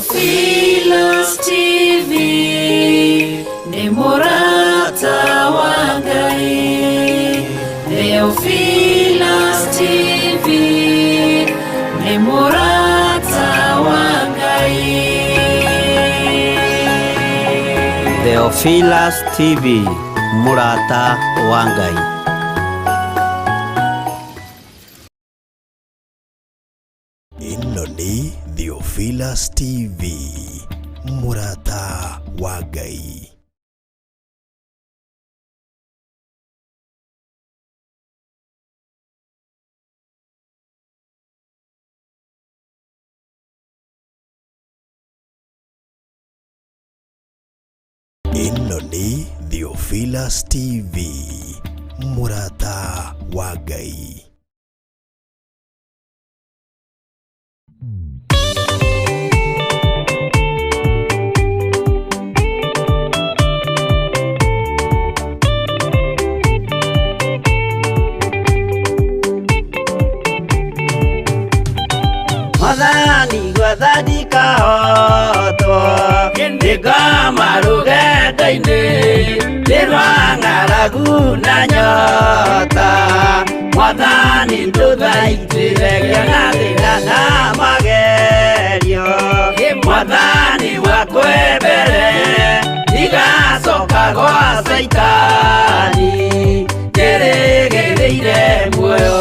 Theophilus TV nĩ mũrata wa Ngai. Theophilus TV nĩ mũrata wa Ngai. Theophilus TV, mũrata wa Ngai. Ĩno nĩ Theophilus TV, mũrata wa Ngai. Ĩno nĩ Theophilus TV, mũrata wa Ngai. Mwathani gwetha ndikahotwo, ndĩngoma rũgendo-inĩ nĩ rwa ng'aragu na nyota. Mwathani ndũthaitĩre ngĩona thĩna na magerio. Mwathani wakwe mbere ndigacoka gwa Caitani, njĩrĩgĩrĩire muoyo.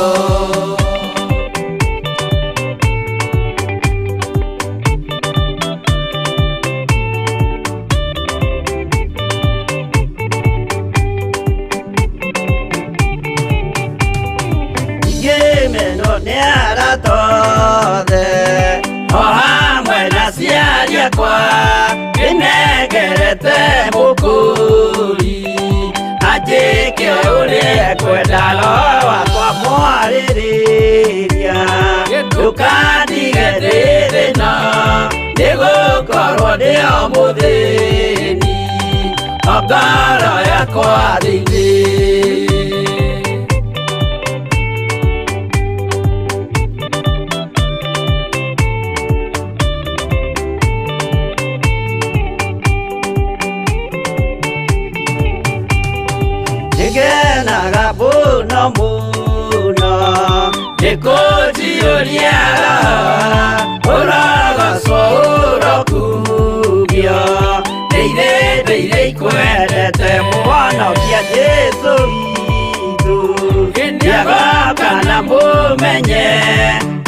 Ngĩmenwo nĩ arata othe o hamwe na aciari akwa, ndĩnengerete mũkũri anjĩke ũrĩa ekwenda, roho wakwa mwarĩrĩria. Ndũkandige ndĩ thĩna, nĩgũkorwo ndĩ o mũthĩni o ngoro yakwa thĩinĩ. Nĩngenaga mũno mũno nĩkũnjiyũria roho, ũrogocwo ũrokumio. Ndĩire ndĩire ikwendete mũhonokia Jesũ witũ, nĩagoka na mũmenye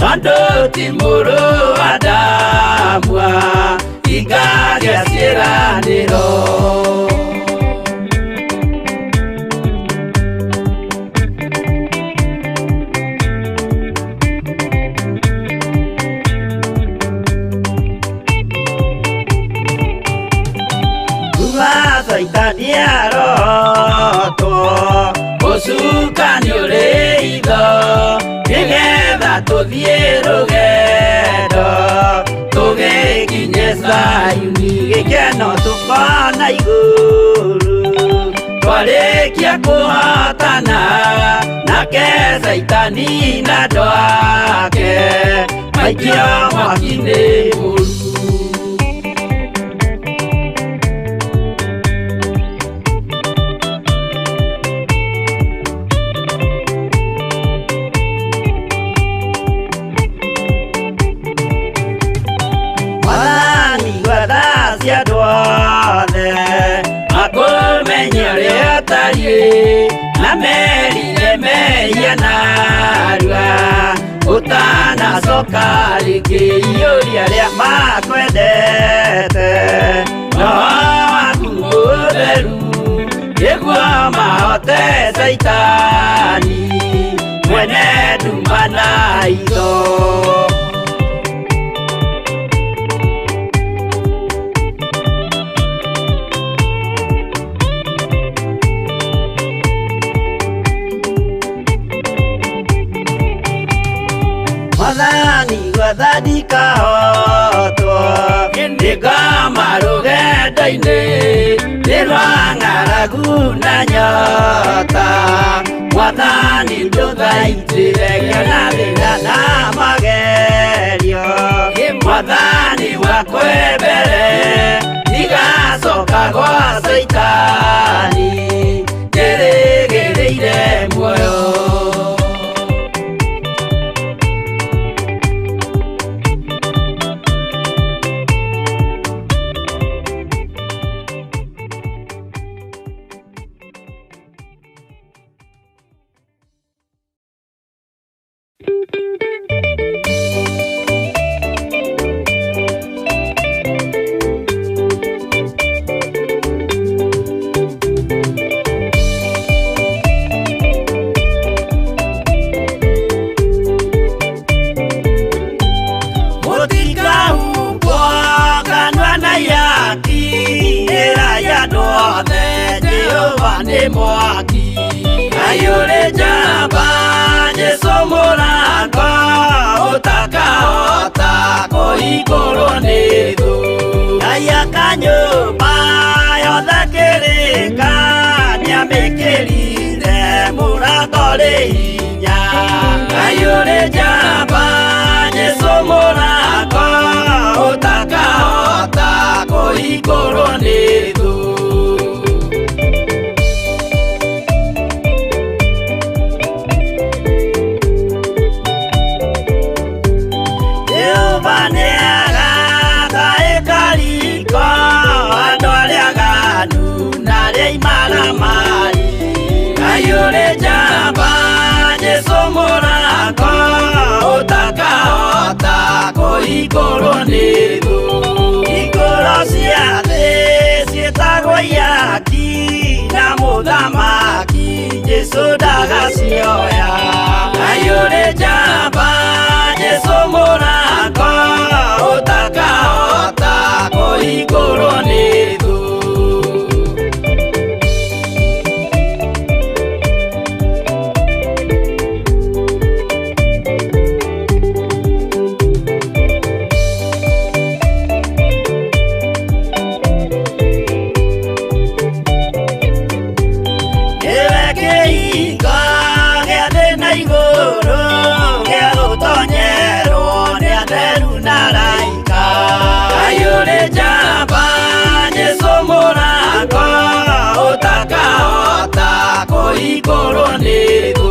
tondũ ti mũrũ wa Adamu ingagĩa ciĩranĩro. Kuma Caitani arotwo, ũcukani ũrĩ itho, nĩgetha tũthiĩ rũgendo tũgĩkinye Zayuni, gĩkeno tũkona igũrũ twarĩkia kũhotana nake Caitani na andũ ake maikio mwaki-inĩ mũru. Mwathani gwetha cia andũ othe makũmenye ũrĩa ũtariĩ, na merire mehia narua ũtanacoka rĩngĩ. Iyũria arĩa makwendete roho waku mũtheru, nĩguo mahote Caitani mwene nduma na itho. Mwathani gwetha ndikahotwo, ndĩngoma rũgendo-inĩ nĩ rwa ng'aragu na nyota. Mwathani ndũthaitĩre ngĩona thĩna na magerio. Mwathani nĩ mwaki. Ngai ũrĩ njamba, Jesũ mũrango ũtakahota kũhingũrwo nĩ thũ. Ngai aka nyũmba yothe kĩrĩka, nĩamĩkĩrire mũrango rĩ hinya. Ngai ũrĩ njamba, Jesũ mũrango ũtakahota kũhingũrwo nĩ thũ. Jehova nĩagaka ĩkariko andũ arĩa aganu na arĩa imaramari. Ngai ũrĩ njamba, Jesũ mũrango ũtakahota kũhingũrwo nĩ thũ. Hingũro cia thĩ ciĩtagwo ihaki na mũthamaki Jesũ ndagacioya. Ngai ũrĩ njamba, Jesũ mũrango ũtakahota kũhingũrwo nĩ thũ. Nĩwe kĩhingo gĩa thĩ na igũrũ, gĩa gũtonyerwo nĩ atheru na araika. Ngai ũrĩ njamba, Jesũ mũrango ũtakahota kũhingũrwo nĩ thũ.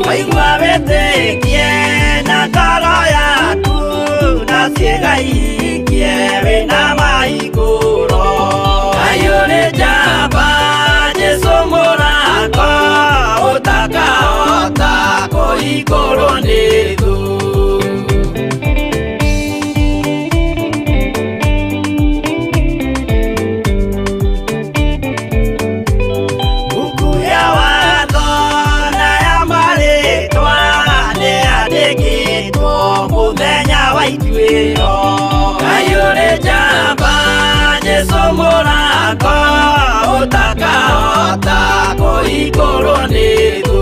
Waigua wĩtĩkie na ngoro yaku, na ciĩga ihingie wĩna mahingũro. Ngai ũrĩ njamba, Jesũ mũrango ũtakahota kũhingũrwo nĩ thũ. Buku ya watho na ya marĩtwa nĩyandĩkĩtwo mũthenya wa ituĩro. Ngai ũrĩ njamba, Jesũ mũrango ũtakahota kũhingũrwo nĩ thũ.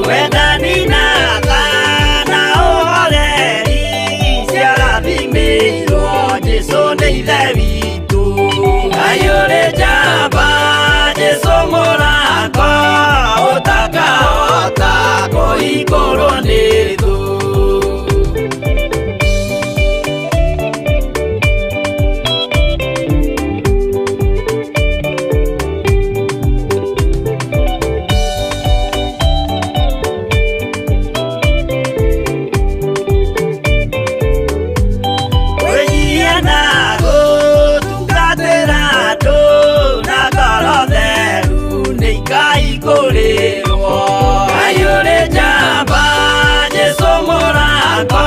Wendani na tha na ũhoreri ciarathimĩirwo Jesũ nĩ Ithe witũ. Ngai ũrĩ njamba, Jesũ mũrango ũtakahota kũhingũrwo nĩ thũ. Kwĩnyihia na gũtungatĩra andũ na ngoro theru nĩikaihingũrĩrwo. Ngai ũrĩ njamba, Jesũ mũrango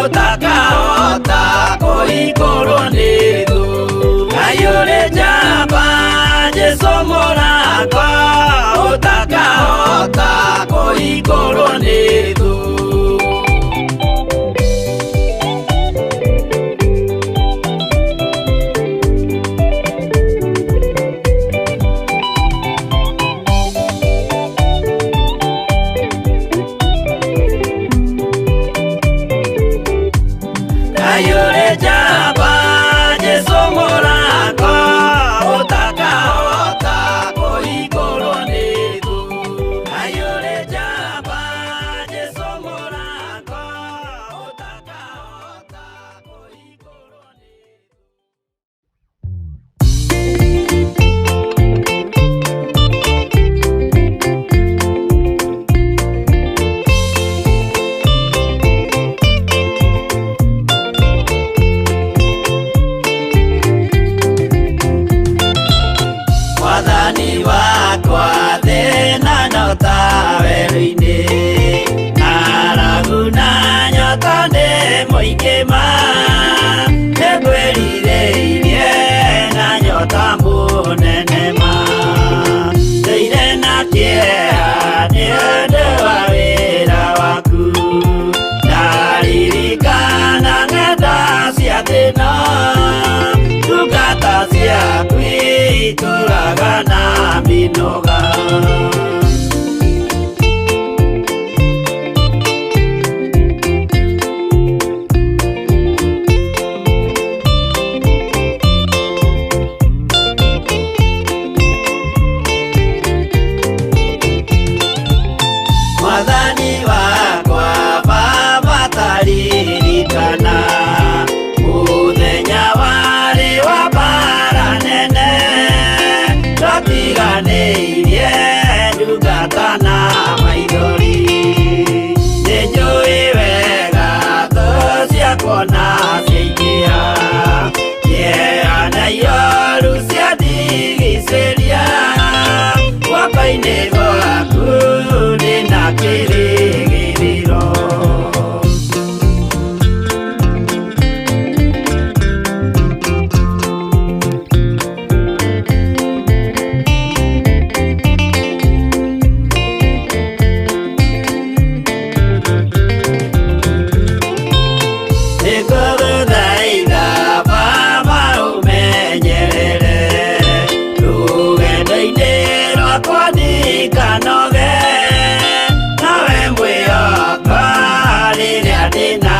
ũtakahota kũhingũrwo nĩ thũ. Ngai ũrĩ njamba, Jesũ mũrango ũtakahota kũhingũrwo nĩ thũ. Ngai ũrĩ njamba, Jesũ mũrango ũtakahota kũhingũrwo nĩ thũ. Ngai ũrĩ njamba, Jesũ mũrango ũtakahota kũhingũrwo nĩ thũ. Mwathani wakwa thĩna nyota werũ-inĩ, ng'aragu na nyota nĩ mũingĩ ma, nĩngwĩrirĩirie na nyota mũnene ma. Ndũire na kĩeha nĩ ũndũ wa wĩra waku, ndaririkana ng'enda cia thĩna, ndungata ciaku itũraga na Ndingĩnoga. Mwathani wakwa Baba taririkana mũthenya warĩ wa mbara nene, twatiganĩirie ndungata na maithori. Nĩnjũĩ wega thũ ciakwa na ciaingĩha, kĩeha na ioru ciandigicĩria, guoko-inĩ gwaku ndĩna kĩrĩgĩrĩro. Nĩngũgũthaitha Baba ũmenyerere rũgendo-inĩ rwakwa ndikanoge, nawe mwĩhoko rĩrĩa ndĩna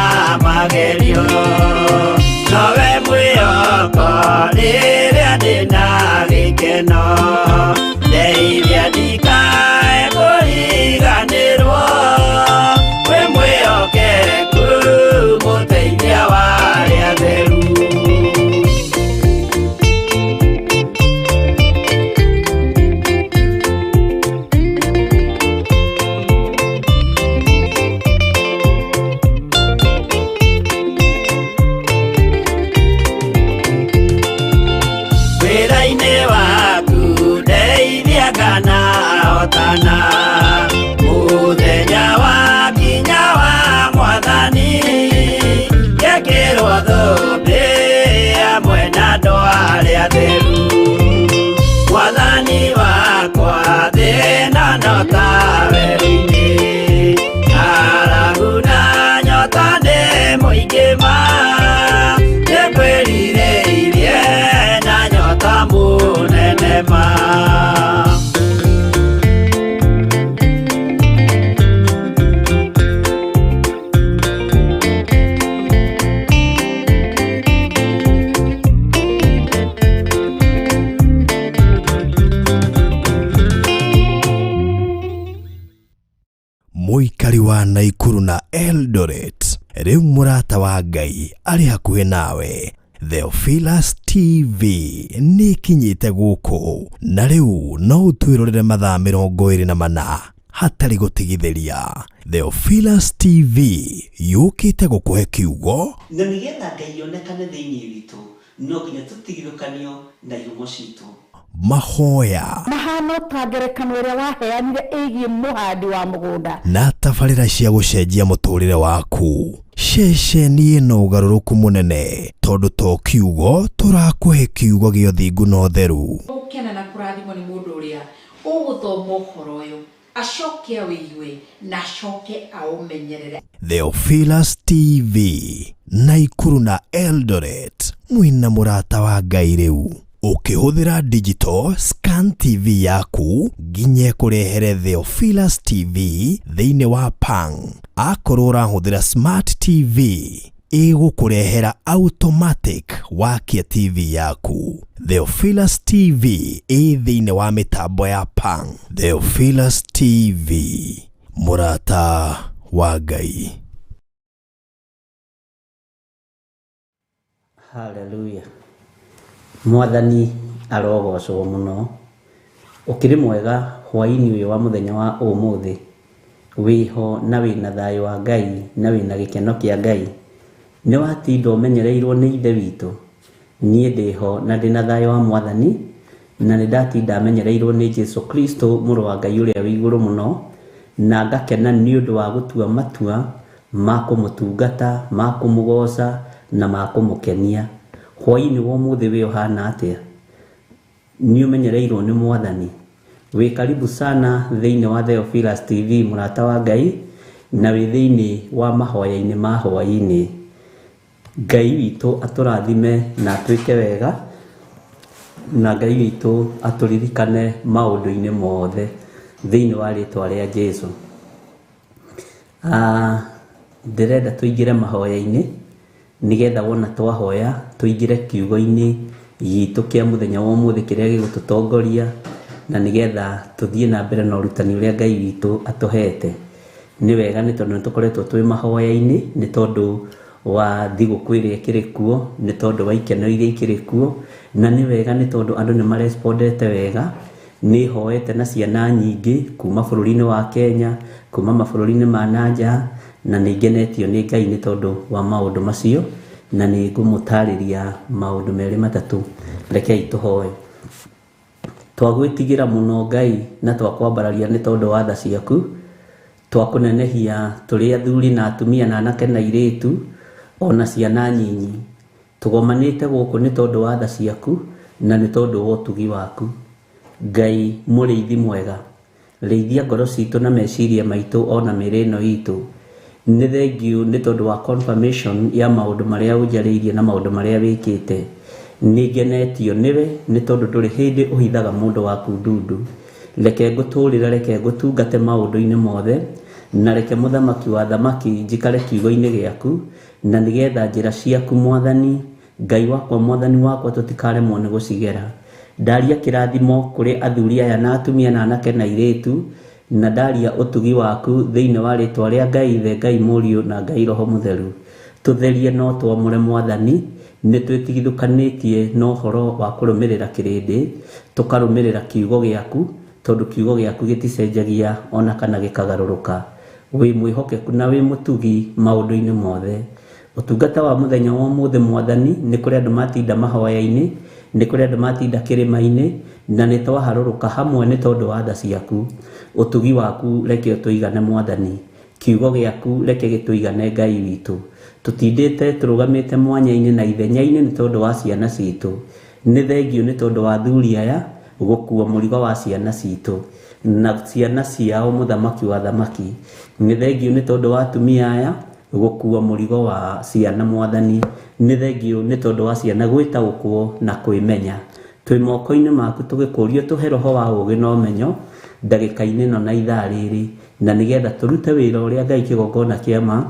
magerio, nowe mwĩhoko rĩrĩa ndĩna gĩkeno, ndeithia ndikae kũriganĩrwo, wĩ mwĩhokeku mũteithia wa arĩa atheru. Wĩra-inĩ waku ndeithia kana hotana, mũthenya wa kinya wa Mwathani, ngekĩrwo thũmbĩ hamwe na andũ arĩa atheru. Mwathani wakwa thĩna no ta werũ-inĩ, ng'aragu na nyota nĩ mũingĩ ma, nĩngwĩrirĩirie na nyota mũnene ma. Mũikari wa Naikuru na Eldoret, rĩu mũrata wa Ngai arĩ hakuhĩ nawe. Theophilus TV nĩ ĩkinyĩte gũkũ na rĩu no ũtwĩrorere mathaa 24 hatarĩ gũtigithĩria. Theophilus TV yũkĩte gũkũhe kiugo Na nĩgetha Ngai onekane thĩinĩ witũ, no nginya tũtigithũkanio na ihumo citũ. Mahoya Mahano ta ngerekano ĩrĩa waheanire ĩgiĩ mũhandi wa mũgũnda. Na tabarĩra cia gũcenjia mũtũrĩre waku. Ceceni ĩno ũgarũrũku mũnene tondũ to kiugo tũrakũhe, kiugo gĩa ũthingu na ũtheru. Gũkena na kũrathimwo nĩ mũndũ ũrĩa ũgũthoma ũhoro ũyũ, acoke awĩigue na acoke aũmenyerere. Theophilus TV, Naikuru na Eldoret, mwĩna mũrata wa Ngai rĩu. Ũkĩhũthĩra digital scan TV yaku nginya ĩkũrehere Theophilus TV thĩinĩ wa Pang. Akorwo ũrahũthĩra smart TV, ĩgũkũrehera automatic wakia TV yaku. Theophilus TV ĩ thĩinĩ wa mĩtambo ya Pang. Theophilus TV, mũrata wa Ngai. Haleluya. Mwathani arogocwo mũno. Ũkĩrĩ mwega hwaĩ-inĩ ũyũ wa mũthenya wa ũmũthĩ. Wĩho na wĩna thayũ wa Ngai na wĩna gĩkeno kĩa Ngai. Nĩ watinda ũmenyereirwo nĩ Ithe witũ. Niĩ ndĩho na ndĩna thayũ wa Mwathani, na nĩ ndatinda menyereirwo nĩ Jesu Kristo mũrũ wa Ngai ũrĩa wĩ igũrũ mũno, na ngakena nĩ ũndũ wa gũtua matua ma kũmũtungata, ma kũmũgoca na ma kũmũkenia. Hwaĩ-inĩ wa ũmũthĩ wĩ ũhana atĩa? Nĩ ũmenyereirwo nĩ Mwathani. Wĩ karibu sana thĩinĩ wa Theophilus TV, mũrata wa Ngai, na wĩ thĩinĩ wa mahoya-inĩ ma hwaĩ-inĩ. Ngai witũ atũrathime na atwĩke wega. Na Ngai witũ atũririkane maũndũ-inĩ mothe thĩinĩ wa rĩtwa rĩa Jesu. Ndĩrenda tũingĩre mahoya-inĩ nĩgetha wona twahoya tũingĩre kiugo-inĩ gitũ kĩa mũthenya wa ũmũthĩ kĩrĩa gĩgũtũtongoria, na nĩgetha tũthiĩ na mbere na ũrutani ũrĩa Ngai witũ atũhete. Nĩ wega nĩ tondũ nĩ tũkoretwo twĩ mahoya-inĩ, nĩ tondũ wa thigũkũ ĩrĩa ĩkĩrĩ kuo, nĩ tondũ wa ikeno iria ikĩrĩ kuo, na nĩ wega nĩ tondũ andũ nĩ marespondete wega. Nĩ hoete na ciana nyingĩ kuma bũrũri-inĩ wa Kenya, kuma mabũrũri-inĩ ma na nja, na nĩ ngenetio nĩ Ngai nĩ tondũ wa maũndũ macio, na nĩ ngũmũtarĩria maũndũ merĩ matatũ. Rekei tũhoe. Twagwĩtigĩra mũno Ngai na twakwambararia nĩ tondũ wa tha ciaku, twakũnenehia tũrĩ athuri na atumia na anake na airĩtu ona ciana nyinyi. Tũgomanĩte gũkũ nĩ tondũ wa tha ciaku na nĩ tondũ wa ũtugi waku. Ngai mũrĩithi mwega, rĩithia ngoro citũ na meciria maitũ ona mĩĩrĩ ĩno itũ. Nĩ thengiũ nĩ tondũ wa confirmation ya maũndũ marĩa ũnjarĩirie na maũndũ marĩa wĩkĩte. Nĩ ngenetio nĩwe nĩ tondũ ndũrĩ hĩndĩ ũhithaga mũndũ waku ndundu. Reke ngũtũrĩre, reke ngũtungate maũndũ-inĩ mothe, na reke mũthamaki wa thamaki njikare kiugo-inĩ gĩaku, na nĩgetha njĩra ciaku Mwathani Ngai wakwa, Mwathani wakwa, tũtikaremwo nĩ gũcigera. Ndaria kĩrathimo kũrĩ athuri aya na atumia na anake na airĩtu, na ndaria ũtugi waku thĩinĩ wa rĩtwa rĩa Ngai Ithe, Ngai Mũriũ na Ngai Roho Mũtheru. Tũtherie no twamũre Mwathani, nĩ twĩtigithũkanĩtie na ũhoro wa kũrũmĩrĩra kĩrĩndĩ, tũkarũmĩrĩra kiugo gĩaku, tondũ kiugo gĩaku gĩticenjagia ona kana gĩkagarũrũka. Wĩ mwĩhokeku na wĩ mũtugi maũndũ-inĩ mothe. Ũtungata wa mũthenya wa ũmũthĩ Mwathani, nĩ kũrĩ andũ matinda mahoya-inĩ, nĩ kũrĩ andũ matinda kĩrĩma-inĩ, na nĩ twaharũrũka hamwe nĩ tondũ wa tha ciaku. Ũtugi waku reke ũtũigane Mwathani, kiugo gĩaku reke gĩtũigane Ngai witũ. Tũtindĩte tũrũgamĩte mwanya-inĩ na ithenya-inĩ nĩ tondũ wa ciana citũ. Nĩ thengiũ nĩ tondũ wa athuri aya gũkua mũrigo wa ciana citũ na ciana ciao mũthamaki wa thamaki. Nĩ thengiũ nĩ tondũ wa atumia aya gũkua mũrigo wa ciana Mwathani. Nĩ thengiũ nĩ tondũ wa ciana gwĩtaũkwo na kwĩmenya. Twĩ moko-inĩ maku tũgĩkũrio tũhe roho wa ũũgĩ na ũmenyo ndagĩka-inĩ ĩno na ithaa rĩrĩ, na nĩgetha tũrute wĩra ũrĩa Ngai kĩgongona kĩa ma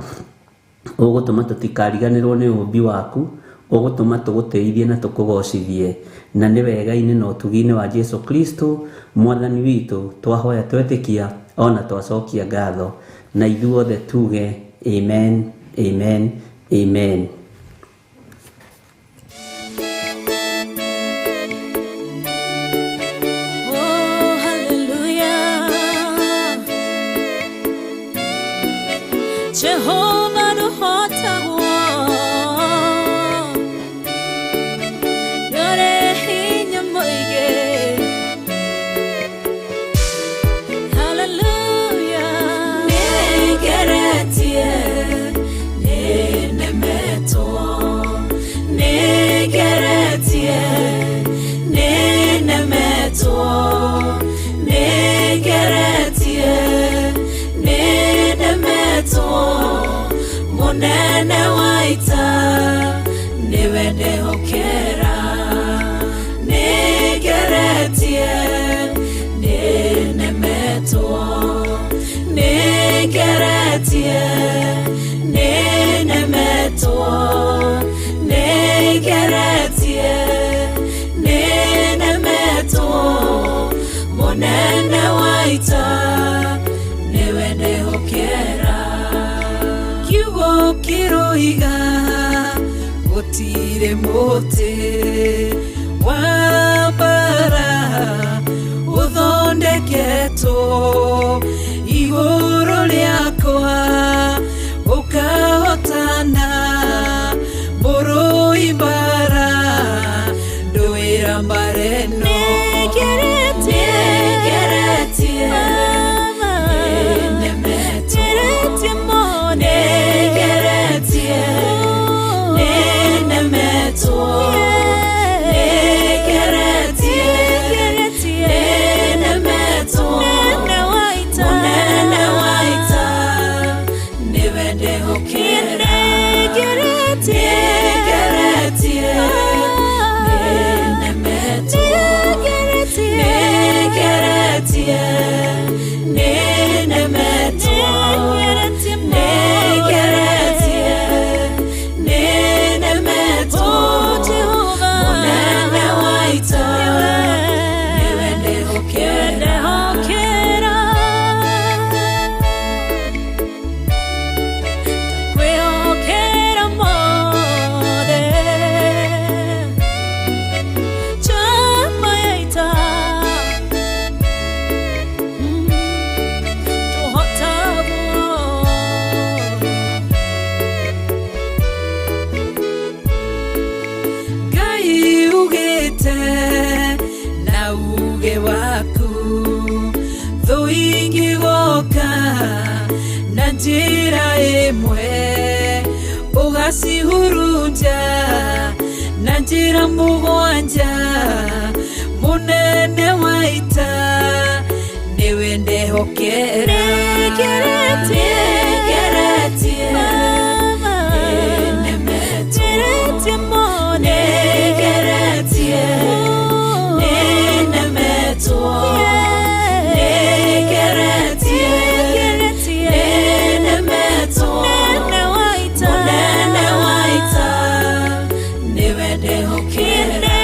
ũgũtũma tũtikariganĩrwo nĩ ũũmbi waku, ũgũtũma tũgũtĩithie na tũkũgocithie. Na nĩ wega-inĩ na ũtugi-inĩ wa Jesu Kristo Mwathani witũ twahoya twetĩkia ona twacokia ngatho, na ithuothe tuge amen, amen, amen. Oh, hallelujah. Jehovah nũhotagwo, nĩũrĩ hinya mũingĩ. Hallelujah. Nĩngeretie, nĩnemetwo, nĩngeretie, nĩnemetwo, nĩngeretie, nĩnemetwo. Mũnene wa ita nĩwe ndehokera. Nĩngeretie, nĩnemetwo, nĩngeretie, nĩnemetwo, nĩngeretie, nĩnemetwo. Mũnene wa ita nĩwe ndehokera. Kiugo kĩroiga gũtirĩ mũtĩ wa mbara ũthondeketwo igũrũ rĩakwa ũkahotana. Mũrũi mbara ndũĩra mbara ĩno. Nĩngeretie, nĩnemetwo, nĩngeretie, nĩnemetwo, nĩngeretie, nĩnemetwo. Nĩngeretie, nĩnemetwo. Nĩngeretie, nĩnemetwo. Mũnene wa ita, nĩwe ndĩhokera. Ndakwĩhokera mothe. Njamba ya ita. Tũhotagwo. Ngai ugĩte na uge waku, thũ ingĩgoka na njĩra ĩmwe, ũgacihurunja na njĩra mũgwanja. Mũnene wa ita, nĩwe ndehokera. Nĩngeretie, Nĩngeretie, Baba. nĩnemetwo. Ngeretie mothe. Nĩngeretie, nĩnemetwo. Nĩngeretie, Ngeretie, nĩnemetwo. Mũnene wa ita. Mũnene wa ita, nĩwe ndehokera.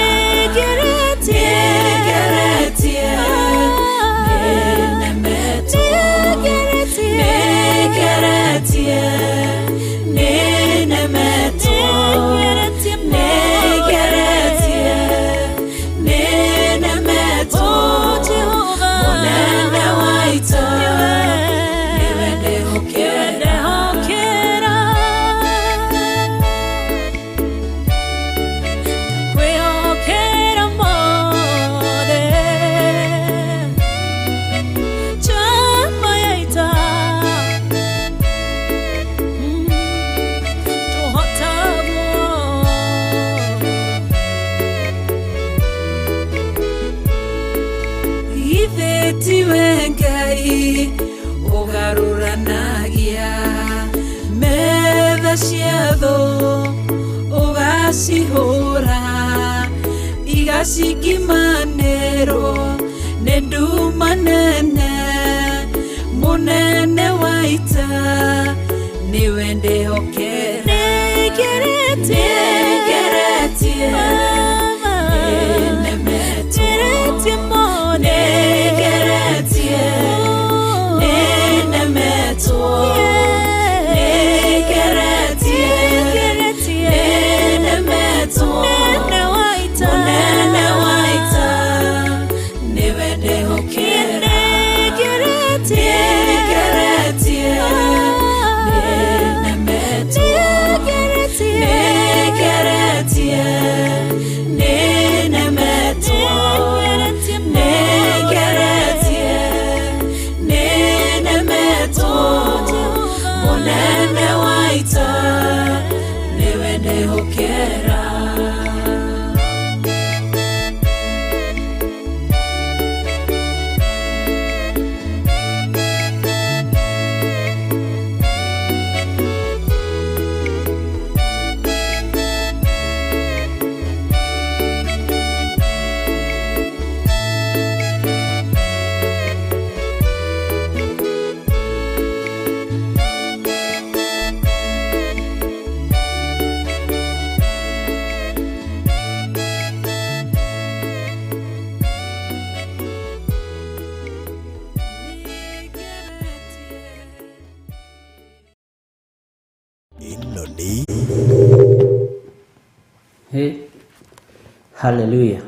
Nĩngeretie, Nĩngeretie, nĩnemetwo. Nĩngeretie, Nĩngeretie, nĩnemetwo. Nĩngeretie Nĩngeretie, nĩnemetwo. Jehova. Mũnene wa ita, nĩwe ndehokera. Ndehokera. Ndakwĩhokera mothe. Njamba ya ita. Tũhotagwo. Githĩ tiwe Ngai ũgarũranagia metha cia thũ, ũgacihũra igacingimanĩrwo nĩ nduma nene. Mũnene wa ita, nĩwe ndĩhokera. Nĩngeretie, Nĩngeretie, Baba. nĩnemetwo. Ngeretie mothe. Nĩngeretie, nĩnemetwo. Nĩngeretie, Ngeretie, nĩnemetwo. Mũnene wa ita. Mũnene wa ita, nĩwe ndĩhokera. Nĩngeretie, Nĩngeretie, nĩnemetwo. Nĩngeretie, Nĩngeretie, nĩnemetwo. Nĩngeretie Nĩngeretie, nĩnemetwo. Mũnene wa ita, nĩwe ndĩhokera. Ĩno nĩ Hĩ, haleluya.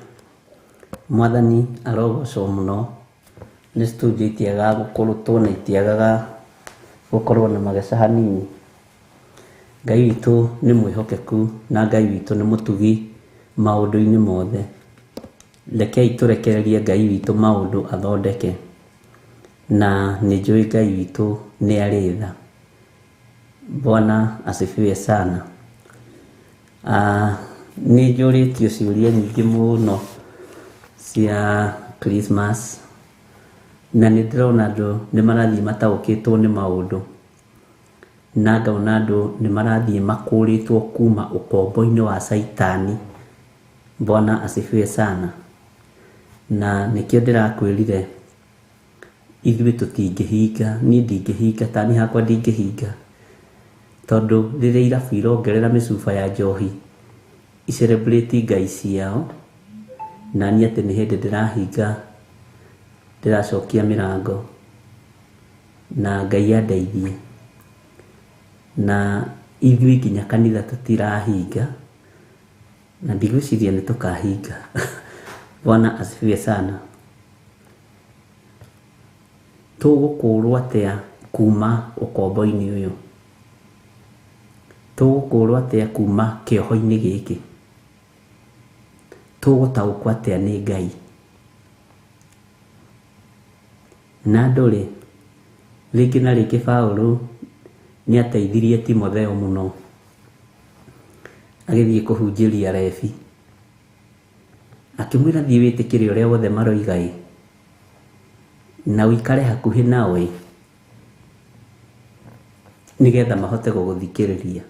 Mwathani arogocwo mũno. Nĩ studio itiagaga gũkũrũtwo na itiagaga gũkorwo na mageca hanini. Ngai witũ nĩ mwĩhokeku na Ngai witũ nĩ mũtugi maũndũ-inĩ mothe. Rekei tũrekererie Ngai witũ maũndũ athondeke, na nĩ njũĩ Ngai witũ nĩ arĩ tha. Bwana asifiwe sana. Nĩ njũrĩtio ciũria nyingĩ mũno cia Christmas, na nĩ ndĩrona andũ nĩ marathiĩ mataũkĩtwo nĩ maũndũ, na ngona andũ nĩ marathiĩ makũrĩtwo kuma ũkombo-inĩ wa caitani. Bwana asifiwe sana. Na nĩkĩo ndĩrakwĩrire Ithuĩ tũtingĩhinga, niĩ ndingĩhinga, tani hakwa ndingĩhinga, tondũ rĩrĩa irabu irongerera mĩcuba ya njohi icelebrate ngai ciao, na niĩ atĩ nĩ hĩndĩ ndĩrahinga, ndĩracokia mĩrango, na Ngai andeithie. Na ithuĩ nginya kanitha tũtirahinga, na ndigwĩciria nĩ tũkahinga. Bwana asifiwe sana. Tũgũkũrwo atĩa kuma ũkombo-inĩ ũyũ? Tũgũkũrwo atĩa kuma kĩoho-inĩ gĩkĩ? Tũgũtaũkwo atĩa nĩ Ngai? Na andũ rĩ, rĩngĩ na rĩngĩ Paũlũ nĩ ateithirie Timotheo mũno agĩthiĩ kũhunjĩria Rebi, akĩmwĩra thiĩ wĩtĩkĩre ũrĩa wothe maroiga ĩ, na ũikare hakuhĩ nao ĩ, nĩgetha mahote gũgũthikĩrĩria.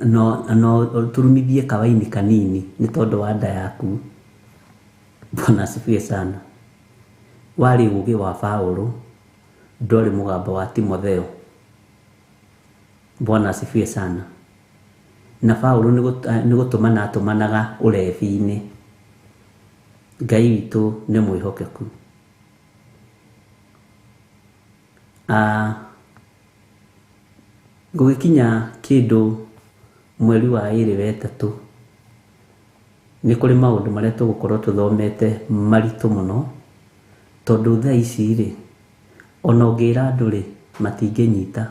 No turumithie kawaini kanini nĩ tondũ wa nda yaku. Bwana asifiwe sana. Warĩ ũgĩ wa Paũlũ, ndwarĩ mũgambo wa Timotheo. Bwana asifiwe sana. Na Paũlũ nĩ gũtũmana atũmanaga ũrebi-inĩ. Ngai witũ nĩ mwĩhokeku. Gũgĩkinya kĩndũ mweri wa 2 wa 3, nĩ kũrĩ maũndũ marĩa tũgũkorwo tũthomete maritũ mũno, tondũ thaa ici rĩ, ona ũngĩra andũ rĩ, matingĩnyita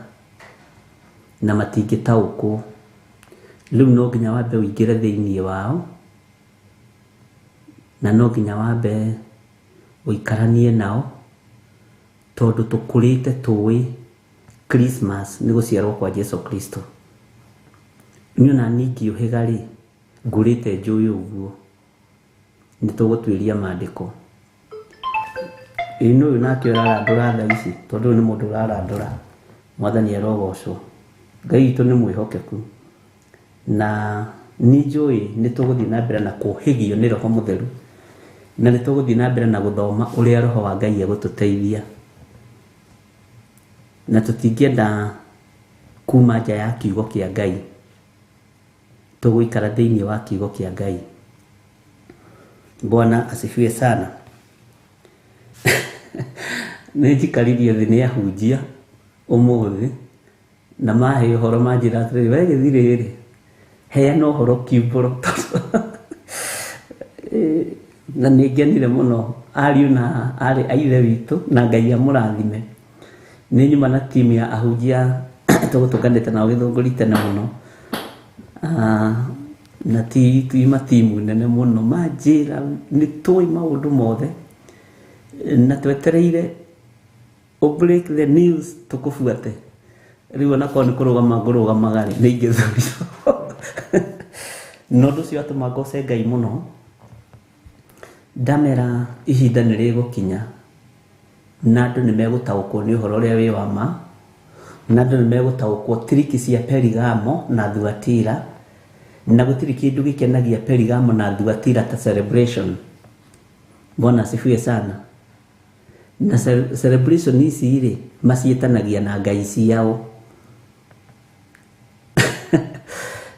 na matingĩtaũkwo. Rĩu no nginya wambe ũingĩre thĩinĩ wao, na no nginya wambe ũikaranie nao, tondũ tũkũrĩte tũĩ Christmas nĩ gũciarwo kwa Jesu Kristo. Niĩ ona niĩ ingĩũhĩga rĩ, ngũrĩte njũĩ ũguo. Nĩ tũgũtuĩria maandĩko. Ĩĩ nĩ ũyũ nake ũrarandũra thaa ici, tondũ ũyũ nĩ mũndũ ũrarandũra. Mwathani arogocwo. Ngai witũ nĩ mwĩhokeku. Na nĩ njũĩ nĩ tũgũthiĩ na mbere na kũhĩgio nĩ Roho Mũtheru, na nĩ tũgũthiĩ na mbere na gũthoma ũrĩa Roho wa Ngai egũtũteithia. Na tũtingĩenda kuma nja ya kiugo kĩa Ngai, tũgũikara thĩinĩ wa kiugo kĩa Ngai. Bwana asifiwe sana. Nĩ njikaririe thĩ nĩ ahunjia ũmũthĩ, na mahe ũhoro manjĩra atĩrĩrĩ, we gĩthirĩ rĩ, heana ũhoro kiumbũro. Na nĩ ngenire mũno ariũ na arĩ a ithe witũ, na Ngai amũrathime. Nĩ nyuma na timu ya ahunjia tũgũtũnganĩte nao Gĩthũngũri tene mũno. Na ti matimu nene mũno, manjĩra nĩ tũĩ maũndũ mothe, na twetereire ũ break the news tũkũbuate. Rĩu ona korwo nĩ kũrũgama ngũrũgamaga rĩ, nĩ ingĩthurirwo. Na ũndũ ũcio watũma ngoce Ngai mũno. Ndamera ihinda nĩ rĩgũkinya, na andũ nĩ megũtaũkwo nĩ ũhoro ũrĩa wĩ wa ma, na andũ nĩ megũtaũkwo tiriki cia Perigamo na Thuatira, na gũtirĩ kĩndũ gĩkenagia Perigamo na Thuatira ta celebration. Bwana asifiwe sana. Na celebration ici rĩ, maciĩtanagia na ngai ciao.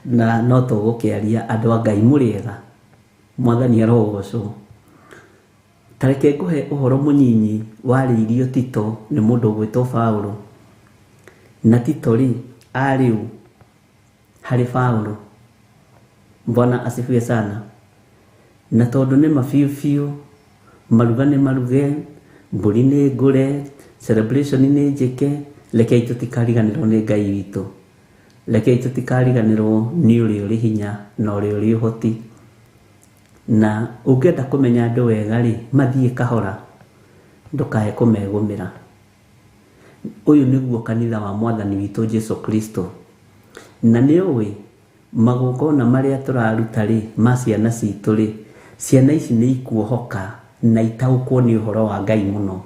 Na no tũgũkĩaria andũ a Ngai mũrĩega, Mwathani arogocwo. Ta reke ngũhe ũhoro mũnyinyi warĩirio Tito nĩ mũndũ ũgwĩtwo Paũlũ. Na Tito rĩ, arĩ ũ harĩ Paũlũ? Bwana asifiwe sana. Na tondũ nĩ ma biũ biũ, maruga nĩ maruge, mbũri nĩ ngũre, celebration nĩ njĩke, rekei tũtikariganĩrwo nĩ Ngai witũ. Rekei tũtikariganĩrwo nĩ ũrĩa ũrĩ hinya na ũrĩa ũrĩ ũhoti. Na ũngĩenda kũmenya andũ wega rĩ, mathiĩ kahora, ndũkae kũmegũmĩra. Ũyũ nĩguo kanitha wa Mwathani witũ Jesu Kristo. Na nĩ ũĩ magongona marĩa tũraruta rĩ, ma ciana citũ rĩ, ciana ici nĩ ikuohoka na itaũkwo nĩ ũhoro wa Ngai mũno,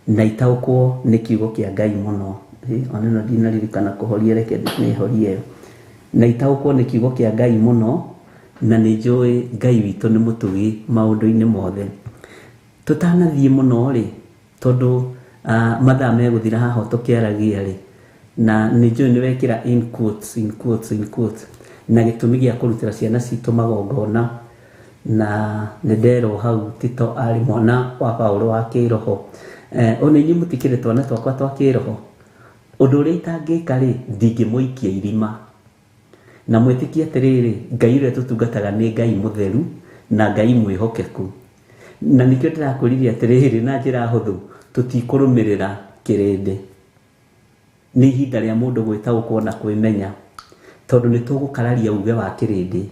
na itaũkwo nĩ kiugo kĩa Ngai mũno. Ona ĩno ndinaririkana kũhoria, reke nĩhorie ĩyo. Na itaũkwo nĩ kiugo kĩa Ngai mũno, na nĩ njũĩ Ngai witũ nĩ mũtugi maũndũ-inĩ mothe. Tũtanathiĩ mũno rĩ, tondũ mathaa megũthira haha tũkĩaragia rĩ, na nĩ njũĩ nĩ wekĩra in quotes, in quotes, in quotes, na gĩtũmi gĩa kũrutĩra ciana citũ magongona, na nĩ nderwo hau Tito arĩ mwana wa Paũlũ wa kĩroho. Ona inyuĩ mũtikĩrĩ twana twakwa twa kĩroho. Ũndũ ũrĩa itangĩka rĩ, ndingĩmũikia irima. Na mwĩtĩkie atĩrĩrĩ, Ngai ũrĩa tũtungataga nĩ Ngai mũtheru na Ngai mwĩhokeku. Na nĩkĩo ndĩrakwĩrire atĩrĩrĩ na njĩra hũthũ, tũtikũrũmĩrĩra kĩrĩndĩ. Nĩ ihinda rĩa mũndũ gwĩtaũkwo na kwĩmenya, tondũ nĩ tũgũkararia uge wa kĩrĩndĩ.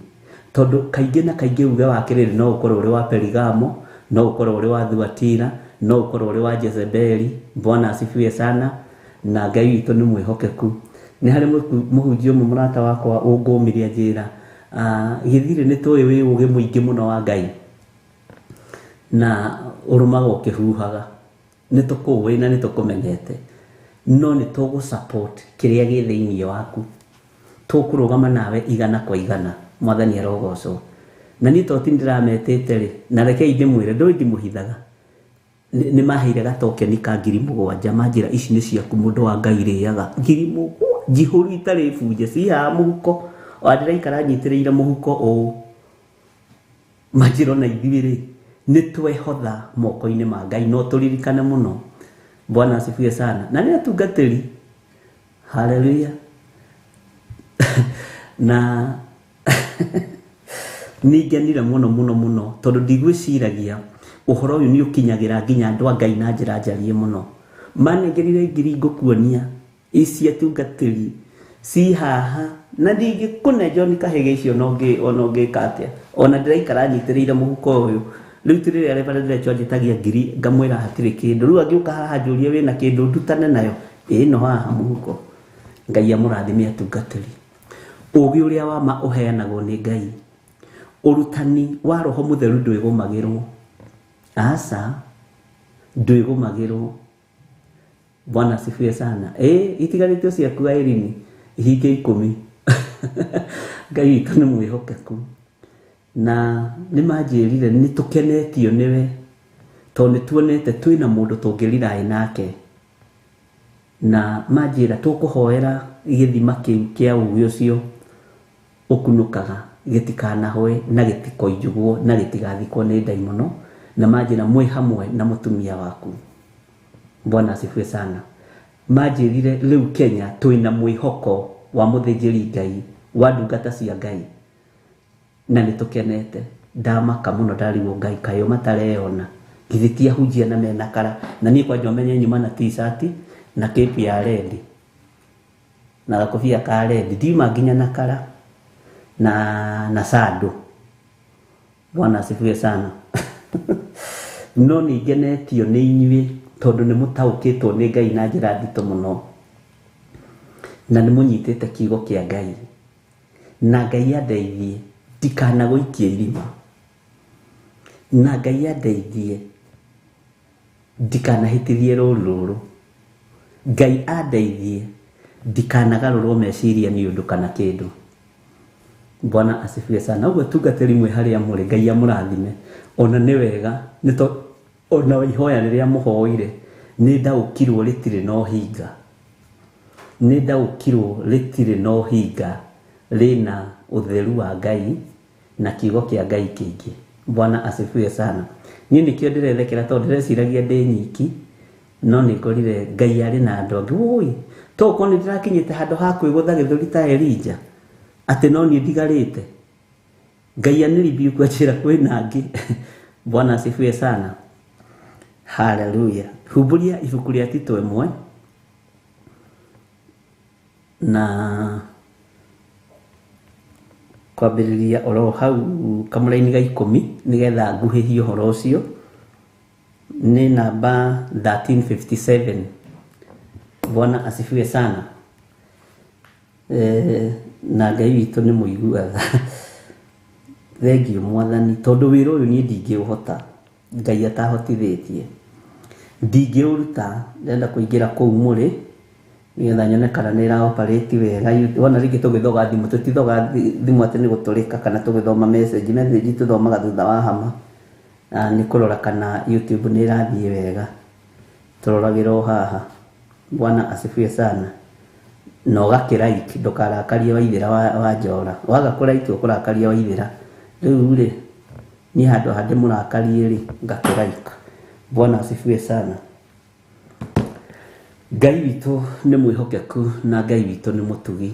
Tondũ kaingĩ na kaingĩ uge wa kĩrĩndĩ no ũkorwo ũrĩ wa Perigamo, no ũkorwo ũrĩ wa Thuatira, no ũkorwo ũrĩ wa Jezebeli. Bwana asifiwe sana. Na Ngai witũ nĩ mwĩhokeku. Nĩ harĩ mũhunjia ũmwe mũrata wakwa ũngũmire anjĩra, gĩthirĩ nĩ tũĩ wĩ ũgĩ mũingĩ mũno wa Ngai na ũrũmaga ũkĩhuhaga. Nĩ tũkũĩ na nĩ tũkũmenyete, no nĩ tũgũ support kĩrĩa gĩ thĩinĩ waku. Tũkũrũgama nawe igana kwa igana. Mwathani arogocwo. Na niĩ to ti ndĩrametĩte rĩ, na rekei ndĩmwĩre, ndũĩ ndimũhithaga. Nĩ maheire gatokeni ka 7,000, manjĩra ici nĩ ciaku mũndũ wa Ngai rĩaga. 7,000 njihũru itarĩ bunje, ci haha mũhuko. O ndĩraikara nyitĩrĩire mũhuko ũũ. Manjĩra ona ithuĩ rĩ, nĩ twehotha moko-inĩ ma Ngai, no tũririkane mũno. Bwana asifiwe sana. Na nĩ atungatĩri. Haleluya. Na nĩ ngenire mũno mũno mũno, tondũ ndigwĩciragia ũhoro ũyũ nĩ ũkinyagĩra nginya andũ a Ngai na njĩra njarie mũno. Manengerire ngiri ngũkuonia ici atungatĩri ci haha, na ndingĩkũne John Kahĩge icio ona ũngĩka atĩa. Ona ndĩraikara nyitĩrĩire mũhuko ũyũ. Rĩu ti rĩrĩa Reverend Rachel anjĩtagia ngiri ngamwĩra hatirĩ kĩndũ. Rĩu angĩũka haha anjũrie wĩna kĩndũ ndutane nayo, ĩno haha mũhuko. Ngai amũrathime atungatĩri. Ũgĩ ũrĩa wa ma ũheanagwo nĩ Ngai. Ũrutani wa Roho Mũtheru ndwĩgũmagĩrwo. Aca, ndwĩgũmagĩrwo. Bwana asifiwe sana. Itigarĩtio ciaku Irene, ihinge 10. Ngai witũ nĩ mwĩhokeku. Na nĩ manjĩrire nĩ tũkenetio nĩwe, tondũ nĩ tuonete twĩna mũndũ tũngĩriraĩ nake. Na manjĩra tũkũhoera gĩthima kĩu kĩa ũgĩ ũcio ũkunũkaga, gĩtikanahũe na gĩtikoinjugwo na gĩtigathikwo nĩ ndaimono. Na manjĩra mwĩ hamwe na mũtumia waku. Bwana asifiwe sana. Manjĩrire rĩu Kenya twĩna mwĩhoko wa mũthĩnjĩri Ngai, wa ndungata cia Ngai, na nĩ tũkenete. Ndamaka mũno, ndarigwo Ngai kaĩ o matareyona, githĩ ti ahunjia na mena kara. Na niĩ kwanja ũmenye nyuma na t-shirt na cape ya red na gakobia ka red, ndiuma nginya na kara na sando. Bwana asifiwe sana. No nĩ ngenetio nĩ inyuĩ, tondũ nĩ mũtaũkĩtwo nĩ Ngai na njĩra nditũ mũno, na nĩ mũnyitĩte kiugo kĩa Ngai. Na Ngai andeithie ndikanagũikie irima, na Ngai andeithie ndikanahĩtithie rũru rũrũ. Ngai andeithie ndikanagarũrwo meciria nĩ ũndũ kana kĩndũ. Bwana asifiwe sana. Ũguo atungatĩri mwĩ harĩa mũrĩ, Ngai amũrathime. Ona nĩ wega, nĩ ona ihoya rĩrĩa mũhoire, nĩ ndaũkirwo rĩtirĩ na ũhinga. Nĩ ndaũkirwo rĩtirĩ na ũhinga, rĩna ũtheru wa Ngai na kiugo kĩa Ngai kĩingĩ. Bwana asifiwe sana. Niĩ nĩkĩo ndĩrethekera, tondũ ndĩreciragia ndĩ nyiki, no nĩ ngorire Ngai arĩ na andũ angĩ. Wũi, tokorwo nĩ ndĩrakinyĩte handũ ha kwĩgũtha gĩthũri ta Elijah, atĩ no niĩ ndigarĩte. Ngai anĩribiũ anjĩra kwĩna angĩ. Bwana asifiwe sana. Haleluya. Humbũria ibuku rĩa Tito 1 na kwambĩrĩria oro hau kamũraini ga 10, nĩgetha nguhĩhie ũhoro ũcio. Nĩ namba 1357. Bwana asifiwe sana. Na Ngai witũ nĩ mũiguaga. Thengiũ Mwathani, tondũ wĩra ũyũ niĩ ndingĩũhota Ngai atahotithĩtie. Ndingĩũruta, ndĩrenda kũingĩra kũu mũrĩ nĩgetha nyone kana nĩ ĩra operate wega. Wona rĩngĩ tũgĩthoga thimũ, tũtithoga thimũ atĩ nĩ gũtũrĩka kana tũgĩthoma message. Message tũthomaga thutha wa hama. Nĩ kũrora kana YouTube nĩ ĩrathiĩ wega. Tũroragĩra o haha. Bwana asifiwe sana. Na ũgakĩ-like, ndũkarakarie Waithĩra wa Njora. Waga kũ-like ũkũrakaria Waithĩra. Rĩu rĩ, niĩ handũ ha ndĩmũrakarie rĩ, ngakĩ-like. Bwana asifiwe sana. Ngai witũ nĩ mwĩhokeku na Ngai witũ nĩ mũtugi.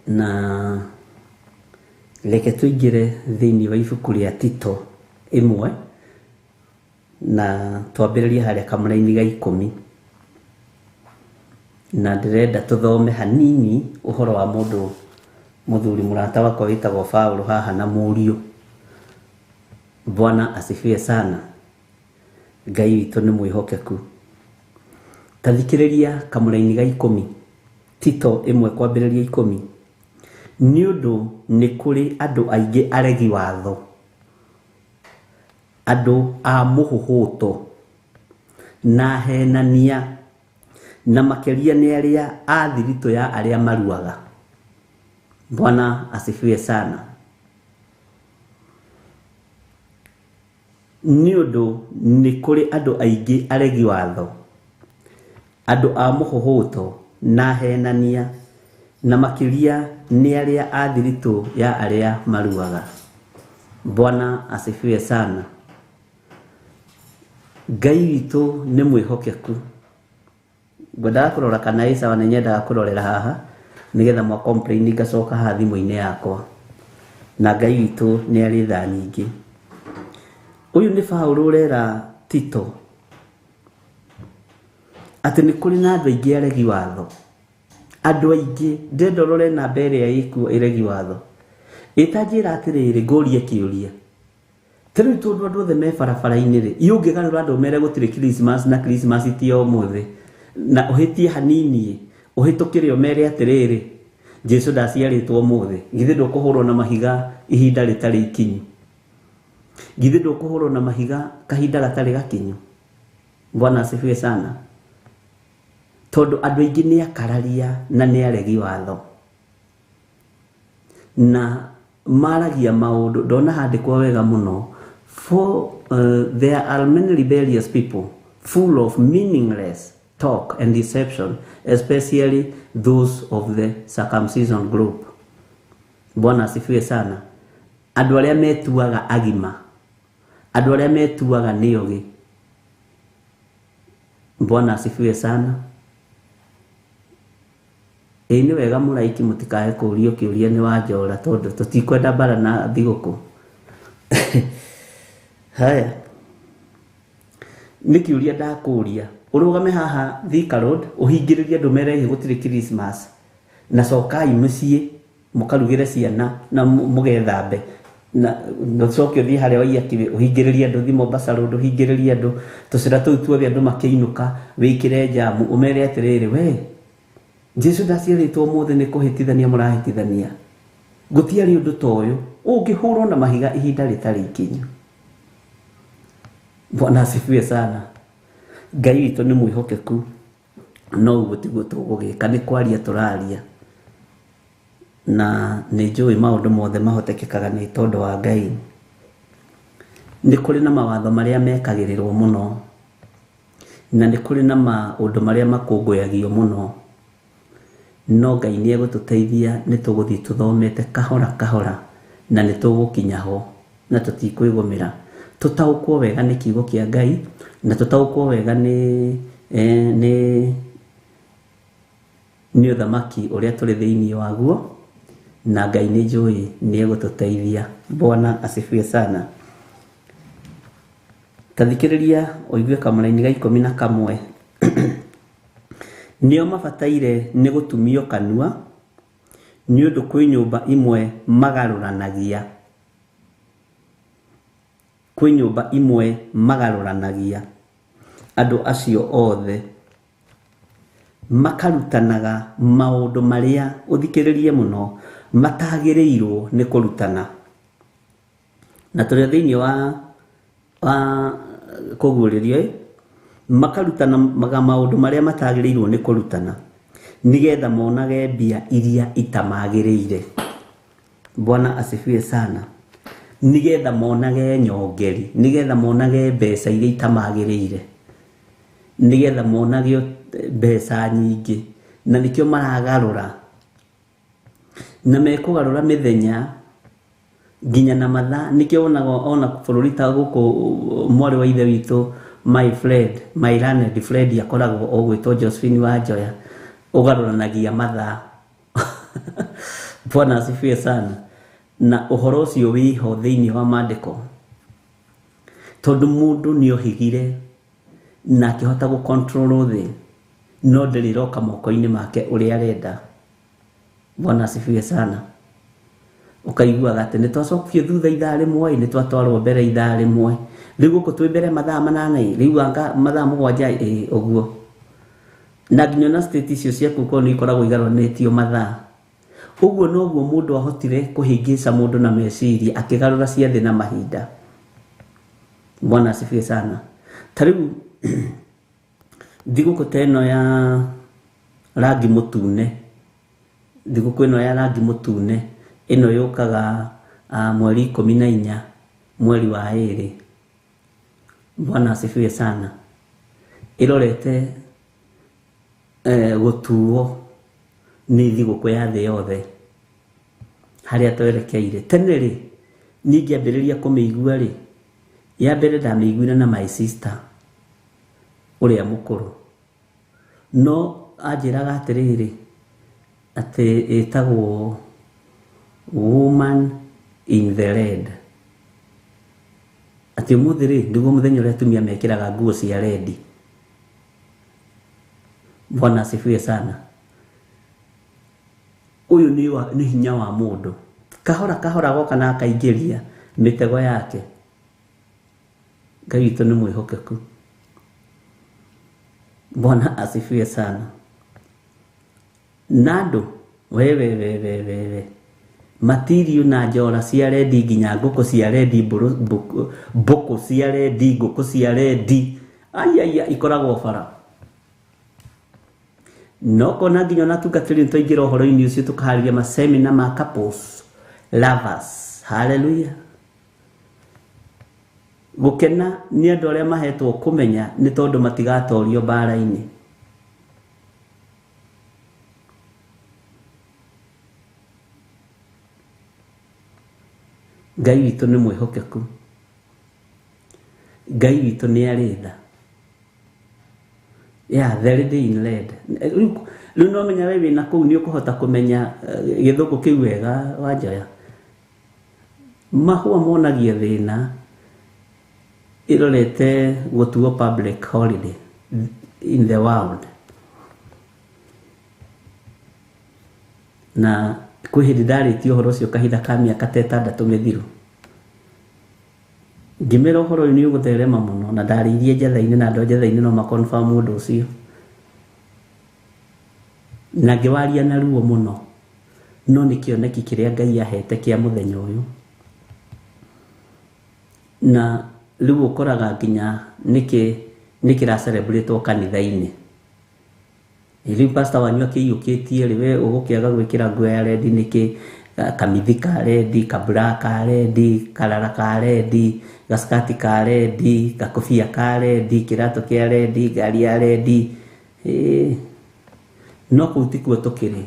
Na reke tũingĩre thĩinĩ wa ibuku rĩa Tito 1 na twambĩrĩrie harĩa kamũraini ga 10. Na ndĩrenda tũthome hanini ũhoro wa mũndũ mũthuri mũrata wakwa wĩtagwo Paũlũ haha na mũriũ. Bwana asifiwe sana. Ngai witũ nĩ mwĩhokeku. Ta thikĩrĩria kamũraini ga 10, Tito 1 kwambĩrĩria 10. Nĩ ũndũ nĩ kũrĩ andũ aingĩ aregi watho, andũ a mũhũhũto na henania, na makĩria nĩ arĩa a thiritũ ya arĩa maruaga. Bwana asifiwe sana. Nĩ ũndũ nĩ kũrĩ andũ aingĩ aregi watho, andũ a mũhũhũto na henania, na makĩria nĩ arĩa a thiritũ ya arĩa maruaga. Bwana asifiwe sana. Ngai witũ nĩ mwĩhokeku. Ngwendaga kũrora kana ĩ sawa, nĩ nyendaga kũrorera haha nĩgetha mwa complain ngacoka haha thimũ-inĩ yakwa. Na Ngai witũ nĩ arĩ tha nyingĩ. Ũyũ nĩ Paũlũ ũrera Tito atĩ nĩ kũrĩ na andũ aingĩ aregi watho. Andũ aingĩ, ndĩrenda ũrore namba ĩrĩa ĩkuo ĩregi watho. Ĩtanjĩra atĩrĩrĩ, ngũrie kĩũria. Ta rĩu tondũ andũ othe me barabara-inĩ rĩ, iũ ũngĩgarũra andũ mere gũtirĩ Christmas na Christmas ti ya ũmũthĩ, na ũhĩtie hanini, ũhĩtũkĩre ũmere atĩrĩrĩ, Jesũ ndaciarĩtwo ũmũthĩ, githĩ ndũkũhũrwo na mahiga ihinda rĩtarĩ ikinyu? Githĩ ndũkũhũrwo na mahiga kahinda gatarĩ gakinyu? Bwana asifiwe sana. Tondũ andũ aingĩ nĩ akararia na nĩ aregi watho. Na maragia maũndũ, ndona handĩkwo wega mũno. For there are many rebellious people full of meaningless talk and deception, especially those of the circumcision group. Bwana asifiwe sana. Andũ arĩa metuaga agima, andũ arĩa metuaga nĩ ogĩ. Bwana asifiwe sana. Ĩĩ nĩ wega mũraiki mũtikae kũũrio kĩũria nĩ wa Njora tondũ tũtikwenda mbara na thigũkũ. Haya, nĩ kĩũria ndakũria. Ũrũgame haha Thika Road ũhingĩrĩrie andũ mere gũtirĩ Christmas, na cokai mũciĩ mũkarugĩre ciana na mũgethambe, na ũcoke ũthiĩ harĩa Waiyaki ũhingĩrĩrie andũ, thiĩ Mombasa Road ũhingĩrĩrie andũ, tũcĩra tũu tuothe andũ makĩinũka, wĩkĩre njamu ũmere atĩrĩrĩ, we Jesũ ndaciarĩtwo ũmũthĩ nĩ kũhĩtithania mũrahĩtithania. Gũtiarĩ ũndũ ta ũyũ, ũngĩhũrwo na mahiga ihinda rĩtarĩ ikinyu. Bwana asifiwe sana. Ngai witũ nĩ mwĩhokeku, no ũguo tiguo tũgũgĩka, nĩ kwaria tũraria. Na nĩ njũĩ maũndũ mothe mahotekekaga nĩ tondũ wa Ngai. Nĩ kũrĩ na mawatho marĩa mekagĩrĩrwo mũno, na nĩ kũrĩ na maũndũ marĩa makũngũyagio mũno. No Ngai nĩ egũtũteithia, nĩ tũgũthiĩ tũthomete kahora kahora, na nĩ tũgũkinya ho, na tũtikwĩgũmĩra. Tũtaũkwo wega nĩ kiugo kĩa Ngai, na tũtaũkwo wega nĩ nĩ ũthamaki ũrĩa tũrĩ thĩinĩ waguo, na Ngai nĩ njũĩ nĩ egũtũteithia. Bwana asifiwe sana. Ta thikĩrĩria ũigue kamũraini ga 11. Nĩo mabataire nĩ gũtumio kanua, nĩ ũndũ kwĩ nyũmba imwe magarũranagia. Kwĩ nyũmba imwe magarũranagia andũ acio othe, makarutanaga maũndũ marĩa ũthikĩrĩrie mũno matagĩrĩirwo nĩ kũrutana. Na tũrĩ thĩinĩ wa kũguũrĩrio, makarutanaga maũndũ marĩa matagĩrĩirwo nĩ kũrutana, nĩgetha monage mbia iria itamagĩrĩire. Bwana asifiwe sana. Nigetha monage nyongeri, nigetha monage mbeca iria itamagĩrĩire, nigetha monage mbeca nyingĩ, na nĩkĩo maragarũra. Na mekũgarũra mĩthenya nginya na mathaa. Nĩkĩo wonaga ona bũrũri ta gũkũ mwarĩ wa ithe witũ my friend, my learned friend akoragwo ũgwĩtwo Josephine Wanjoya, ũgarũranagia mathaa. Bwana asifiwe sana. Na ũhoro ũcio wĩho thĩinĩ wa maandĩko, tondũ mũndũ nĩohĩgire na akĩhota gũ control thĩ, no ndĩrĩ ĩroka moko-inĩ make ũrĩa arenda. Bwana asifiwe sana. Ũkaiguaga atĩ nĩ twacokio thutha ithaa rĩmwe, nĩ twatwarwo mbere ithaa rĩmwe, rĩu gũkũ twĩ mbere mathaa 8, rĩu anga mathaa 7, ĩ ũguo. Na nginya ona state icio ciaku korwo nĩ ikoragwo igarũranĩtio mathaa. Ũguo noguo mũndũ ahotire kũhĩngĩca mũndũ na meciria, akĩgarũra ciathĩ na mahinda. Bwana asifiwe sana. Ta rĩu thigũkũ ta ĩno ya rangi mũtune, thigũkũ ĩno ya rangi mũtune ĩno yũkaga mweri 14 mweri wa 2. Bwana asifiwe sana. Ĩrorete gũtuo nĩ thigũkũ ya thĩ yothe harĩa twerekeire. Tene rĩ, niĩ ngĩambĩrĩria kũmĩigua rĩ, ya mbere ndamĩiguire na my sister ũrĩa mũkũrũ, no anjĩraga atĩrĩrĩ, atĩ ĩtagwo Woman in the Red, atĩ ũmũthĩ rĩ nĩguo mũthenya ũrĩa atumia mekĩraga nguo cia rendi. Bwana asifiwe sana. Ũyũ nĩ hinya wa mũndũ, kahora kahora goka na akaingĩria mĩtego yake. Ngai witũ nĩ mwĩhokeku. Bwana asifiwe sana. Na andũ we matirio na njora cia rendi, nginya ngũkũ cia rendi, mbũkũ cia rendi, ngũkũ cia rendi, aiaia ikoragwo bara. No kona nginya ona tungatĩri nĩ twaingĩra ũhoro-inĩ ũcio, tũkaharĩria masemina ma couples lovers. Hallelujah. Gũkena nĩ andũ arĩa mahetwo kũmenya, nĩ tondũ matigatorio mbara-inĩ. Ngai witũ nĩ mwĩhokeku, Ngai witũ nĩ arĩ tha. Yeah, the lady in red. Rĩu no menya we wĩna kũu nĩ ũkũhota kũmenya gĩthũngũ kĩu wega Wanjoya. Mahũa monagia thĩna, ĩrorete gũtuo public holiday in the world. Na kwĩ hĩndĩ ndarĩtie ũhoro ũcio kahinda ka mĩaka ta 6 mĩthiru, ngĩmera ũhoro ũyũ nĩ ũgũtherema mũno, na ndarĩirie njetha-inĩ, na andũ a njetha-inĩ no ma-confirm ũndũ ũcio, na ngĩwaria na ruo mũno, no nĩ kĩoneki kĩrĩa Ngai ahete kĩa mũthenya ũyũ. Na rĩu ũkoraga nginya nĩkĩ kĩra-celebrate kanitha-inĩ. Rĩu pastor wanyu akĩiyũkĩtie rĩ, we ũgũkĩaga gwĩkĩra nguo ya rendi nĩkĩ? Kamithi ka rendi, kabra ka rendi, karara ka rendi, gaskati ka rendi, gakobia ka rendi, kĩratũ kĩa rendi, ngari ya rendi. No kũu tikuo tũkĩrĩ.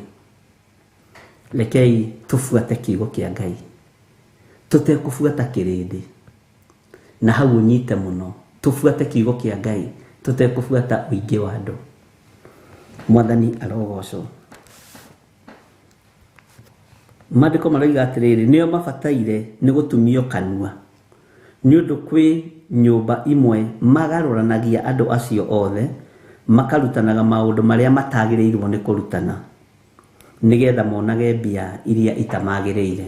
Rekei tũbuate kiugo kĩa Ngai, tũtekũbuata kĩrĩndĩ. Na hau ũnyite mũno, tũbuate kiugo kĩa Ngai, tũtekũbuata ũingĩ wa andũ. Mwathani arogocwo. Maandĩko maroiga atĩrĩrĩ, nĩo mabataire nĩ gũtumio kanua, nĩ ũndũ kwĩ nyũmba imwe magarũranagia andũ acio othe, makarutanaga maũndũ marĩa matagĩrĩirwo nĩ kũrutana, nĩgetha monage mbia iria itamagĩrĩire.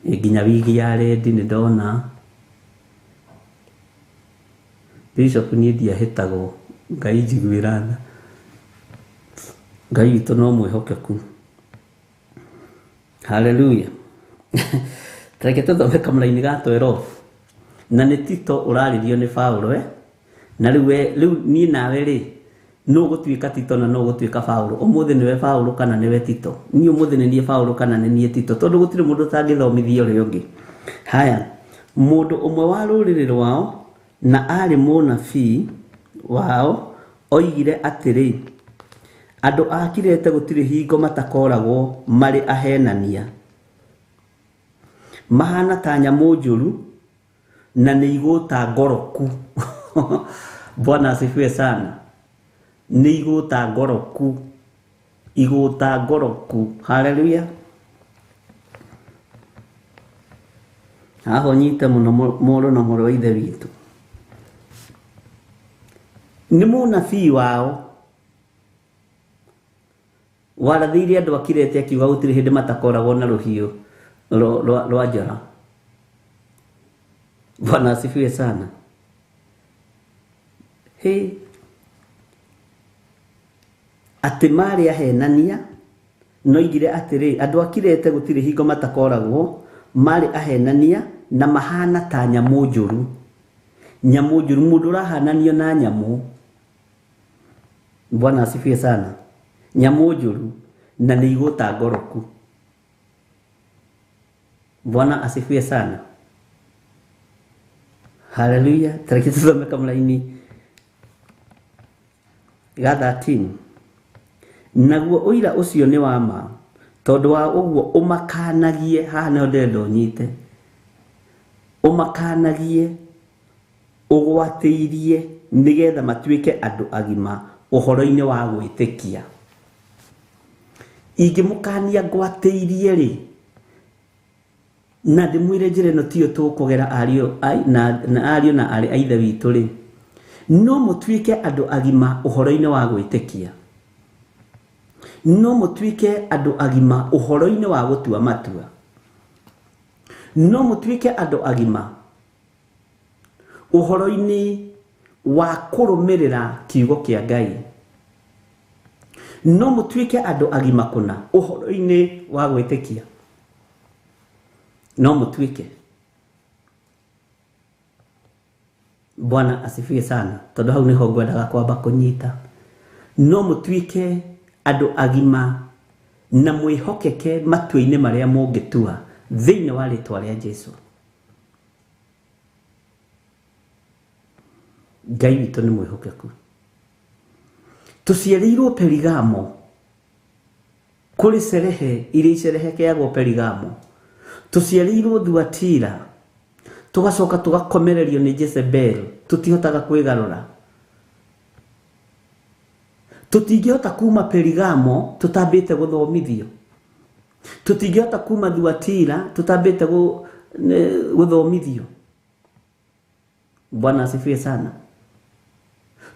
Nginya wigi ya rendi nĩ ndona. Bishop niĩ ndiahĩtagwo, Ngai njiguĩra tha. Ngai witũ no mwĩhokeku. Hallelujah. Tareke tũthome kamũraini ga 12. Na nĩ Tito ũrarĩrio nĩ Paũlũ, Na rĩu rĩu niĩ nawe rĩ, nũ ũgũtuĩka Tito na nũ ũgũtuĩka Paũlũ? Ũmũthĩ nĩwe Paũlũ kana nĩwe Tito? Niĩ ũmũthĩ nĩ niĩ Paũlũ kana nĩ niĩ Tito? Tondũ gũtirĩ mũndũ ũtangĩthomithia ũrĩa ũngĩ. Haya, mũndũ ũmwe wa rũrĩrĩ rwao na aarĩ mũnabii wao oigire atĩrĩ, andũ a Kirete gũtirĩ hingo matakoragwo marĩ ahenania, mahana ta nyamũ njũru na nĩ igũta ngoroku. Bwana asifiwe sana. Nĩ igũta ngoroku, igũta ngoroku. Haleluya. Haha ũnyite mũno mũrũ na mũrũ wa ithe witũ. Nĩ mũnabii wao warathĩire andũ a Kirete akiuga gũtirĩ hĩndĩ matakoragwo na rũhiũ rwa njora. Bwana asifiwe sana. He, atĩ marĩ ahenania, noigire atĩrĩ, andũ a Kirete gũtirĩ hingo matakoragwo marĩ ahenania na mahana ta nyamũ njũru. Nyamũ njũru, mũndũ ũrahananio na nyamũ. Bwana asifiwe sana. Nyamũ njũru na nĩ igũta ngoroku. Bwana asifiwe sana. Haleluya. Tareke tuthome kamũraini ga 13. Naguo ũira ũcio nĩ wa ma, tondũ wa ũguo ũmakanagie. Haha nĩho ndĩrenda ũnyite. Ũmakanagie ũgwatĩirie nĩgetha matuĩke andũ agima ũhoro-inĩ wa gwĩtĩkia. Ingĩmũkania ngwatĩirie rĩ, na ndĩmwĩre njĩra ĩno tiyo tũkũgera ariũ na ariũ na aarĩ a ithe witũ rĩ, no mũtuĩke andũ agima ũhoro-inĩ wa gwĩtĩkia. No mũtuĩke andũ agima ũhoro-inĩ wa gũtua matua. No mũtuĩke andũ agima ũhoro-inĩ wa kũrũmĩrĩra kiugo kĩa Ngai. No mũtuĩke andũ agima kũna ũhoro-inĩ wa gwĩtĩkia. No mũtuĩke. Bwana asifiwe sana. Tondũ hau nĩho ngwendaga kwamba kũnyita. No mũtuĩke andũ agima na mwĩhokeke matua-inĩ marĩa mũngĩtua thĩinĩ wa rĩtwa rĩa Jesũ. Ngai witũ nĩ mwĩhokeku. Tũciarĩirwo Perigamo, kũrĩ cerehe iria icerehekeagwo Perigamo. Tũciarĩirwo Thuatira, tũgacoka tũgakomererio nĩ Jezebel, tũtihotaga kwĩgarũra. Tũtingĩhota kuma Perigamo tũtambĩte gũthomithio. Tũtingĩhota kuma Thuatira tũtambĩte gũthomithio. Bwana asifiwe sana.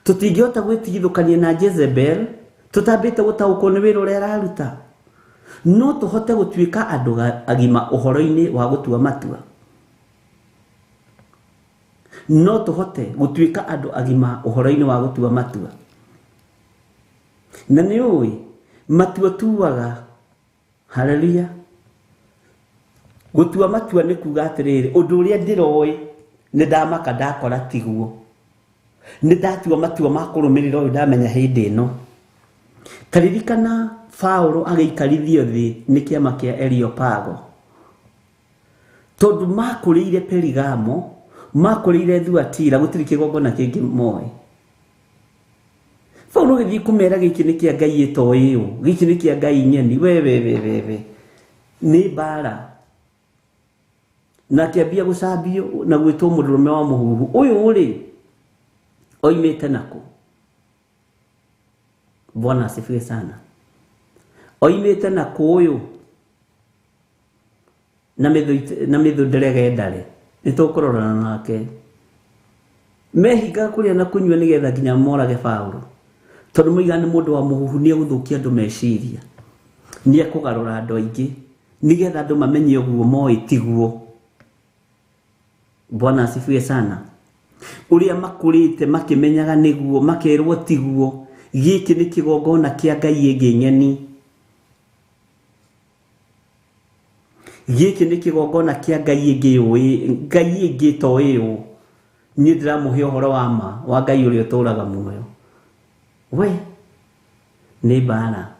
Tũtingĩhota gwĩtigithũkania na Jezebel tũtambĩte gũtaũkwo nĩ wĩra ũrĩa araruta. No tũhote gũtuĩka andũ agima ũhoro-inĩ wa gũtua matua. No tũhote gũtuĩka andũ agima ũhoro-inĩ wa gũtua matua. Na nĩ ũĩ matua tuaga. Haleluya. Gũtua matua nĩ kuga atĩrĩrĩ, ũndũ ũrĩa ndĩroĩ nĩ ndamaka ndakora tiguo. Nĩ ndatua matua ma kũrũmĩrĩra ũyũ ndamenya hĩndĩ ĩno. Ta ririkana Paulo agĩikarithio thĩ nĩ kĩama kĩa Areopago. Tondũ makũrĩire Perigamo, makũrĩire Thuatira, gũtirĩ kĩgongona kĩngĩ moĩ. Paulo agĩthiĩ kũmera gĩkĩ nĩ kĩa Ngai ĩtoĩ ũũ, gĩkĩ nĩ kĩa Ngai nyeni, we we we we we. Nĩ mbara. Na akĩambia gũcambio na gwĩtwo mũndũrũme wa mũhuhu. Ũyũ rĩ, oimĩte nakũ? Bwana asifiwe sana. Oimĩte nakũ ũyũ? Na mĩthũ nderege ndare. Nĩ tũkũrorana nake. Mehingaga kũrĩa na kũnyua nĩgetha nginya morage Paulo. Tondũ moigaga nĩ mũndũ wa mũhuhu, nĩ egũthũkia andũ meciria. Nĩ ekũgarũra andũ aingĩ nĩgetha andũ mamenye ũguo moĩ tiguo. Bwana asifiwe sana. Ũrĩa makũrĩte makĩmenyaga nĩguo, makerwo tiguo, gĩkĩ nĩ kĩgongona kĩa Ngai ĩngĩ ng'eni. Gĩkĩ nĩ kĩgongona kĩa Ngai ĩngĩ yũĩ, Ngai ĩngĩ ĩtoĩ ũũ. Niĩ ndĩramũhe ũhoro wa ma wa Ngai ũrĩa ũtũũraga muoyo. We nĩ mbara.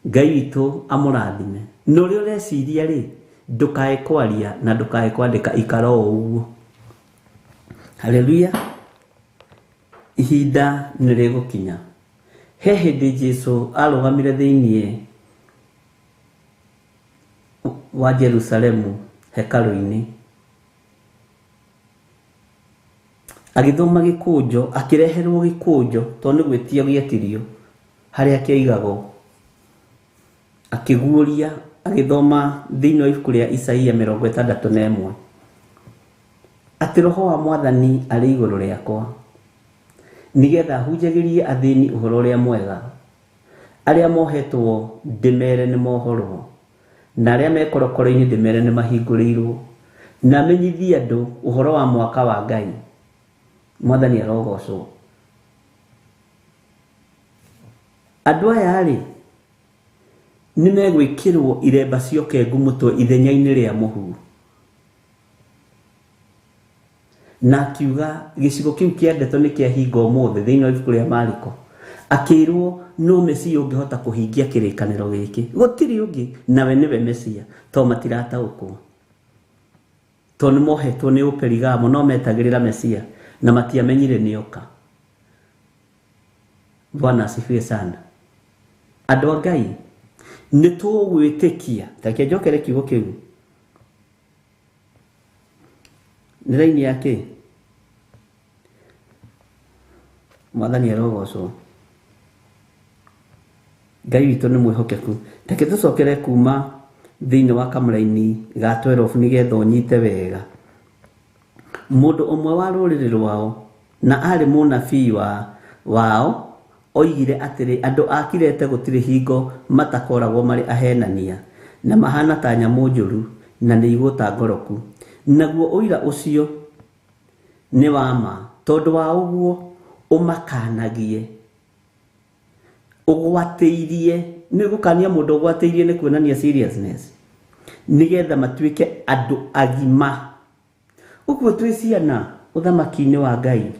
Ngai witũ amũrathime. Na ũrĩa ũreciria rĩ, Ndũkae kwaria na ndũkae kwandĩka, ikara o ũguo. Haleluya. Ihinda nĩ rĩgũkinya. He hĩndĩ Jesu arũgamire thĩiniĩ wa Jerusalemu hekarũ-inĩ, agĩthoma gĩkũnjo, akĩreherwo gĩkũnjo tondũ nĩ gwĩtio gĩetirio harĩa kĩaigagwo, akĩguũria agĩthoma thĩinĩ wa ibuku rĩa Isaia 61 atĩ roho wa mwathani arĩ igũrũ rĩakwa nĩgetha hunjagĩrie athĩni ũhoro ũrĩa mwega, arĩa mohetwo ndĩmere nĩ mohorwo, na arĩa me korokoro-inĩ ndĩmere nĩ mahingũrĩirwo, na menyithie andũ ũhoro wa mwaka wa Ngai. Mwathani arogocwo. Andũ aya rĩ nĩ megwĩkĩrwo iremba cia ũkengu mũtwe ithenya-inĩ rĩa mũhu. Na akiuga gĩcigo kĩu kĩa ndeto nĩ kĩahinga ũmũthĩ thĩinĩ wa ibuku rĩa Mariko. Akĩrwo no Mesia ũngĩhota kũhingia kĩrĩkanĩro gĩkĩ, gũtirĩ ũngĩ, nawe nĩwe Mesia. To matirataũkwo, tondũ nĩ mohetwo nĩ ũperigamo, no metagĩrĩra Mesia na matiamenyire nĩoka. Bwana asifiwe sana. Andũ a Ngai, nĩ tũgwĩtĩkia. Reke njokere kiugo kĩu. Nĩ raini ya kĩ? Mwathani arogocwo. Ngai witũ nĩ mwĩhokeku. Reke tũcokere kuma thĩinĩ wa kamũraini ga 12 nĩgetha ũnyite wega. Mũndũ ũmwe wa rũrĩrĩ rwao na arĩ mũnabii wao oigire atĩrĩ, andũ a Kirete gũtirĩ hingo matakoragwo marĩ ahenania na mahana ta nyamũ njũru na nĩ igũta ngoroku. Naguo ũira ũcio nĩ wa ma, tondũ wa ũguo ũmakanagie ũgwatĩirie. Nĩ gũkania mũndũ ũgwatĩirie nĩ kuonania seriousness, nĩgetha matuĩke andũ agima. Ũguo twĩ ciana ũthamaki-inĩ wa Ngai,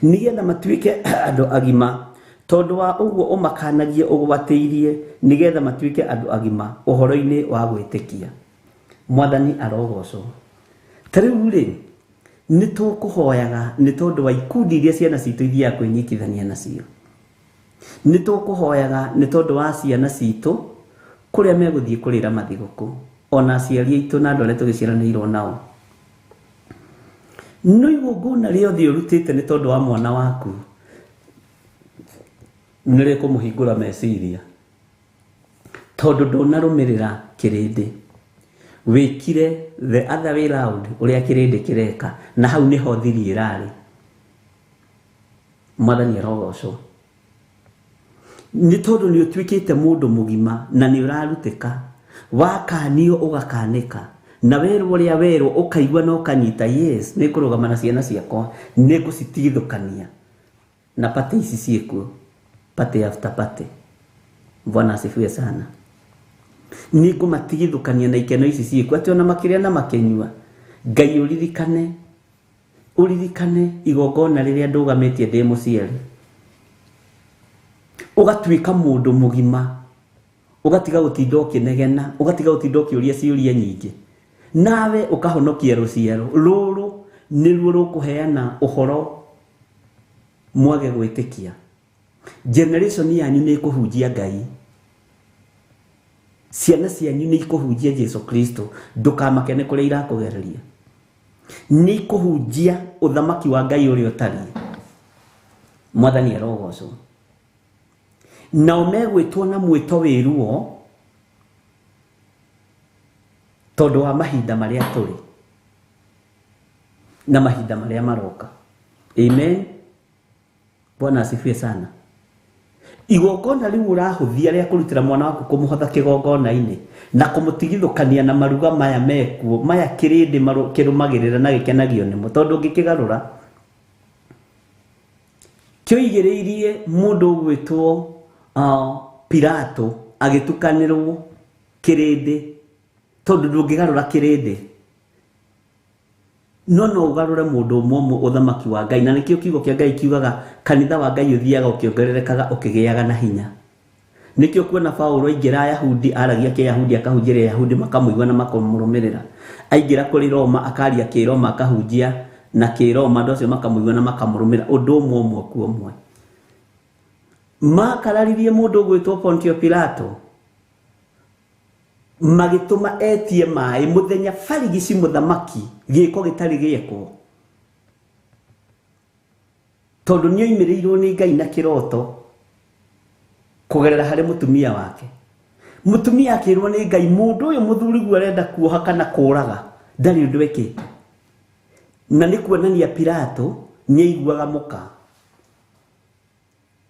nĩgetha matuĩke andũ agima. Tondũ wa ũguo ũmakanagie ũgwatĩirie, nĩgetha matuĩke andũ agima ũhoro-inĩ wa gwĩtĩkia. Mwathani arogocwo. Ta rĩu rĩ, nĩ tũkũhoyaga nĩ tondũ wa ikundi iria ciana citũ ithiaga kwĩnyitithania nacio. Nĩ tũkũhoyaga nĩ tondũ wa ciana citũ kũrĩa megũthiĩ kũrĩra mathigũkũ, ona aciari aitũ na andũ arĩa tũgĩciaranĩirwo nao. No igongona rĩothe ũrutĩte nĩ tondũ wa mwana waku nĩ rĩkũmũhingũra meciria, tondũ ndũnarũmĩrĩra kĩrĩndĩ. Wĩkire the other way round ũrĩa kĩrĩndĩ kĩreka, na hau nĩho thiri ĩrarĩ. Mwathani arogocwo. Nĩ tondũ nĩ ũtuĩkĩte mũndũ mũgima na nĩ ũrarutĩka, wakanio ũgakanĩka, na werwo ũrĩa werwo ũkaigua na ũkanyita, yes, nĩ ngũrũgama na ciana ciakwa, nĩ ngũcitigithũkania na party ici ciĩkuo, party after party. Bwana asifiwe sana. Nĩ ngũmatigithũkania na ikeno ici ciĩkuo, atĩ ona makĩrĩa na makĩnyua. Ngai ũririkane, ũririkane igongona rĩrĩa ndũgamĩtie ndĩ mũciari. Ũgatuĩka mũndũ mũgima, ũgatiga gũtinda ũkĩnegena, ũgatiga gũtinda ũkĩũria ciũria nyingĩ, nawe ũkahonokia rũciaro rũrũ nĩruo rũkũheana ũhoro mwage gwĩtĩkia. Generation yanyu nĩ ĩkũhunjia Ngai, ciana cianyu nĩ ikũhunjia Jesu Kristo. Ndũkamake nĩ kũrĩa irakũgereria, nĩ ikũhunjia ũthamaki wa Ngai ũrĩa ũtariĩ. Mwathani arogocwo. Nao megwĩtwo na mwĩto wĩ ruo tondũ wa mahinda marĩa tũrĩ na mahinda marĩa maroka. Amen. Bwana asifiwe sana. Igongona rĩu ũrahũthia rĩa kũrutĩra mwana waku kũmũhotha kĩgongona-inĩ na kũmũtigithũkania na maruga maya mekuo, maya kĩrĩndĩ kĩrũmagĩrĩra na gĩkenagio nĩmo, tondũ ũngĩkĩgarũra kĩoigĩrĩirie mũndũ ũgwĩtwo Pilato agĩtukanĩrwo kĩrĩndĩ, tondũ ndũngĩgarũra kĩrĩndĩ, no no ũgarũre mũndũ ũmwe ũmwe ũthamaki wa Ngai. Na nĩkĩo kiugo kĩa Ngai kiugaga kanitha wa Ngai ũthiaga ũkĩongererekaga ũkĩgĩaga na hinya. Nĩkĩo kuona Paulo aingĩra Ayahudi aragia kĩyahudi akahunjĩria Ayahudi makamũigua na makamũrũmĩrĩra. Aingĩra kũrĩ Roma akaria kĩroma akahunjia na kĩroma andũ acio makamũigua na makamũrũmĩrĩra ũndũ ũmwe ũmwe ku ũmwe. Makararirie mũndũ ũgwĩtwo Pontio Pilato magĩtũma etie maĩ mũthenya barigici mũthamaki gĩko gĩtarĩ gĩekwo tondũ nĩoimĩrĩirwo nĩ Ngai na kĩroto kũgerera harĩ mũtumia wake. Mũtumia akĩrwo nĩ Ngai mũndũ ũyũ mũthuriguo arenda kuoha kana kũraga ndarĩ ũndũ ekĩte. Na nĩ kuonania Pilato nĩaiguaga mũka.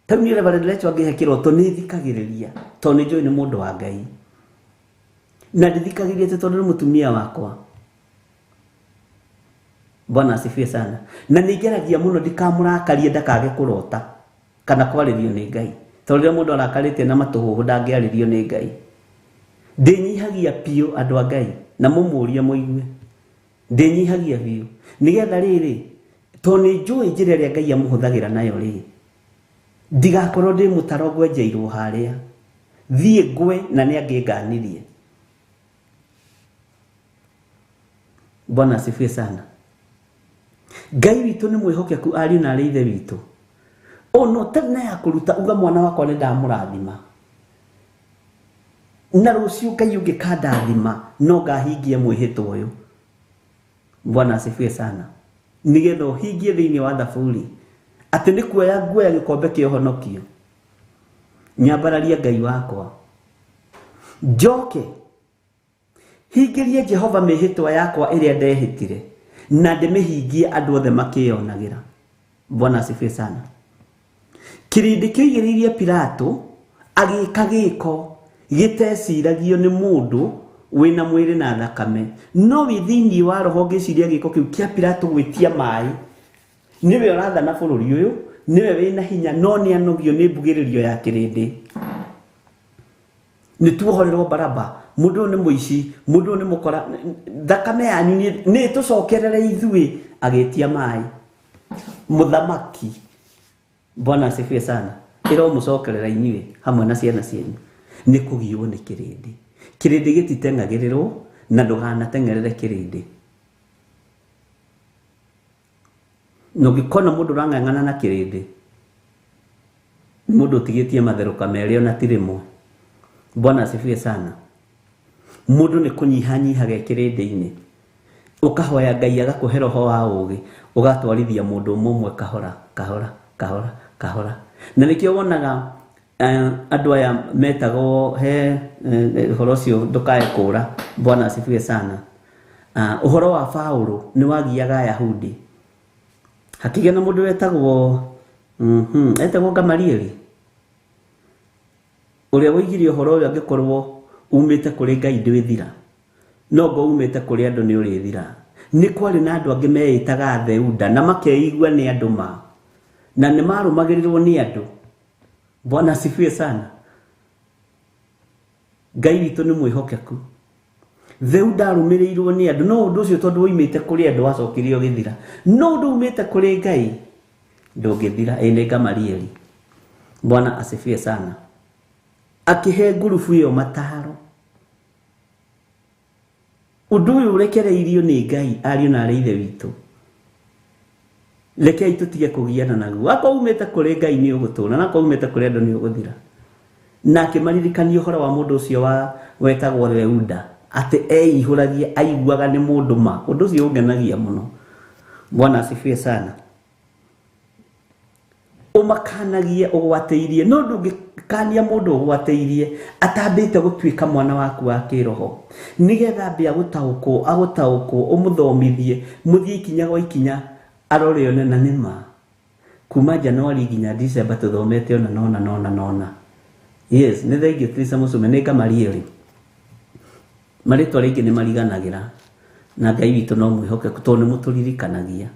Tau niĩ Reverend Lecho angĩhe kĩroto nĩ thikagĩrĩria tondũ nĩ njũĩ nĩ mũndũ wa Ngai. Na ndithikagĩrĩria atĩ tondũ nĩ mũtumia wakwa. Bwana asifiwe sana. Na nĩ ngeragia mũno ndikamũrakarie ndakage kũrota kana kwarĩrio nĩ Ngai. Tondũ rĩrĩa mũndũ arakarĩte na matũhũhũ ndangĩarĩrio nĩ Ngai. Ndĩnyihagia biũ andũ a Ngai na mũmũrie mũigue. Ndĩnyihagia biũ nĩgetha rĩrĩ tondũ nĩ njũĩ njĩra ĩrĩa Ngai amũhũthagĩra nayo rĩ ndigakorwo ndĩ mũtaro ngwenjeirwo harĩa thiĩ ngwe na nĩ angĩnganirie. Bwana asifiwe sana. Ngai witũ nĩ mwĩhokeku ariũ na arĩ ithe witũ. Ona ũtarĩ na ya kũruta uga mwana wakwa nĩ ndamũrathima. Na rũciũ Ngai ũngĩkandathima no ngahingia mwĩhĩtwa ũyũ. Bwana asifiwe sana. Nĩgetha ũhingie thĩinĩ wa thaburi atĩ nĩ kuoya nguoya gĩkombe kĩa ũhonokio nyambararie Ngai wakwa njoke hingĩrie Jehova mĩhĩtwa yakwa ĩrĩa ndehĩtire na ndĩmĩhingie andũ othe makĩyonagĩra. Bwana asifiwe sana. Kĩrĩndĩ kĩoigĩrĩirie Pilato agĩka gĩko gĩteciragio nĩ mũndũ wĩna mwĩrĩ na thakame no wĩ thĩinĩ wa roho ngĩciria gĩko kĩu kĩa Pilato gwĩtia maĩ. Nĩwe ũrathana bũrũri ũyũ, nĩwe wĩna hinya no nĩ anogio nĩ mbugĩrĩrio ya kĩrĩndĩ. Nĩ tuohorerwo Baraba, mũndũ ũyũ nĩ mũici, mũndũ ũyũ nĩ mũkora, thakame yanyu nĩ ĩtũcokerere ithuĩ. Agĩtia maĩ mũthamaki. Bwana asifiwe sana. Ĩromũcokerera inyuĩ hamwe na ciana cianyu. Nĩ kũgiũo nĩ kĩrĩndĩ. Kĩrĩndĩ gĩtiteng'agĩrĩrwo na ndũganateng'erere kĩrĩndĩ. Na ũngĩkona mũndũ ũrang'ang'ana na kĩrĩndĩ nĩ mũndũ ũtigĩtie matherũka merĩ ona ti rĩmwe. Bwana asifiwe sana. Mũndũ nĩ kũnyihanyihaga kĩrĩndĩ-inĩ ũkahoya Ngai agakũhe roho wa ũũgĩ ũgatwarithia mũndũ ũmwe ũmwe kahora kahora kahora kahora. Na nĩkĩo wonaga andũ aya metagwo he ũhoro ũcio ndũkae kũra. Bwana asifiwe sana. Ũhoro wa Paulo nĩ wagiaga Ayahudi. Hakĩgĩa na mũndũ wetagwo etagwo Gamalieli ũrĩa woigire ũhoro ũyũ angĩkorwo umĩte kũrĩ Ngai ndwĩthira no ngo umĩte kũrĩ andũ nĩ ũrĩthira. Nĩ kwarĩ na andũ angĩ meĩtaga Theuda na makeigua nĩ andũ ma na nĩ marũmagĩrĩrwo nĩ andũ. Bwana asifiwe sana. Ngai witũ nĩ mwĩhokeku. Theuda arũmĩrĩirwo nĩ andũ no ũndũ ũcio tondũ woimĩte kũrĩ andũ wacokire ũgĩthira. No ũndũ umĩte kũrĩ Ngai ndũngĩthira. Ĩ nĩ Gamalieli. Bwana asifiwe sana. Akĩhe ngurubu ĩyo mataro. Ũndũ ũyũ ũrekereirio nĩ Ngai ariũ na arĩ ithe witũ. Rekei tũtige kũgiana naguo. Akorwo umĩte kũrĩ Ngai nĩ ũgũtũra na akorwo umĩte kũrĩ andũ nĩ ũgũthira. Na akĩmaririkania ũhoro wa mũndũ ũcio wa wetagwo Theuda atĩ eihũragia aiguaga nĩ mũndũ ma. Ũndũ ũcio ũngenagia mũno. Bwana asifiwe sana. Ũmakanagie ũgwatĩirie no ndũngĩkania mũndũ ũgwatĩirie atambĩte gũtuĩka mwana waku wa kĩroho nĩgetha ambie agũtaũkwo agũtaũkwo ũmũthomithie mũthiĩ ikinya gwa ikinya arore one na nĩma. Kuma Januari nginya December tũthomete ona nona nona nona. Yes, nĩ thengiũ Teresa Mũcume nĩ Gamalieli. Marĩtwa rĩngĩ nĩ mariganagĩra na Ngai witũ no mwĩhokeku tondũ nĩ mũtũririkanagia.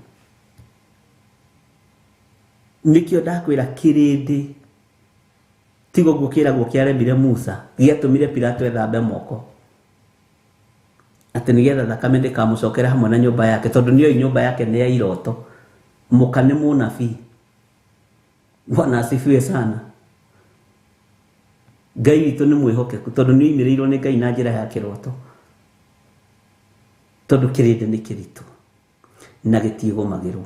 Nĩkĩo ndakwĩra kĩrĩndĩ tiga ũguo kĩragwo kĩaremire Musa gĩatũmire Pilato ethambe moko atĩ nĩgetha thakame ndĩkamũcokere hamwe na nyũmba yake tondũ nĩoĩ nyũmba yake nĩ ya iroto. Mũka nĩ mũnabii. Bwana asifiwe sana. Ngai witũ nĩ mwĩhokeku tondũ nĩ oimĩrĩirwo nĩ Ngai na njĩra ya kĩroto, tondũ kĩrĩndĩ nĩ kĩritũ na gĩtigũmagĩrwo.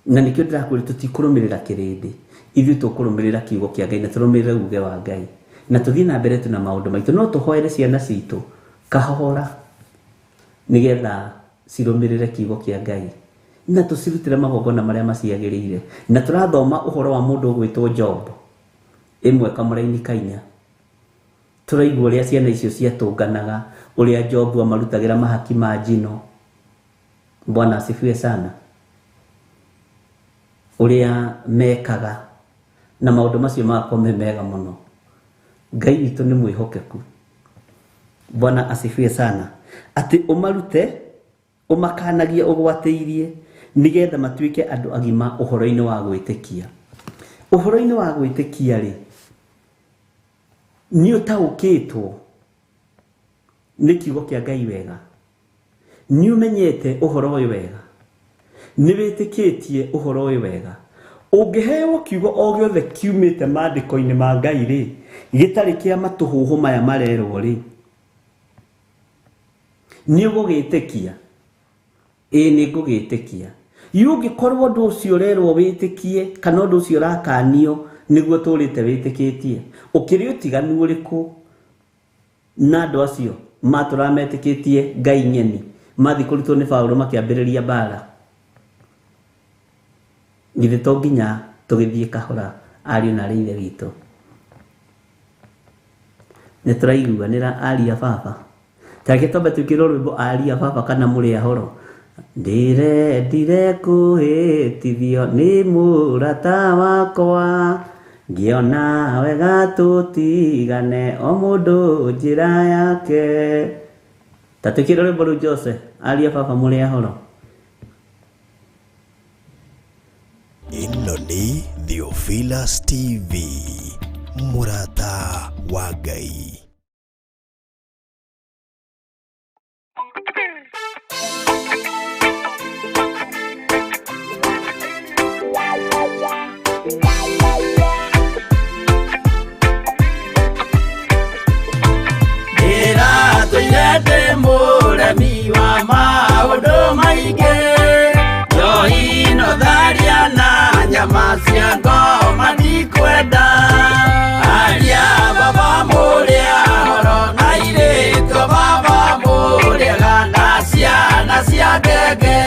Na nĩkĩo ndĩrakwĩra tũtikũrũmĩrĩra kĩrĩndĩ, ithuĩ tũkũrũmĩrĩra kiugo kĩa Ngai na tũrũmĩrĩre uge wa Ngai na tũthiĩ na mbere tu na maũndũ maitũ. No tũhoere ciana citũ kahora nĩgetha cirũmĩrĩre kiugo kĩa Ngai na tũcirutĩre magongona marĩa maciagĩrĩire. Na tũrathoma ũhoro wa mũndũ ũgwĩtwo Job ĩmwe kamũraini kainya, tũraigua ũrĩa ciana icio ciatũnganaga, ũrĩa Job amarutagĩra mahaki ma njino. Bwana asifiwe sana. Ũrĩa mekaga na maũndũ macio magakorwo me mega mũno. Ngai witũ nĩ mwĩhokeku. Bwana asifiwe sana. Atĩ ũmarute ũmakanagie ũgwatĩirie nĩgetha matuĩke andũ agima ũhoro-inĩ wa gwĩtĩkia. Ũhoro-inĩ wa gwĩtĩkia rĩ, nĩ ũtaũkĩtwo nĩ kiugo kĩa Ngai wega, nĩ ũmenyete ũhoro ũyũ wega, nĩ wĩtĩkĩtie ũhoro ũyũ wega. Ũngĩheo kiugo o gĩothe kiumĩte maandĩko-inĩ ma Ngai rĩ, gĩtarĩ kĩa matũhũhũ maya marerwo rĩ, nĩ ũgũgĩtĩkia? Ĩĩ nĩ ngũgĩtĩkia. Yu ũngĩkorwo ũndũ ũcio ũrerwo wĩtĩkie kana ũndũ ũcio ũrakanio nĩguo tũrĩte wĩtĩkĩtie, ũkĩrĩ ũtiganu ũrĩkũ na andũ acio matũraga metĩkĩtie Ngai ng'eni mathiĩ kũrutwo nĩ Paũlũ makĩambĩrĩria mbara? Githĩ to nginya tũgĩthiĩ kahora ariũ na arĩ ithe witũ? Nĩ tũraiguanĩra aria baba? Tareke twambe twĩkĩrwo rwĩmbo aria baba kana mũrĩ ahoro. Ndĩrendire kũhĩtithio nĩ mũrata wakwa, ngĩona wega tũtigane o mũndũ njĩra yake. Ta twĩkĩre rwĩmbo rũu Jose, aria baba mũrĩ ahoro. Ĩno nĩ Theophilus TV, mũrata wa Ngai. Ndĩratũire ndĩ mũremi wa maũndũ maingĩ, njohi no tharia na nyama cia ngoma ndikwenda. Aria baba mũrĩa horo na airĩtu baba mũrĩega na ciana cia ngenge.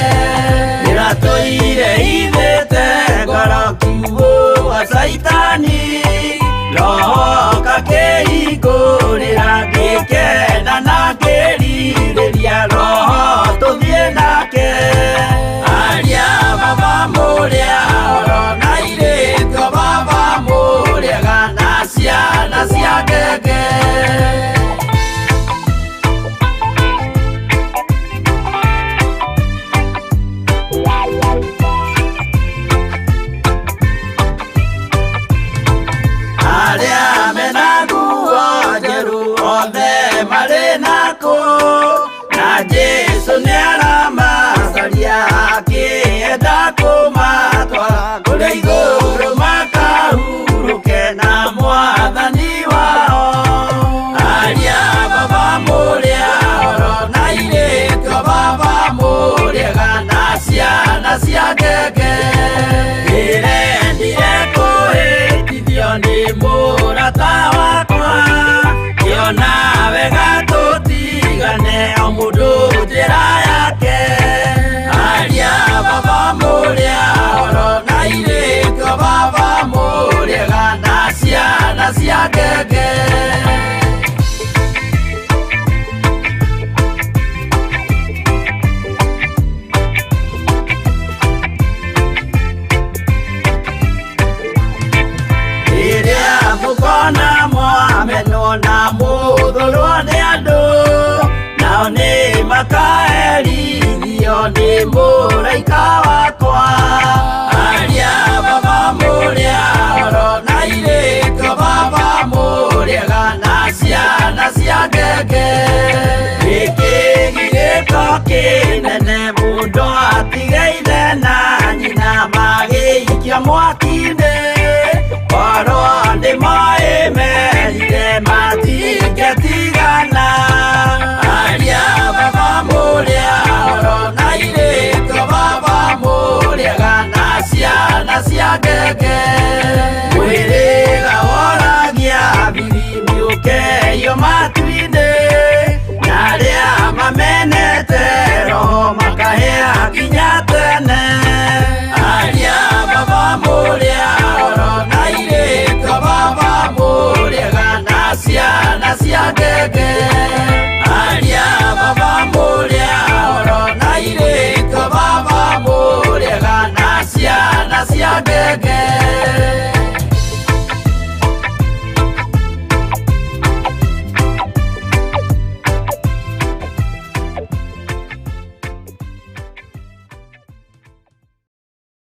Ndĩratũire ithĩte ngoro kiugũ wa Caitani, roho kakĩhingũrĩra ngĩkena na ngĩrirĩria roho tũthiĩ nake. Aria baba mũrĩa horo na airĩtu baba mũrĩega na ciana cia ngenge. Arĩa mena nguo njerũ othe marĩ nakũ, na Jesũ nĩaramacaria akĩenda kũmatwara kũrĩa igũrũ makahurũke na mwathani wao. Aria baba mũrĩa horo na airĩtu baba mũrĩega na ciana cia ngenge. Ndĩrendire kũhĩtithio nĩ mũrata wakwa, ngĩona wega tũtigane o mũndũ njĩra yake. Aria baba mũrĩa horo na airĩtu baba mũrĩega na ciana cia ngenge. Rĩrĩa mũkona mwamenwo na mũthũrwo nĩ andũ, nao nĩ makaherithio nĩ mũraika wakwa. Aria baba mũrĩa horo na airĩtu baba mũrĩega na ciana cia ngenge. Gĩkĩ gĩgĩko kĩnene mũndũ atige ithe na nyina magĩikia mwaki-inĩ, korwo nĩ ciana cia ngenge mwĩrĩga woragia birimbi ũkeyo matu-inĩ na arĩa mamenete roho makahĩa nginya tene aria baba mũrĩa oro na irĩtwa baba mũrĩega na ciana cia ngenge aria baba mũrĩa oro na irĩtwa baba mũrĩega na ciana cia ngenge.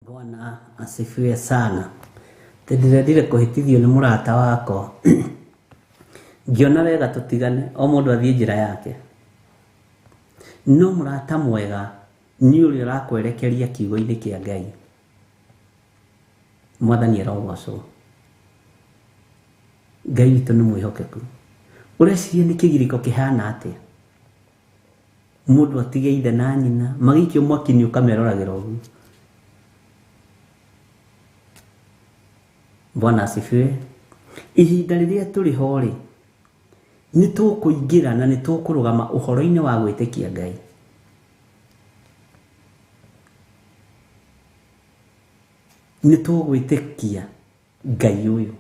Bwana asifiwe sana. Ndĩrendire kũhĩtithio nĩ mũrata wakwa ngĩona wega tũtigane o mũndũ athiĩ njĩra yake. No mũrata mwega nĩ ũrĩa ũrakwerekeria kiugo-inĩ kĩa Ngai. Mwathani arogocwo. Ngai witũ nĩ mwĩhokeku. Ũreciria nĩ kĩgirĩko kĩhana atĩa mũndũ atige ithe na nyina magĩikio mwaki-inĩ ũkameroragĩra ũguo. Bwana asifiwe. Ihinda rĩrĩa tũrĩ ho rĩ, nĩ tũkũingĩra na nĩ tũkũrũgama ũhoro-inĩ wa gwĩtĩkia Ngai. Nĩ tũgwĩtĩkia Ngai ũyũ.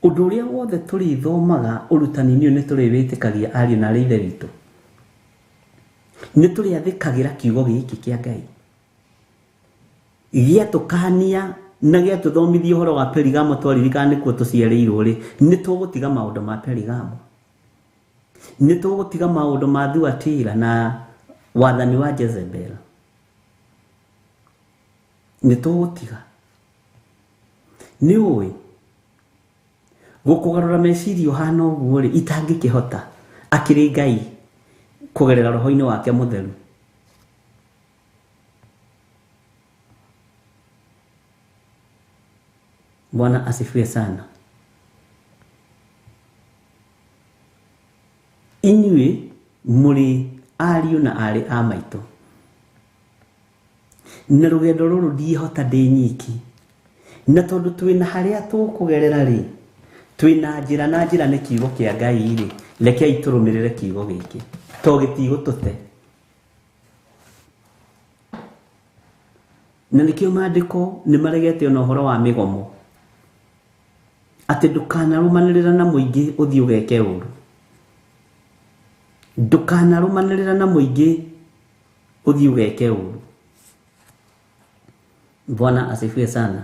Ũndũ ũrĩa wothe tũrĩthomaga ũrutani-inĩ ũyũ nĩ tũrĩwĩtĩkagia ariũ na aarĩ a Ithe witũ. Nĩ tũrĩathĩkagĩra kiugo gĩkĩ kĩa Ngai. Gĩatũkania na gĩatũthomithia ũhoro wa Perigamo twaririkana nĩkuo tũciarĩirwo rĩ, nĩ tũgũtiga maũndũ ma Perigamo. Nĩ tũgũtiga maũndũ ma Thuatira na wathani wa Jezebel. Nĩ tũgũtiga. Nĩ ũĩ gũkũgarũra meciria ũhana ũguo rĩ, itangĩkĩhota akĩrĩ Ngai kũgerera roho-inĩ wake mũtheru. Bwana asifiwe sana. Inyuĩ mũrĩ ariũ na aarĩ a maitũ. Na rũgendo rũrũ ndiĩhota ndĩ nyiki. Na tondũ twĩna harĩa tũkũgerera rĩ, twĩna njĩra na njĩra nĩ kiugo kĩa Ngai rĩ, rekei tũrũmĩrĩre kiugo gĩkĩ to gĩtigũtũte. Na nĩkĩo maandĩko nĩ maregete ona ũhoro wa mĩgomo atĩ ndũkanarũmanĩrĩra na mũingĩ ũthiĩ ũgeke ũru. Ndũkanarũmanĩrĩra na mũingĩ ũthiĩ ũgeke ũru. Bwana asifiwe sana.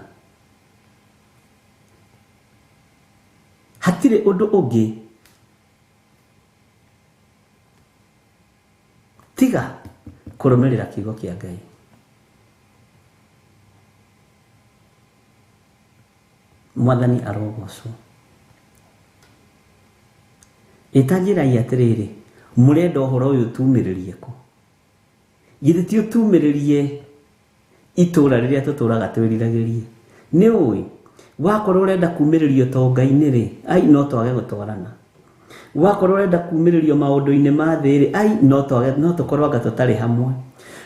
Hatirĩ ũndũ ũngĩ tiga kũrũmĩrĩra kiugo kĩa Ngai. Mwathani arogocwo. Ĩtanjĩrai atĩrĩrĩ, mũrenda ũhoro ũyũ tumĩrĩrie kũ? Githĩ ti ũtumĩrĩrie itũra rĩrĩa tũtũraga twĩriragĩrie? Nĩ ũĩ wakorwo ũrenda kumĩrĩrio tonga-inĩ rĩ, ai no twage gũtwarana. Wakorwo ũrenda kumĩrĩrio maũndũ-inĩ ma thĩ rĩ, ai no twage, no tũkorwo anga tũtarĩ hamwe.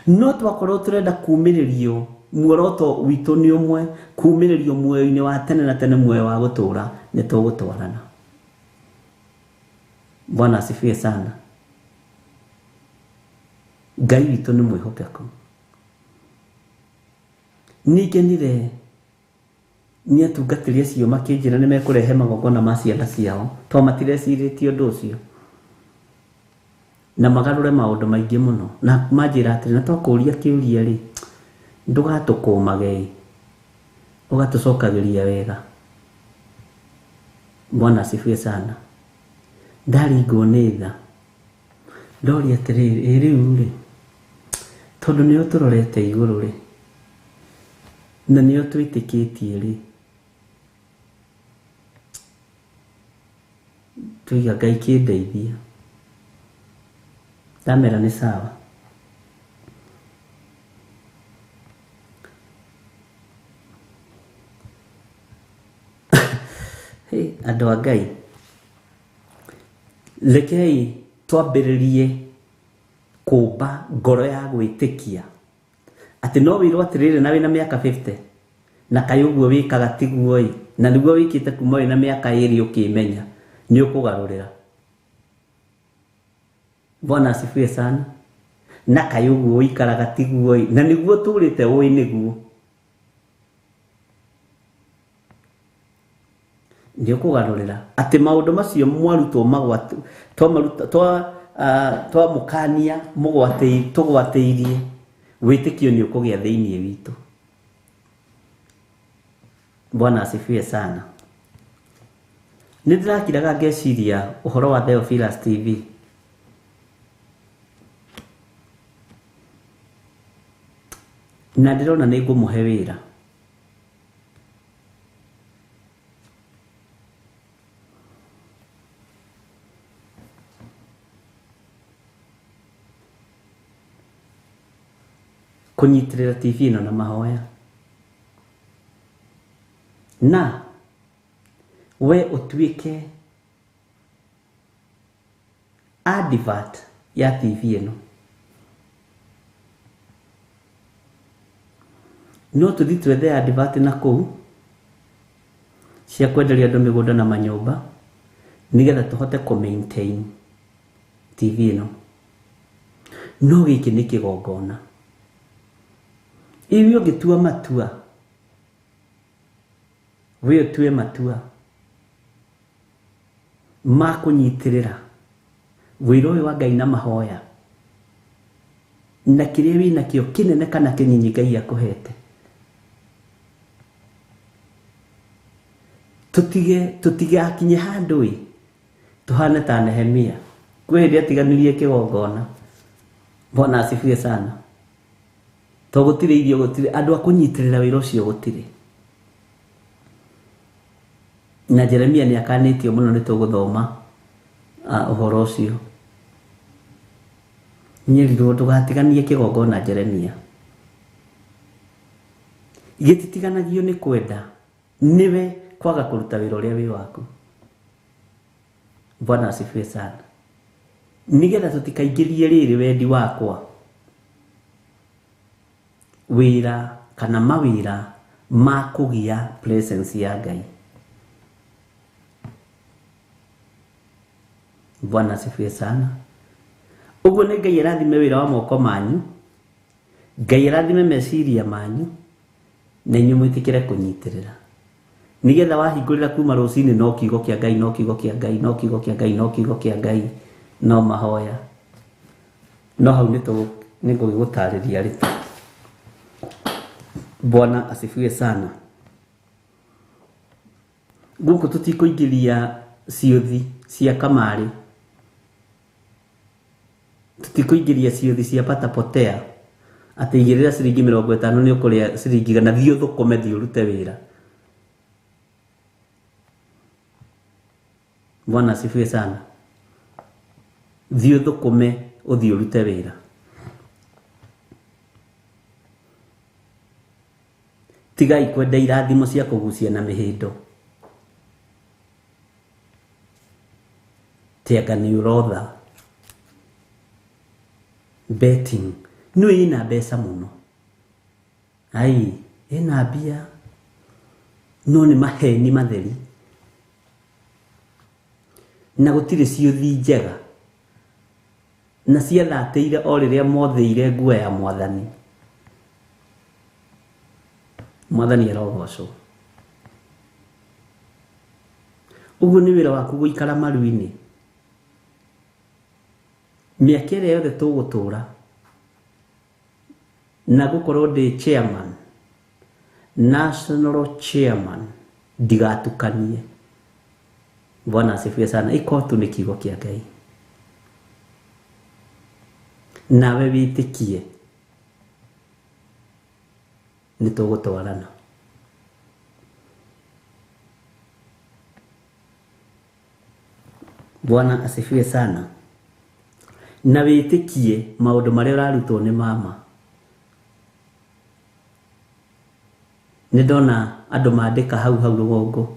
No twakorwo tũrenda kumĩrĩrio muoroto witũ nĩ ũmwe, kumĩrĩrio muoyo-inĩ wa tene na tene, muoyo wa gũtũra, nĩ tũgũtwarana. Bwana asifiwe sana. Ngai witũ nĩ mwĩhokeku. Nĩngenire nĩ atungatĩri acio makĩnjĩra nĩ mekũrehe magongona ma ciana ciao to matirecirĩtie ũndũ ũcio na magarũre maũndũ maingĩ mũno, na manjĩra atĩrĩ, na twakũria kĩũria rĩ, ndũgatũkũmage ũgatũcokagĩria wega. Bwana asifiwe sana. Ndaringwo nĩ tha, ndoria atĩrĩrĩ, ĩ rĩu rĩ, tondũ nĩo tũrorete igũrũ rĩ, na nĩo twĩtĩkĩtie rĩ, tuiga Ngai kĩndeithia. Ndamera nĩ sawa. Hey, andũ a Ngai, rekei twambĩrĩrie kũmba ngoro ya gwĩtĩkia Atĩ no wĩrwo atĩrĩrĩ na wĩna mĩaka 50 na kaĩ ũguo wĩkaga tiguo ĩ na nĩguo wĩkĩte kuma wĩna mĩaka 2 ũkĩmenya nĩ ũkũgarũrĩra. Bwana asifiwe sana. Na kaĩ ũguo ũikaraga tiguo ĩ na nĩguo ũtũrĩte ũĩ nĩguo nĩ ũkũgarũrĩra. Atĩ maũndũ macio mwarutwo magwatĩ twamaruta twamũkania mũgwatĩ tũgwatĩirie wĩtĩkio nĩ ũkũgĩa thĩinĩ witũ. Bwana asifiwe sana. Nĩ ndĩrakiraga ngeciria ũhoro wa Theophilus TV. Na ndĩrona nĩ ngũmũhe wĩra. Kũnyitĩrĩra TV ĩno na mahoya. Na we ũtuĩke advert ya TV ĩno. No tũthiĩ twethe advert na kũu cia kwenderia andũ mĩgũnda na manyũmba nĩgetha tũhote kũ maintain TV ĩno. No gĩkĩ nĩ kĩgongona. Iwe ũngĩtua matua, we ũtue matua ma kũnyitĩrĩra wĩra ũyũ wa Ngai na mahoya na kĩrĩa wĩnakĩo kĩnene kana kĩnyinyi Ngai akũhete. Tũtigakinye handũ ĩ tũhane ta Nehemia. Kwĩ hĩndĩ atiganirie kĩgongona. Bwana asifiwe sana. To gũtirĩ irio, gũtirĩ andũ a kũnyitĩrĩra wĩra ũcio gũtirĩ. Na Jeremia nĩ akanĩtio mũno nĩ tũgũthoma ũhoro ũcio. Nyerirwo ndũgatiganie kĩgongona Jeremia. Gĩtitiganagio nĩ kwenda nĩwe kwaga kũruta wĩra ũrĩa wĩ waku. Bwana asifiwe sana. Nĩgetha tũtikaingĩrie rĩrĩ wendi wakwa wĩra kana mawĩra ma kũgĩa presence ya Ngai. Bwana asifiwe sana. Ũguo nĩ Ngai arathime wĩra wa moko manyu, Ngai arathime meciria manyu, na inyuĩ mwĩtĩkĩre kũnyitĩrĩra. Nĩgetha wahingũrĩra kuma rũcinĩ no kiugo kĩa Ngai, no kiugo kĩa Ngai, no kiugo kĩa Ngai, no kiugo kĩa Ngai, no mahoya. No hau nĩ ngũgĩgũtarĩria rĩ. Bwana asifiwe sana. Gũkũ tũtikũingĩria ciũthi cia kamarĩ, tũtikũingĩria ciũthi cia patapotea atĩ igĩrĩra ciringi 50 nĩ ũkũrĩa ciringi 100, thiĩ ũthũkũme, thiĩ ũrute wĩra. Bwana asifiwe sana. Thiĩ ũthũkũme, ũthiĩ ũrute wĩra. Tigai kwenda irathimo cia kũgucia na mĩhĩndo. Tianga nĩ ũrotha. Betting nĩ ĩna mbeca mũno. Ai, ĩna mbia no nĩ maheni matheri. Na gũtirĩ ciũthi njega. Na ciathatĩire o rĩrĩa mothĩire nguo ya mwathani. Mwathani arogocwo. Ũguo nĩ wĩra waku gũikara maru-inĩ. Mĩaka ĩrĩa yothe tũgũtũra na gũkorwo ndĩ chairman, national chairman, ndigatukanie. Bwana asifiwe sana. Ikotu nĩ kiugo kĩa Ngai. Nawe wĩtĩkie nĩ tũgũtwarana. Bwana asifiwe sana. Na wĩtĩkie maũndũ marĩa ũrarutwo nĩ mama. Nĩ ndona andũ mandĩka hau hau rũgongo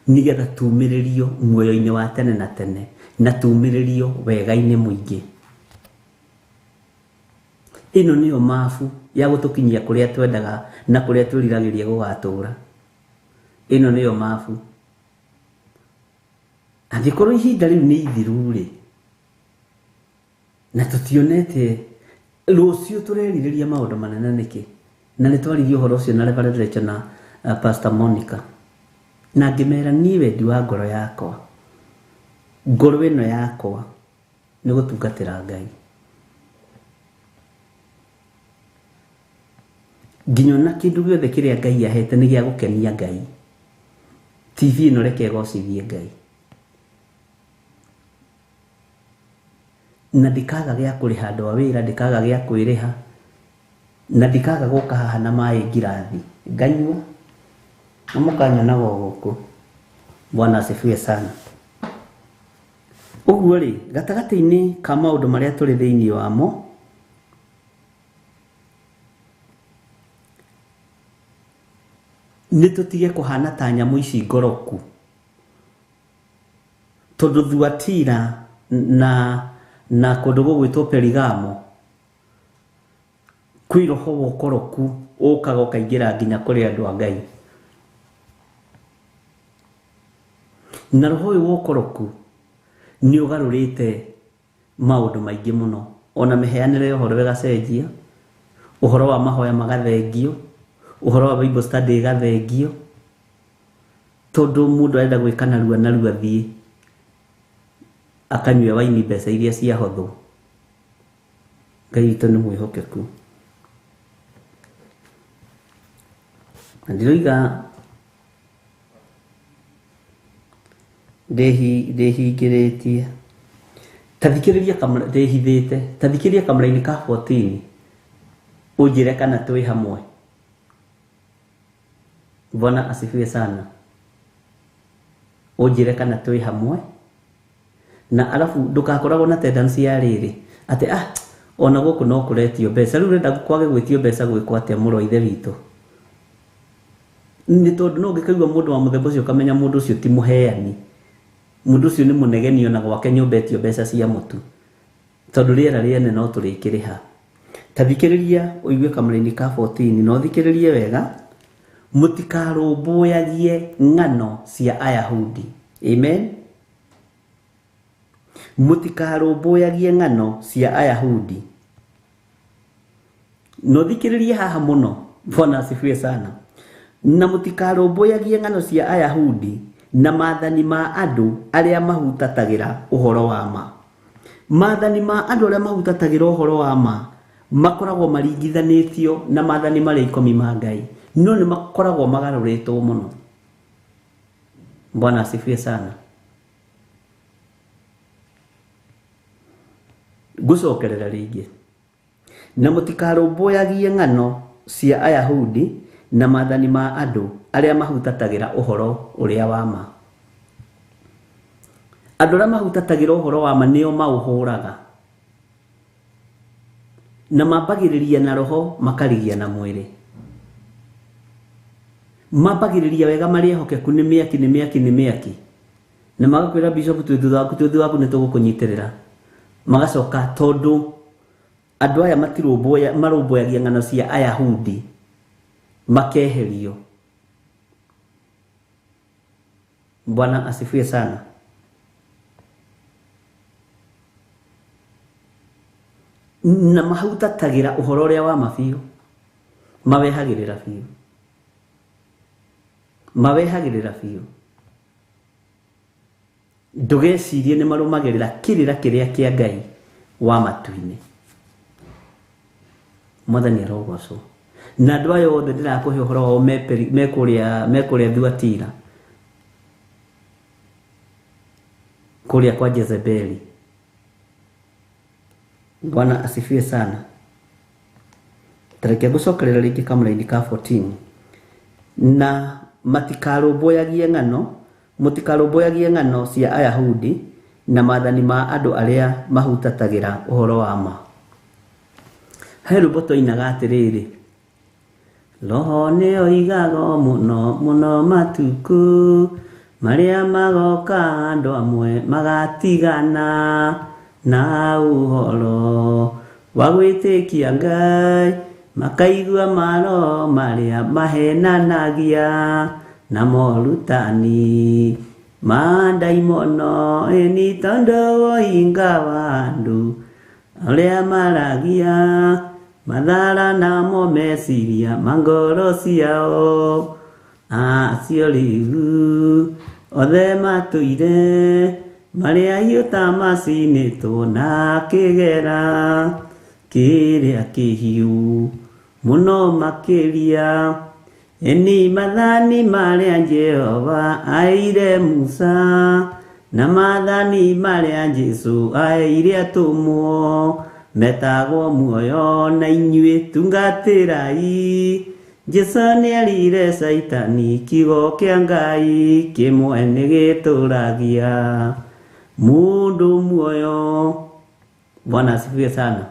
nĩgetha tumĩrĩrio muoyo-inĩ wa tene na tene na tumĩrĩrio wega-inĩ mũingĩ. Ĩno nĩyo mabu ya gũtũkinyia kũrĩa twendaga na kũrĩa twĩriragĩria gũgatũra. Ĩno nĩyo mabu. Angĩkorwo ihinda rĩu nĩ ithiru rĩ, na tũtionete rũciũ tũrerirĩria maũndũ manene nĩkĩ? Na nĩ twaririe ũhoro ũcio na Reverend Rachel na Pastor Monica, na ngĩmera niĩ wendi wa ngoro yakwa, ngoro ĩno yakwa nĩ gũtungatĩra Ngai. Nginya ona kĩndũ gĩothe kĩrĩa Ngai ahete nĩ gĩa gũkenia Ngai. TV ĩno reke ĩgocithie Ngai. Na ndikaga gĩa kũrĩha andũ a wĩra, ndikaga gĩa kwĩrĩha, na ndikaga gũka haha na maĩ ngirathi nganyua, na mũkanyonaga o gũkũ. Bwana asifiwe sana. Ũguo rĩ, gatagatĩ-inĩ ka maũndũ marĩa tũrĩ thĩinĩ wamo, nĩ tũtige kũhana ta nyamũ ici ngoroku, tondũ Thuatira na kũndũ gũgwĩtwo Perigamo kwĩ roho wa ũkoroku ũkaga ũkaingĩra nginya kũrĩ andũ a Ngai. Na roho ũyũ wa ũkoroku nĩ ũgarũrĩte maũndũ maingĩ mũno, ona mĩheanĩre ya ũhoro ĩgacenjia, ũhoro wa mahoya magathengio, ũhoro wa Bible study ĩgathengio, tondũ mũndũ arenda gwĩka narua narua thiĩ akanyue waini mbeca iria ciahothwo. Ngai witũ nĩ mwĩhokeku. Na ndiroiga ndĩhingĩrĩtie, ta thikĩrĩria ndĩhithĩte, ta thikĩrĩria kamũra-inĩ ka 14 ũnjĩre kana twĩ hamwe. Bwana asifiwe sana. Ũnjĩre kana twĩ hamwe. Na alafu ndũgakoragwo na tendency ya rĩrĩ atĩ ona gũkũ no kũretio mbeca. Rĩu ũrenda kwage gwĩtio mbeca gwĩkwo atĩa mũrũ wa ithe witũ? Nĩ tondũ no ũngĩkaigua mũndũ wa mũthemba ũcio ũkamenya mũndũ ũcio ti mũheani, mũndũ ũcio nĩ mũnegeni ona gwake nyũmba etio mbeca cia mũtu, tondũ rĩera rĩene no tũrĩkĩrĩha. Ta thikĩrĩria ũigue kamũra-inĩ ka 14 na ũthikĩrĩrie wega. Mũtikarũmbũyagie ng'ano cia Ayahudi. Amen. Mũtikarũmbũyagie ng'ano cia Ayahudi. No thikĩrĩrie haha mũno. Bwana asifiwe sana. Na mũtikarũmbũyagie ng'ano cia Ayahudi na maathani ma andũ arĩa mahutatagĩra ũhoro wa ma. Maathani ma andũ arĩa mahutatagĩra ũhoro wa ma makoragwo maringithanĩtio na maathani marĩa 10 ma Ngai, no nĩ makoragwo magarũrĩtwo mũno. Bwana asifiwe sana. Ngũcokerera rĩngĩ. Na mũtikarũmbũyagie ng'ano cia Ayahudi na maathani ma andũ arĩa mahutatagĩra ũhoro ũrĩa wa ma. Andũ arĩa mahutatagĩra ũhoro wa ma nĩo maũhũraga, na mambagĩrĩria na roho makarigia na mwĩrĩ. Mambagĩrĩria wega marĩ ehokeku, nĩ mĩaki nĩ mĩaki nĩ mĩaki, na magakwĩra bishop twĩ thutha waku, twĩ thutha waku nĩ tũgũkũnyitĩrĩra. Magacoka tondũ andũ aya marũmbũyagia ng'ano cia Ayahudi makeherio. Bwana asifiwe sana. Na mahutatagĩra ũhoro ũrĩa wa ma biũ, mawehagĩrĩra biũ, mawehagĩrĩra biũ. Ndũgecirie nĩ marũmagĩrĩra kĩrĩra kĩrĩa kĩa Ngai wa matu-inĩ. Mwathani arogocwo. Na andũ aya othe ndĩrakũhe ũhoro wao me kũrĩa Thuatira, kũrĩa kwa Jezebeli. Bwana asifiwe sana. Tareke ngũcokerera rĩngĩ kamũra-inĩ ka 14. Na matikarũmbũyagie ng'ano, mũtikarũmbũyagie ng'ano cia Ayahudi na maathani ma andũ arĩa mahutatagĩra ũhoro wa ma. He rwĩmbo twainaga atĩrĩrĩ, Roho nĩoigaga mũno mũno matukũ marĩa magoka andũ amwe magatigana na ũhoro Wa gwĩtĩkia Ngai makaigua maro marĩa mahenanagia na morutani ma ndaimono ĩni tondũ woinga wa andũ arĩa maragia mathara namo meciria ma ngoro ciao acio rĩu othe matũire marĩa ahiũ ta macinĩtwo na kĩgera kĩrĩa kĩhiũ mũno makĩria ĩni maathani marĩa Jehova aheire Musa na maathani marĩa Jesũ aheire atũmwo metagwo muoyo na inyuĩ tungatĩrai Jesũ nĩerire Caitani kiugo kĩa Ngai kĩmwe nĩgĩtũragia mũndũ muoyo. Bwana asifiwe sana.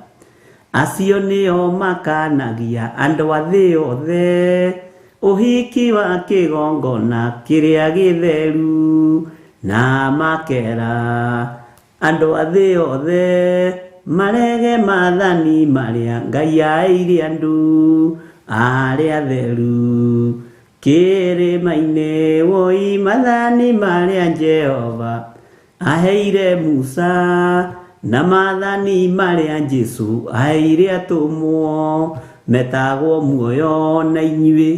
Acio nĩo makanagia andũ a thĩ othe ũhiki wa kĩgongona kĩrĩa gĩtheru na makera andũ a thĩ othe marege maathani marĩa Ngai aheire andũ arĩa atheru kĩrĩma-inĩ woi maathani marĩa Jehova aheire Musa na maathani marĩa Jesũ aheire atũmwo metagwo muoyo na inyuĩ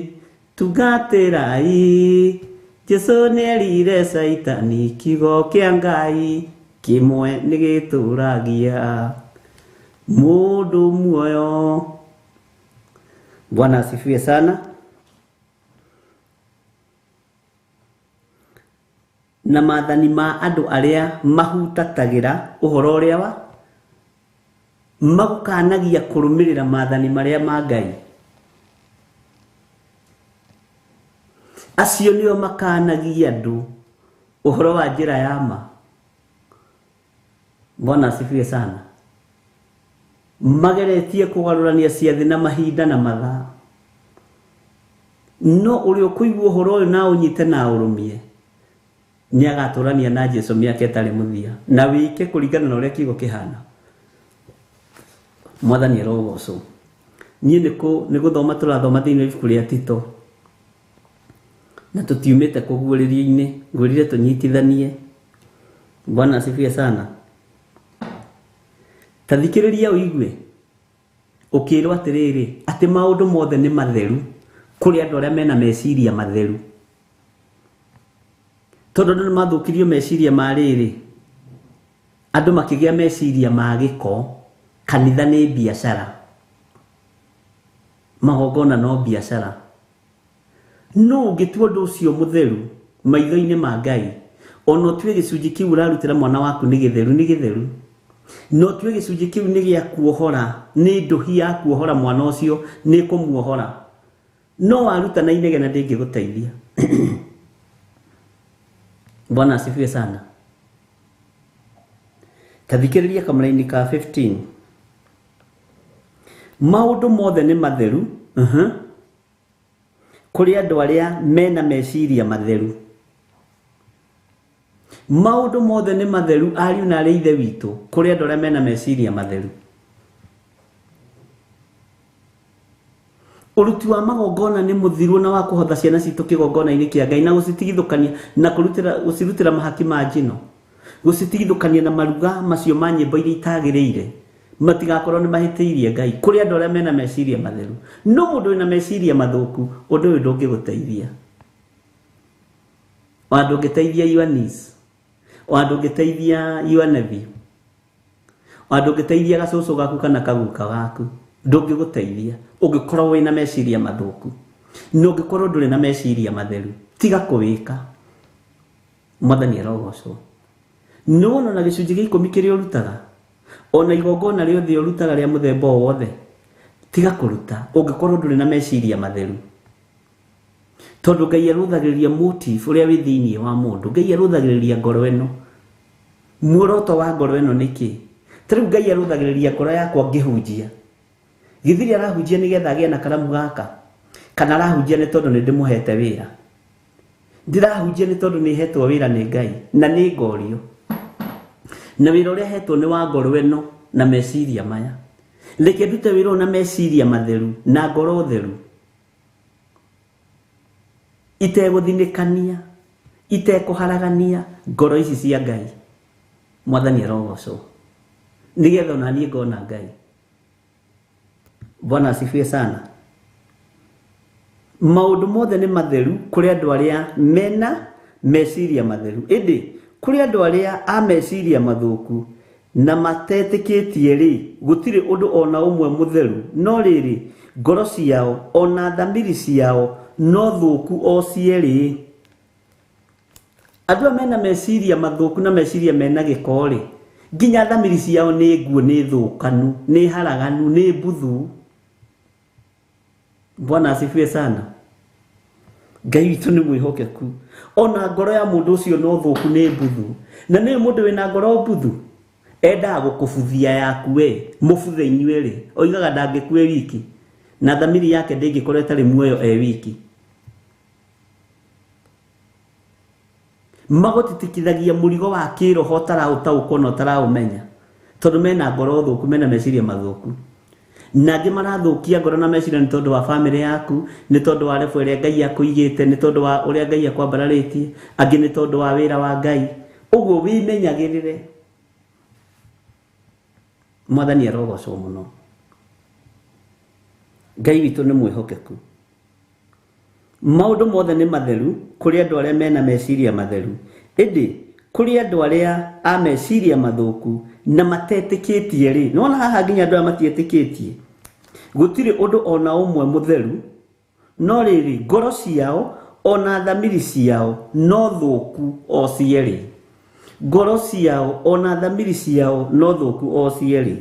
tungatĩrai Jesũ nĩerire Caitani kiugo kĩa Ngai kĩmwe nĩgĩtũragia mũndũ muoyo. Bwana asifiwe sana. Na maathani ma andũ arĩa mahutatagĩra ũhoro ũrĩa wa magũkanagia kũrũmĩrĩra maathani marĩa ma Ngai acio nĩo makanagia andũ ũhoro wa njĩra ya ma. Bwana asifiwe sana. Mageretie kũgarũrania ciathĩ na mahinda na mathaa no ũrĩa ũkũigua ũhoro ũyũ na ũnyite na ũrũmie nĩagatũrania na Jesũ mĩaka ĩtarĩ mũthia na wĩke kũringana na ũrĩa kiugo kĩhana. Mwathani arogocwo. Niĩ nĩ gũthoma tũrathoma thĩinĩ wa ibuku rĩa Tito na tũtiumĩte kũguũrĩrio-inĩ ngwĩrire tũnyitithanie. Bwana asifiwe sana. Ta thikĩrĩria ũigue ũkĩrwo atĩrĩrĩ atĩ maũndũ mothe nĩ matheru kũrĩ andũ arĩa mena meciria matheru tondũ andũ nĩmathũkirio meciria ma rĩrĩ andũ makĩgĩa meciria ma gĩko kanitha nĩ biacara magongona no biacara no ũngĩtua ũndũ ũcio mũtheru maitho-inĩ ma Ngai ona ũtue gĩcunjĩ kĩu ũrarutĩra mwana waku nĩ gĩtheru nĩ gĩtheru no ũtue gĩcunjĩ kĩu nĩ gĩa kuohora nĩ ndũhi ya kuohora mwana ũcio nĩ kũmuohora no waruta na inegene ndĩngĩgũteithia. Bwana asifiwe sana. Ta thikĩrĩria kamũraini ka 15 maũndũ mothe nĩ matheru kũrĩ andũ arĩa mena meciria matheru maũndũ mothe nĩ matheru ariũ na arĩa ithe witũ kũrĩ andũ arĩa mena meciria matheru. Ũruti wa magongona nĩ mũthiru na wa kũhotha ciana citũ kĩgongona-inĩ kĩa Ngai na gũcitigithũkania na kũrutĩra gũcirutĩra mahaki ma njino gũcitigithũkania na maruga macio ma nyĩmbo iria itagĩrĩire matigakorwo nĩ mahĩtĩirie Ngai kũrĩ andũ arĩa mena meciria matheru. No mũndũ wĩna meciria mathũku ũndũ ũyũ ndũngĩgũteithia ona ndũngĩteithia your niece ona ndũngĩteithia your nephew ona ndũngĩteithia gacũcũ gaku kana kaguka gaku ndũngĩgũteithia ũngĩkorwo wĩna meciria mathũku na ũngĩkorwo ndũrĩ na meciria matheru tiga kũwĩka. Mwathani arogocwo. Nĩwona na gĩcunjĩ gĩa ikũmi kĩrĩa ũrutaga ona igongona rĩothe ũrutaga rĩa mũthemba o wothe tiga kũruta ũngĩkorwo ndũrĩ na meciria matheru tondũ Ngai arũthagĩrĩria motive ũrĩa wĩ thĩinĩ wa mũndũ. Ngai arũthagĩrĩria ngoro ĩno muoroto wa ngoro ĩno nĩkĩ ta rĩu Ngai arũthagĩrĩria ngoro yakwa ngĩhunjia githiri arahunjia nĩgetha agĩe na karamu gaka kana arahunjia nĩ tondũ nĩ ndĩmũhete wĩra ndĩrahunjia nĩ tondũ nĩ hetwo wĩra nĩ Ngai na nĩ ngorio na wĩra ũrĩa hetwo nĩ wa ngoro ĩno na meciria maya. Reke ndute wĩra ũyũ na meciria matheru na ngoro theru, itegũthinĩkania, itekũharagania ngoro ici cia Ngai. Mwathani arogocwo, nĩgetha ona niĩ ngona Ngai. Bwana asifiwe sana. Maũndũ mothe nĩ matheru kũrĩ andũ arĩa mena meciria matheru, ĩndĩ kũrĩ andũ arĩa a meciria mathũku na matetĩkĩtie rĩ, gũtirĩ ũndũ ona ũmwe mũtheru, no rĩrĩ, ngoro ciao ona thamiri ciao no thũku o cierĩ. Andũ aya mena meciria mathũku na meciria mena gĩko rĩ, nginya thamiri ciao nĩ nguũ, nĩ thũkanu, nĩ haraganu, nĩ mbuthu. Bwana asifiwe sana. Ngai witũ nĩ mwĩhokeku. Ona ngoro ya mũndũ ũcio no thũku, nĩ mbuthu. Na nĩ mũndũ wĩna ngoro mbuthu endaga gũkũbuthia yaku we, mũbuthe inyuĩ rĩ, oigaga ndangĩkua wiki, na thamiri yake ndĩngĩkorwo ĩtarĩ muoyo e wiki. Magũtitikithagia mũrigo wa kĩroho ũtaraũtaũkwo na ũtaraũmenya, tondũ mena ngoro thũku, mena meciria mathũku. Na angĩ marathũkia ngoro na meciria nĩ tondũ wa bamĩrĩ yaku, nĩ tondũ wa rebu ĩrĩa Ngai akũigĩte, nĩ tondũ wa ũrĩa Ngai akwambararĩtie, angĩ nĩ tondũ wa wĩra wa Ngai. Ũguo wĩmenyagĩrĩre. Mwathani arogocwo mũno. Ngai witũ nĩ mwĩhokeku. Maũndũ mothe nĩ matheru kũrĩ andũ arĩa mena meciria matheru, ĩndĩ kũrĩ andũ arĩa a meciria mathũku na matetĩkĩtie rĩ, nĩwona haha nginya andũ aya matiĩtĩkĩtie, gũtirĩ ũndũ ona ũmwe mũtheru, no rĩrĩ, ngoro ciao ona thamiri ciao no thũku o cierĩ. Ngoro ciao ona thamiri ciao no thũku o cierĩ.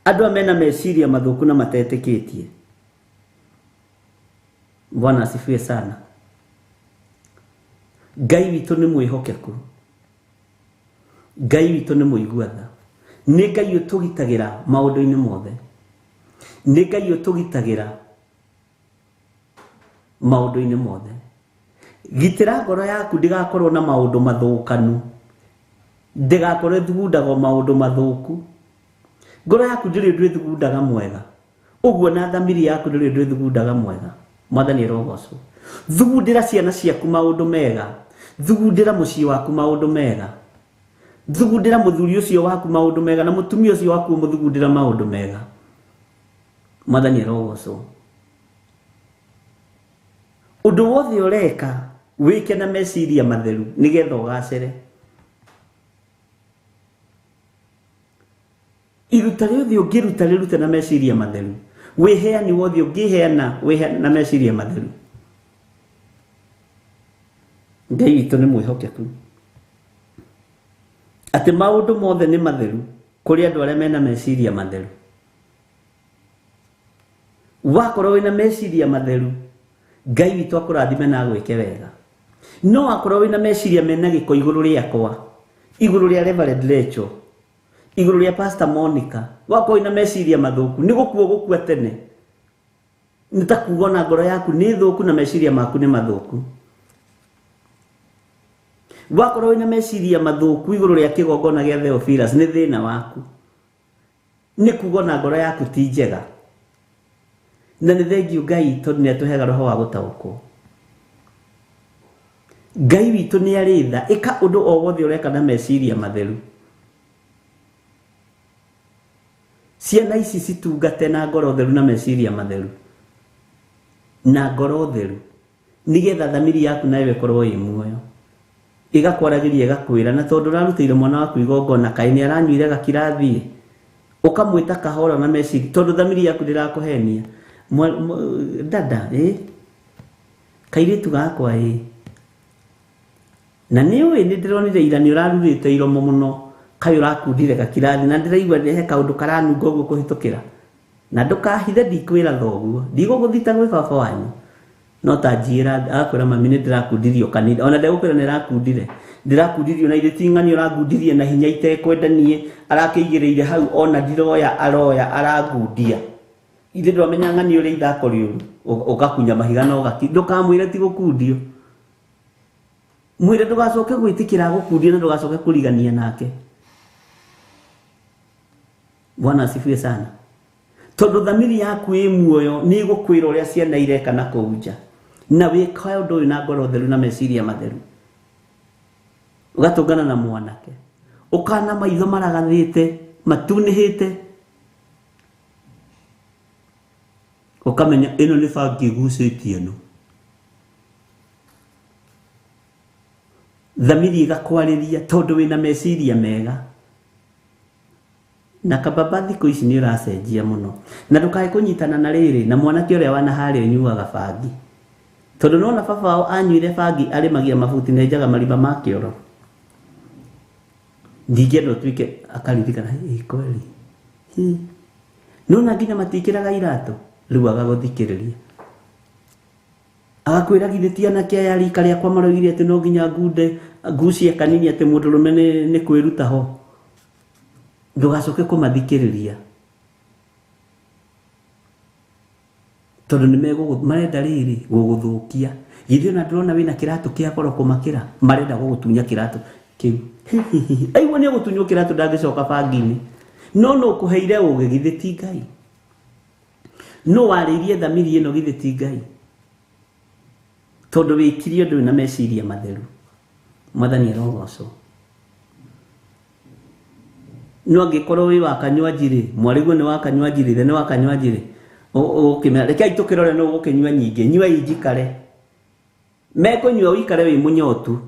Andũ aya mena meciria mathũku na matetĩkĩtie. Bwana asifiwe sana. Ngai witũ nĩ mwĩhokeku. Ngai witũ nĩ mũigua tha. Nĩ Ngai ũtũgitagĩra maũndũ-inĩ mothe. Nĩ Ngai ũtũgitagĩra maũndũ-inĩ mothe. Gitĩra ngoro yaku ndĩgakorwo na maũndũ mathũkanu, ndĩgakorwo ĩthugundaga maũndũ mathũku. Ngoro yaku ndĩrĩ ũndũ ĩthugundaga mwega, ũguo na thamiri yaku ndĩrĩ ũndũ ĩthugundaga mwega. Mwathani arogocwo. Thugundĩra ciana ciaku maũndũ mega, thugundĩra mũciĩ waku maũndũ mega, thugundĩra mũthuri ũcio waku maũndũ mega, na mũtumia ũcio waku mũthugundĩra maũndũ mega. Mwathani arogocwo. Ũndũ wothe ũreka wĩke na meciria matheru nĩgetha ũgacĩre. Iruta rĩothe ũngĩruta rĩrute na meciria matheru. Wĩheani wothe ũngĩheana wĩheane na meciria matheru. Ngai witũ nĩ mwĩhokeku, atĩ maũndũ mothe nĩ matheru kũrĩ andũ arĩa mena meciria matheru. Wakorwo wĩna meciria matheru, Ngai witũ akũrathime na agwĩke wega. No wakorwo wĩna meciria mena gĩko igũrũ rĩakwa, igũrũ rĩa Reverend Rachel, igũrũ rĩa Pastor Monica, wakorwo wĩna meciria mathũku, nĩ gũkua ũgũkua tene. Nĩ ta kuga ona ngoro yaku nĩ thũku na meciria maku nĩ mathũku. Wakorwo wĩna meciria mathũku igũrũ rĩa kĩgongona gĩa Theophilus, nĩ thĩna waku. Nĩ kuga ona ngoro yaku ti njega. Na nĩ thengiũ Ngai tondũ nĩ atũheaga roho wa gũtaũkwo. Ngai witũ nĩ arĩ tha. Ĩka ũndũ o wothe ũreka na meciria matheru. Ciana ici citungate na ngoro theru na meciria matheru, na ngoro theru, nĩgetha thamiri yaku nayo ĩkorwo ĩ muoyo. Ĩgakwaragĩria, ĩgakwĩra, na tondũ ũrarutĩire mwana waku igongona, kaĩ nĩ aranyuire gakirathiĩ, ũkamwĩta kahora na meciria, tondũ thamiri yaku ndĩrakũhenia. Dada, kairĩtu gakwa, na nĩ ũĩ nĩ ndĩronire ira nĩ ũrarurĩte iromo mũno, kaĩ ũrakundire gakirathi, na ndĩraigua he kaũndũ karanunga ũguo kũhĩtũkĩra. Na ndũkahithe, ndikwĩra thoguo, ndigũgũthita gwĩ baba wanyu, no ta njĩra, agakwĩra mami nĩ ndĩrakundirio kanitha, ona ndegũkwĩra nĩ arakundire, ndĩrakundirio na ithe ti ng'ani ũrangundirie na hinya itekwenda niĩ, arakĩigĩrĩire hau ona ndiroya, aroya arangundia. Ithe ndwamenya ng'ani ũrĩa ithako rĩũru, ũgakunya mahiga na ũgaki, ndũkamwĩre ti gũkundio. Mwĩre ndũgacoke gwĩtĩkĩra gũkundio na ndũgacoke kũrigania nake. Bwana asifiwe sana. Tondũ thamiri yaku ĩ muoyo nĩ ĩgũkwĩra ũrĩa ciana ireka na kũu nja. Na wĩka ũndũ ũyũ na ngoro theru na meciria matheru. Ũgatũngana na mwanake. Ũkana maitho maragathĩte, matunĩhĩte. Ũkamenya ĩno nĩ bangi ĩgucĩtie ĩno. Thamiri ĩgakwarĩria tondũ wĩna meciria mega. Na kababa thikũ ici nĩ ũracenjia mũno. Na ndũkae kũnyitana na rĩrĩ na mwanake ũrĩa wana harĩa ũnyuaga bangi. Tondũ nĩwona baba wao anyuire bangi arĩmagia mabuti na enjaga marima ma kĩoro. Ndingĩenda ũtuĩke akaririkana, ĩ kweli. Nĩwona nginya matikĩraga iratũ, rĩu agagũthikĩrĩria. Agakwĩra githĩ ti anake aya rika rĩakwa maroigire atĩ no nginya ngunde ngucie kanini atĩ mũndũrũme nĩ kwĩruta ho. Ndũgacoke kũmathikĩrĩria. Tondũ nĩ marenda rĩrĩ gũgũthũkia. Githĩ ona ndũrona wĩna kĩratũ kĩa goro kũmakĩra, marenda gũgũtunya kĩratũ kĩu. Aigua nĩ egũtunywo kĩratũ ndangĩcoka bangi-inĩ. No nũ ũkũheire ũgĩ githĩ ti Ngai? Nũ warĩirie thamiri ĩno githĩ ti Ngai? Tondũ wĩkirie ũndũ na meciria matheru. Mwathani arogocwo. No angĩkorwo wĩ wa kanywanji rĩ, mwarĩguo nĩ wa kanywanji rĩ, ithe nĩ wa kanywanji rĩ, ũgũkĩmera rekei tũkĩrore nũ ũgũkĩnyua nyingĩ, nyuai njikare. Mekũnyua ũikare wĩ mũnyotu,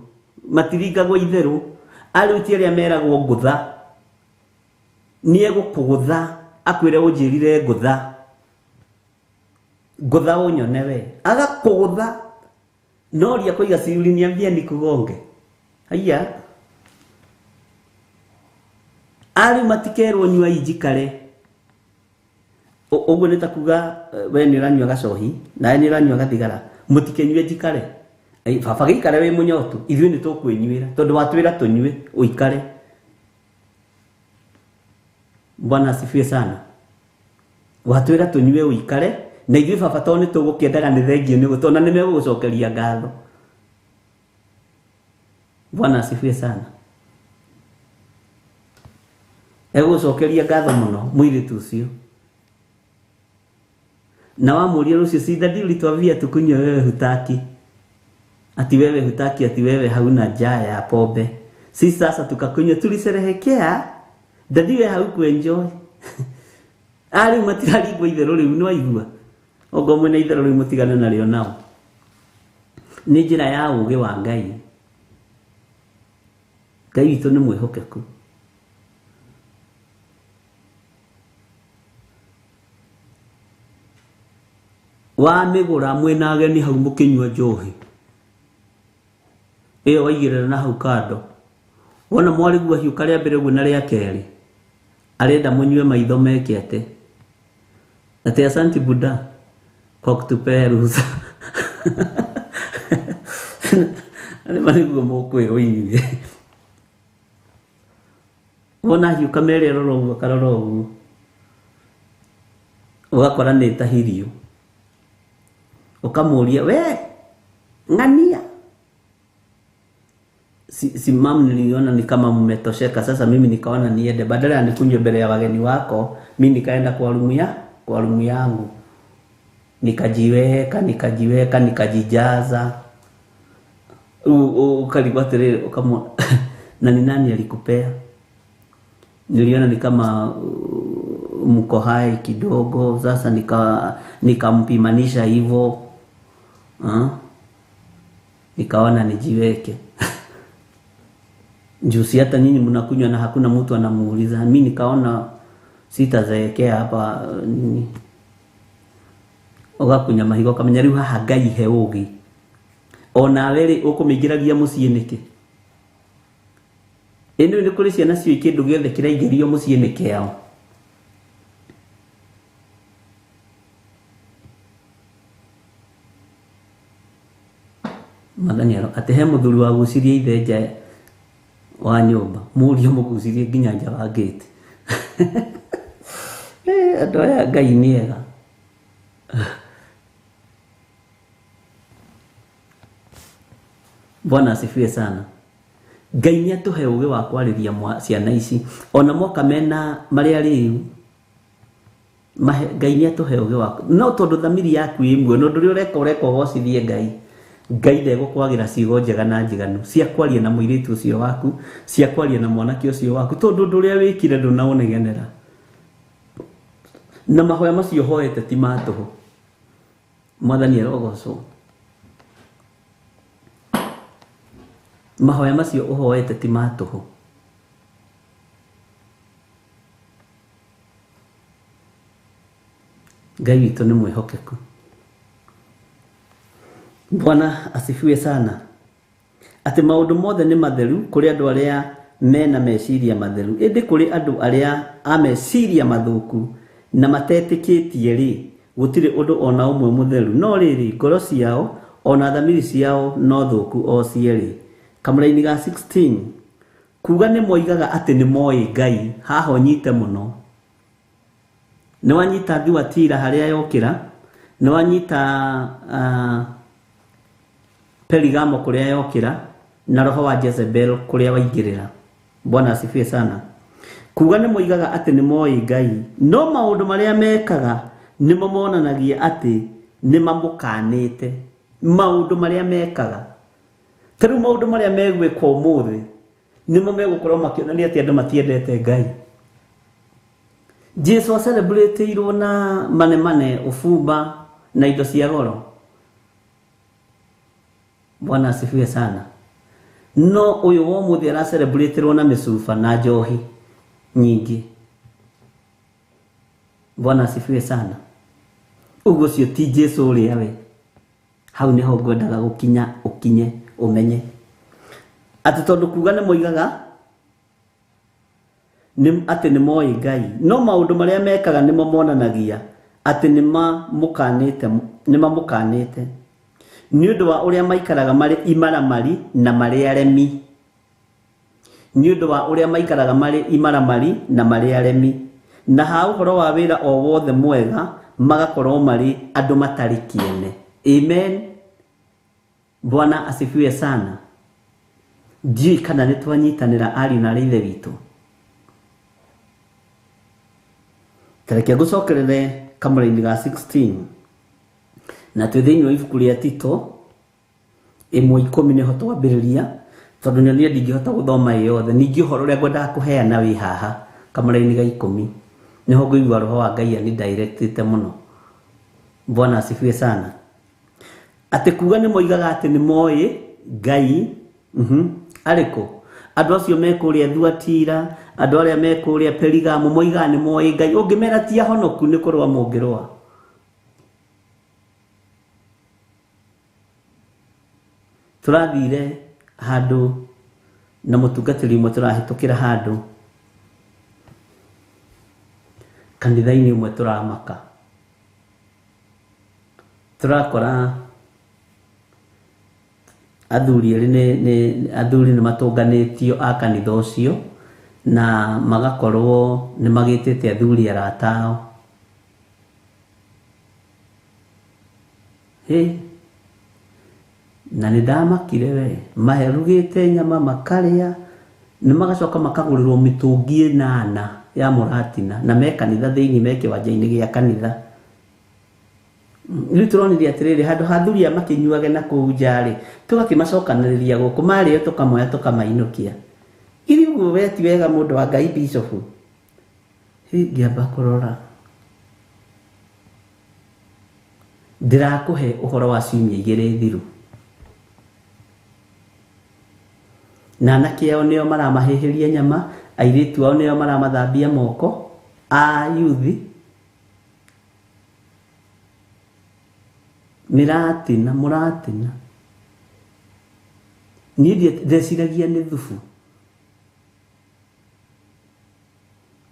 matiringagwo itherũ. Arĩu ti arĩa meragwo ngũtha. Nĩ egũkũgũtha, akwĩre ũnjĩrire ngũtha. Ngũtha ũnyone we. Agakũgũtha. No ria kũiga si uliniambia nikugonge. Haiya. Arĩu matikerwo nyuai njikare. Ũguo nĩ ta kuga we nĩ ũranyua gacohi, nawe nĩ ũranyua gathigara. Mũtikenyue njikare. Baba gĩikare wĩ mũnyotu, ithuĩ nĩ tũkwĩnyuĩra tondũ watwĩra tũnyue ũikare. Bwana asifiwe sana. Watwĩra tũnyue ũikare na ithuĩ baba tondũ nĩ tũgũkĩendaga nĩ thengio nĩ gũtona nĩ megũgũcokeria ngatho. Bwana asifiwe sana. Egũgũcokeria ngatho mũno mũirĩtu ũcio. Na wamũria rũciũ si daddy ulituambia tukunywe wewe hutaki. Ati wewe hutaki, ati wewe hauna njaa ya pombe. Si sasa tukakunywa tulisherehekea. Daddy we haukuenjoy. Arĩu matiraringwo itherũ rĩu nĩ waigua. Okorwo mwĩna itherũ rĩu mũtigane narĩo nao. Nĩ njĩra ya ũũgĩ wa Ngai. Ngai witũ nĩ mwĩhokeku. Wamĩgũra mwĩna ageni hau mũkĩnyua njohi. Ĩyo waigĩrĩra na hau kando. Wona mwarĩguo hiũka rĩa mbere ũguo na rĩa kerĩ. Arenda mũnyue maitho meke atĩ. Ati asanti Buddha kwa kutupea ruhusa. Arĩ marĩguo mũkwĩrwo inyuĩ. Wona hiũka merĩ arora ũguo akarora ũguo. Ũgakora nĩ ĩtahirio. Ũkamũria we ng'ania. Si mam niliona ni kama mmetosheka, sasa mimi nikaona niende, badala ya nikunywe mbele ya wageni wako, mimi nikaenda kwa rumu yangu. Nikajiweka, nikajiweka, nikajijaza. Ukarigwo atĩrĩrĩ, ũkamwona na ni nani alikupea? Niliona ni kama mko hai kidogo, sasa nikampimanisha hivyo. Nikaona nijiweke. Juu si hata nyinyi mnakunywa na hakuna mtu anamuuliza. Mimi nikaona sitazeekea hapa nini. Ũgakunya mahiga ũkamenya rĩu haha Ngai he ũũgĩ. Onawe rĩ ũkũmĩingĩragia mũciĩ nĩkĩ? Ĩndĩ nĩ kũrĩ ciana ciũĩ kĩndũ gĩothe kĩraingĩrio mũciĩ nĩ kĩao. Mwathani atĩ he mũthuri wagucirie ithe nja wa nyũmba, mũriũ mũgucirie nginya nja wa gate. Andũ aya Ngai nĩ ega. Bwana asifiwe sana. Ngai nĩ atũhe ũũgĩ wa kwarĩria ciana ici ona moka mena marĩa rĩu. Mahe Ngai nĩ atũhe ũgĩ waku. No tondũ thamiri yaku ĩ muoyo, na ũndũ ũrĩa ũreka ũreka ũgocithie Ngai. Ngai ndegũkwagĩra ciugo njega na njiganu cia kwaria na mũirĩtu ũcio waku, cia kwaria na mwanake ũcio waku, tondũ ũndũ ũrĩa wĩkire ndũnaũnegenera. Na mahoya macio ũhoete ti ma tũhũ. Mwathani arogocwo. Mahoya macio ũhoete ti ma tũhũ. Ngai witũ nĩ mwĩhokeku. Bwana asifiwe sana. Atĩ maũndũ mothe nĩ matheru kũrĩ andũ arĩa mena meciria matheru, ĩndĩ kũrĩ andũ arĩa a meciria mathũku na matetĩkĩtie rĩ, gũtirĩ ũndũ o na ũmwe mũtheru. No rĩrĩ, ngoro ciao o na thamiri ciao no thũku o cierĩ. Kamũraini ga 16 kuga nĩ moigaga atĩ nĩ moĩ Ngai, haha ũnyite mũno. Nĩ wanyita Thuatira harĩa yokĩra, nĩ wanyita Perigamo kũrĩa yokĩra, na roho wa Jezebel kũrĩa waingĩrĩra. Bwana asifiwe sana. Kuga nĩ moigaga atĩ nĩ moĩ Ngai, no maũndũ marĩa mekaga nĩmo monanagia atĩ nĩ mamũkanĩte. Maũndũ marĩa mekaga. Ta rĩu maũndũ marĩa megwĩkwo ũmũthĩ nĩmo megũkorwo makĩonania atĩ andũ matiendete Ngai. Jesu acelebrateirwo na manemane, ũbumba na indo cia goro. Bwana asifiwe sana. No ũyũ wa ũmũthĩ aracelebrateirwo na mĩcuba na njohi nyingĩ. Bwana asifiwe sana. Ũguo ũcio ti Jesu ũrĩa we. Hau nĩho ngwendaga gũkinya, ũkinye, ũmenye. Atĩ tondũ kuga nĩ moigaga nĩ atĩ nĩ moĩ Ngai, no maũndũ marĩa mekaga nĩmo monanagia atĩ nĩ mamũkanĩte, nĩ mamũkanĩte. Nĩ ũndũ wa ũrĩa maikaraga marĩ imaramari na marĩ aremi. Nĩ ũndũ wa ũrĩa maikaraga marĩ imaramari na marĩ aremi. Na ha ũhoro wa wĩra o wothe mwega magakorwo marĩ andũ matarĩ kĩene. Amen. Bwana asifiwe sana. Ndiũĩ kana nĩ twanyitanĩra ariũ na aarĩ ithe witũ. Ta reke ngũcokerere kamũra-inĩ ga 16. Na twĩ thĩinĩ wa ibuku rĩa Tito 1:10 nĩho twambĩrĩria, tondũ nyonie ndingĩhota gũthoma ĩ yothe. Ningĩ ũhoro ũrĩa ngwendaga kũheana wĩ haha kamũra-inĩ ga 10 nĩho ngũigua roho wa Ngai anidirectĩte mũno. Bwana asifiwe sana. Atĩ kuga nĩ moigaga atĩ nĩ moĩ Ngai, arĩkũ? Andũ acio me kũrĩa Thuatira, andũ arĩa me kũrĩa Perigamo moigaga nĩ moĩ Ngai. Ũngĩmera ti ahonoku nĩ kũrũa mũngĩrũa. Tũrathire handũ na mũtungatĩri ũmwe, tũrahĩtũkĩra handũ kanitha-inĩ ũmwe, tũramaka. Tũrakora athuri erĩ nĩ athuri nĩ matũnganĩtio a kanitha ũcio na magakorwo nĩ magĩtĩte athuri arata ao. Hĩ, na nĩ ndamakire we, maherugĩte nyama makarĩa, nĩ magacoka makagũrĩrwo mĩtũngi 8 ya mũratina, na me kanitha thĩinĩ, me kĩwanja-inĩ gĩa kanitha. Rĩu tũronire atĩrĩrĩ, handũ ha athuri aya makĩnyuage na kũu nja rĩ, tũgakĩmacokanĩrĩria gũkũ, marĩo tũkamoya tũkamainũkia. Githĩ ũguo we ti wega mũndũ wa Ngai bishop? Hĩ, ngĩamba kũrora. Ndĩrakũhe ũhoro wa ciumia 2 thiru. Na anake ao nĩo maramahĩhĩria nyama, airĩtu ao nĩo maramathambia moko, a yuthi. Mĩratina, mũratina. Niĩ ndeciragia nĩ thubu.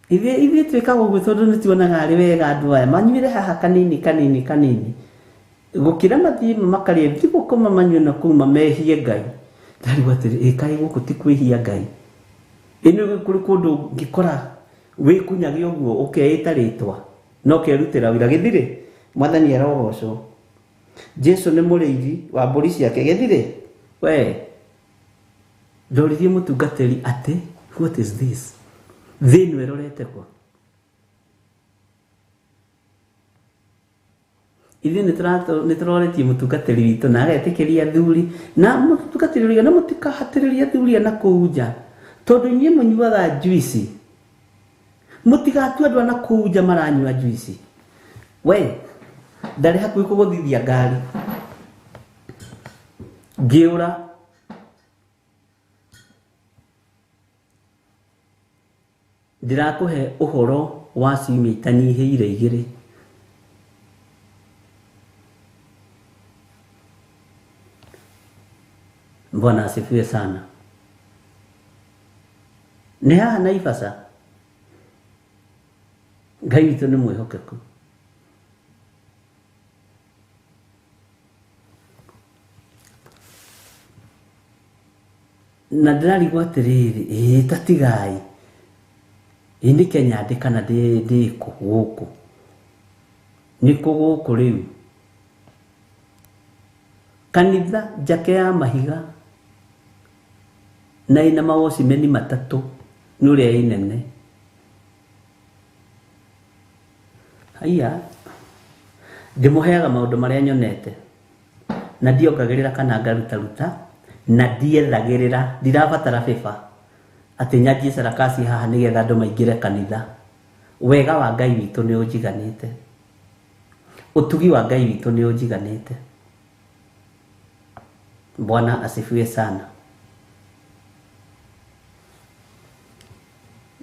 Ithuĩ twĩkaga ũguo tondũ nĩ tuonaga arĩ wega andũ aya manyuĩre haha kanini kanini kanini. Gũkĩra mathiĩ makarĩa thigũkũ mamanyue na kũu mamehie Ngai. Ndarigwo atĩrĩ, ĩ kaĩ gũkũ ti kwĩhia Ngai? Ĩ nĩ kũrĩ kũndũ ũngĩkora wĩkunyage ũguo ũkeĩta rĩtwa na ũkerutĩra wĩra. Gĩthirĩ, Mwathani arogocwo. Jesu nĩ mũrĩithi wa mbũri ciake. Gĩthirĩ, we ndoririe mũtungatĩri atĩ what is this? Thĩ ĩno ĩrorete kwa? Ithuĩ nĩtũroretie mũtungatĩri witũ na agetĩkĩria athuri na mũtungatĩri ũrĩa na mũtikahatĩrĩrie athuri na kũu nja tondũ inyuĩ mũnyuaga juici mũtigatue andũ a na kũu nja maranyua juici. We ndarĩ hakuhĩ kũgũthithia ngari ngĩũra ndĩrakũhe ũhoro wa ciumia itanyihĩire igĩrĩ. Bwana asifiwe sana. Nĩ haha Naivasha Ngai witũ nĩ mwĩhokeku. Na ndĩrarigwo atĩrĩrĩ, ĩĩ ta tigai, ĩĩ nĩ Kenya ndĩ kana ndĩ kũ gũkũ? Nĩ kũ gũkũ rĩu? Kanitha njake ya mahiga na ĩna mawocimeni matatũ nĩ ũrĩa ĩ nene. Haiya, ndĩmũheaga maũndũ marĩa nyonete na ndiongagĩrĩra kana ngarutaruta na ndiethagĩrĩra, ndirabatara bĩba atĩ nyanjie sarakasi haha nĩgetha andũ maingĩre kanitha. Wega wa Ngai witũ nĩ ũnjiganĩte, ũtugi wa Ngai witũ nĩ ũnjiganĩte. Bwana asifiwe sana.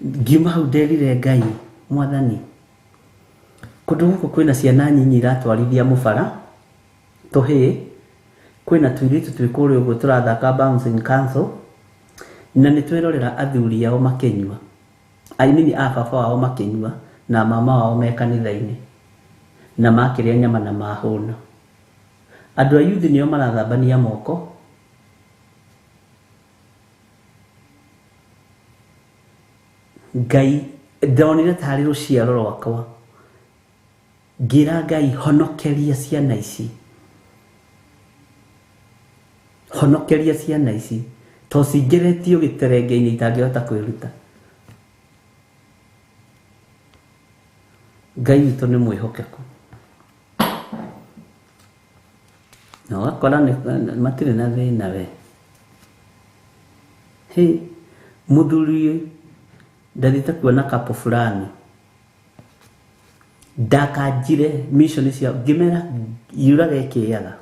Ngiuma hau nderire Ngai, Mwathani, kũndũ gũkũ kwĩna ciana nyinyi iratwarithia mũbara tũhĩĩ, kwĩna tũirĩtu twĩ kũrĩa ũguo tũrathaka bouncing castle, na nĩ twĩrorera athuri ao makĩnyua, I mean a baba wao makĩnyua na mama wao me kanitha-inĩ na makĩrĩa nyama na mahũna. Andũ a youth nĩo marathambania moko Ngai ndonire tarĩ rũciaro rwakwa ngĩra Ngai honokeria ciana ici, honokeria ciana ici to cingĩretio gĩterenge-inĩ itangĩhota kwĩruta. Ngai witũ nĩ mwĩhokeku na ũgakora matirĩ na thĩna we. Hĩ, mũthuri ndathiĩte kuona kapo fulani ndakanjire mission cia ngĩmera yuraga ĩkĩaga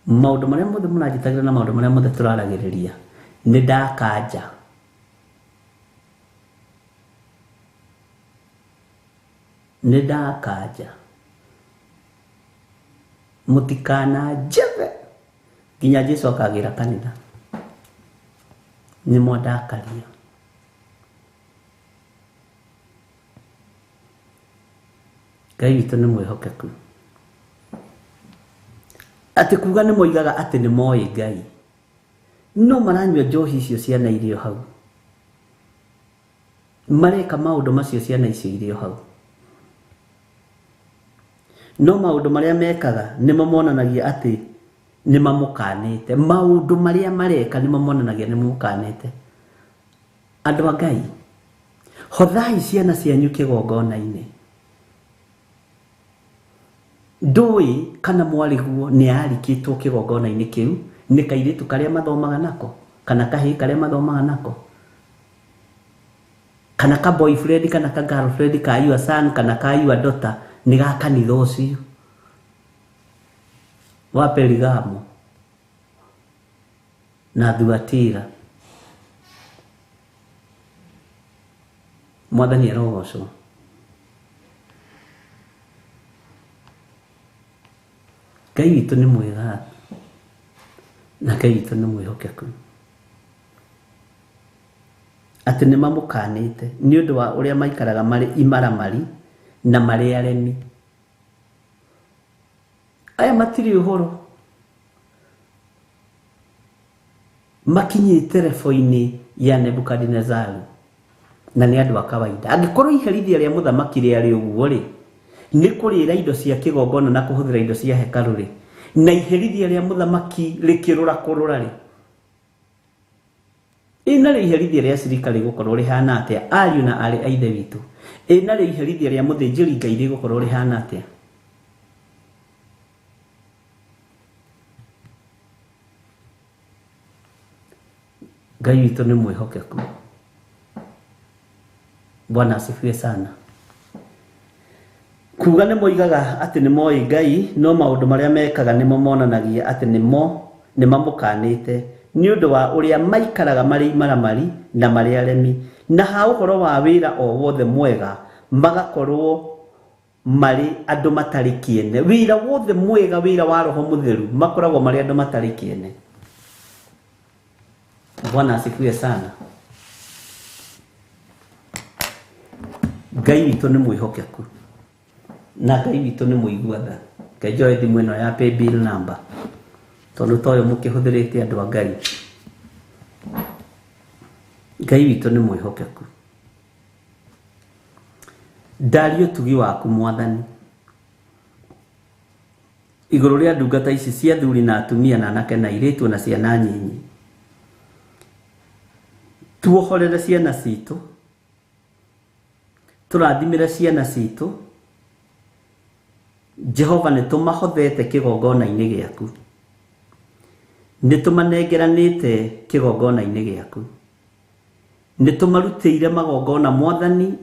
maũndũ marĩa mothe mũranjĩtagĩra na maũndũ marĩa mothe tũraragĩrĩria nĩ ndakanja. Nĩ ndakanja mũtikananjethe nginya Jesũ akagĩra kanitha nĩ mwandakaria. Ngai witũ nĩ mwĩhokeku. Atĩ kuga nĩ moigaga atĩ nĩ moĩ Ngai no maranyua njohi icio ciana irio hau, mareka maũndũ macio ciana icio irio hau, no maũndũ marĩa mekaga nĩmo monanagia atĩ nĩ mamũkanĩte. Maũndũ marĩa mareka nĩmo monanagia nĩ mamũkanĩte. Andũ a Ngai, hothai ciana cianyu kĩgongona-inĩ. Ndũĩ kana mwarĩguo nĩ arikĩtwo kĩgongona-inĩ kĩu nĩ kairĩtu karĩa mathomaga nako kana kahĩĩ karĩa mathomaga nako kana ka boyfriend kana ka girlfriend ka your son kana ka your daughter nĩ ga kanitha ũcio wa Perigamo na Thuatira. Mwathani arogocwo. Ngai witũ nĩ mwega na Ngai witũ nĩ mwĩhokeku. Atĩ nĩ mamũkanĩte nĩ ũndũ wa ũrĩa maikaraga marĩ imaramari na marĩ aremi. Aya matirĩ ũhoro, makinyĩte rebo-inĩ ya Nebukadinezaru na nĩ andũ a kawaida. Angĩkorwo iherithia rĩa mũthamaki rĩarĩ ũguo rĩ, nĩ kũrĩra indo cia kĩgongona na kũhũthĩra indo cia hekarũ rĩ, na iherithia rĩa mũthamaki rĩkĩrũra kũrũra rĩ, ĩ narĩo iherithia rĩa cirika rĩgũkorwo rĩhana atĩa ariũ na aarĩ a Ithe witũ? Ĩ narĩo iherithia rĩa mũthĩnjĩri Ngai rĩgũkorwo rĩhana atĩa? Ngai witũ nĩ mwĩhokeku. Bwana asifiwe sana. Kuga nĩ moigaga atĩ nĩ moĩ Ngai, no maũndũ marĩa mekaga nĩmo monanagia atĩ nĩ mamũkanĩte nĩ ũndũ wa ũrĩa maikaraga marĩ imaramari na marĩ aremi, na ha ũhoro wa wĩra o wothe mwega magakorwo marĩ andũ matarĩ kĩene. Wĩra wothe mwega, wĩra wa Roho Mũtheru, makoragwo marĩ andũ matarĩ kĩene. Bwana asifiwe sana. Ngai witũ nĩ mwĩhokeku na Ngai witũ nĩ mũigua tha. Ngai njoe thimũ ĩno ya paybill number tondũ toyo mũkĩhũthĩrĩte andũ a Ngai. Ngai witũ nĩ mwĩhokeku. Ndaria ũtugi waku Mwathani igũrũ rĩa ndungata ici cia athuri na atumia na anake na airĩtu na ciana nyinyi. Tuohorere ciana citũ, tũrathimĩre ciana citũ. Jehova, nĩ tũmahothete kĩgongona-inĩ gĩaku, nĩ tũmanengeranĩte kĩgongona-inĩ gĩaku, nĩ tũmarutĩire magongona Mwathani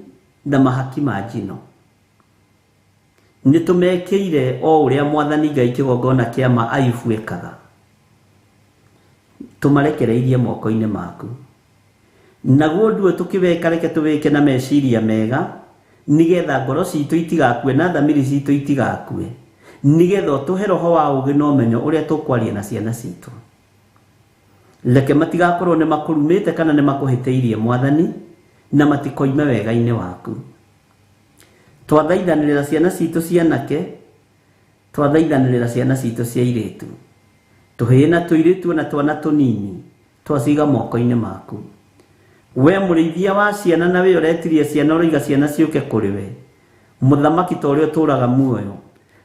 na mahaki ma njino, nĩ tũmekĩire o ũrĩa Mwathani Ngai kĩgongona kĩa ma Ayubu ekaga. Tũmarekereirie moko-inĩ maku. Naguo ũndũ ũyũ tũkĩweka, reke tũwĩke na meciria mega, nĩgetha ngoro citũ itigakue na thamiri citũ itigakue, nĩgetha ũtũhe roho wa ũũgĩ na ũmenyo ũrĩa tũkwaria na ciana citũ. Reke matigakorwo nĩ makũrumĩte kana nĩ makũhĩtĩirie Mwathani, na matikoime wega-inĩ waku. Twathaithanĩrĩra ciana citũ cianake, twathaithanĩrĩra ciana citũ cia airĩtu, tũhĩĩ na tũirĩtu na twana tũnini, twaciga moko-inĩ maku. We mũrĩithia wa ciana na we ũretirie ciana ũroiga ciana ciũke kũrĩ we, mũthamaki ta ũrĩa ũtũũraga muoyo,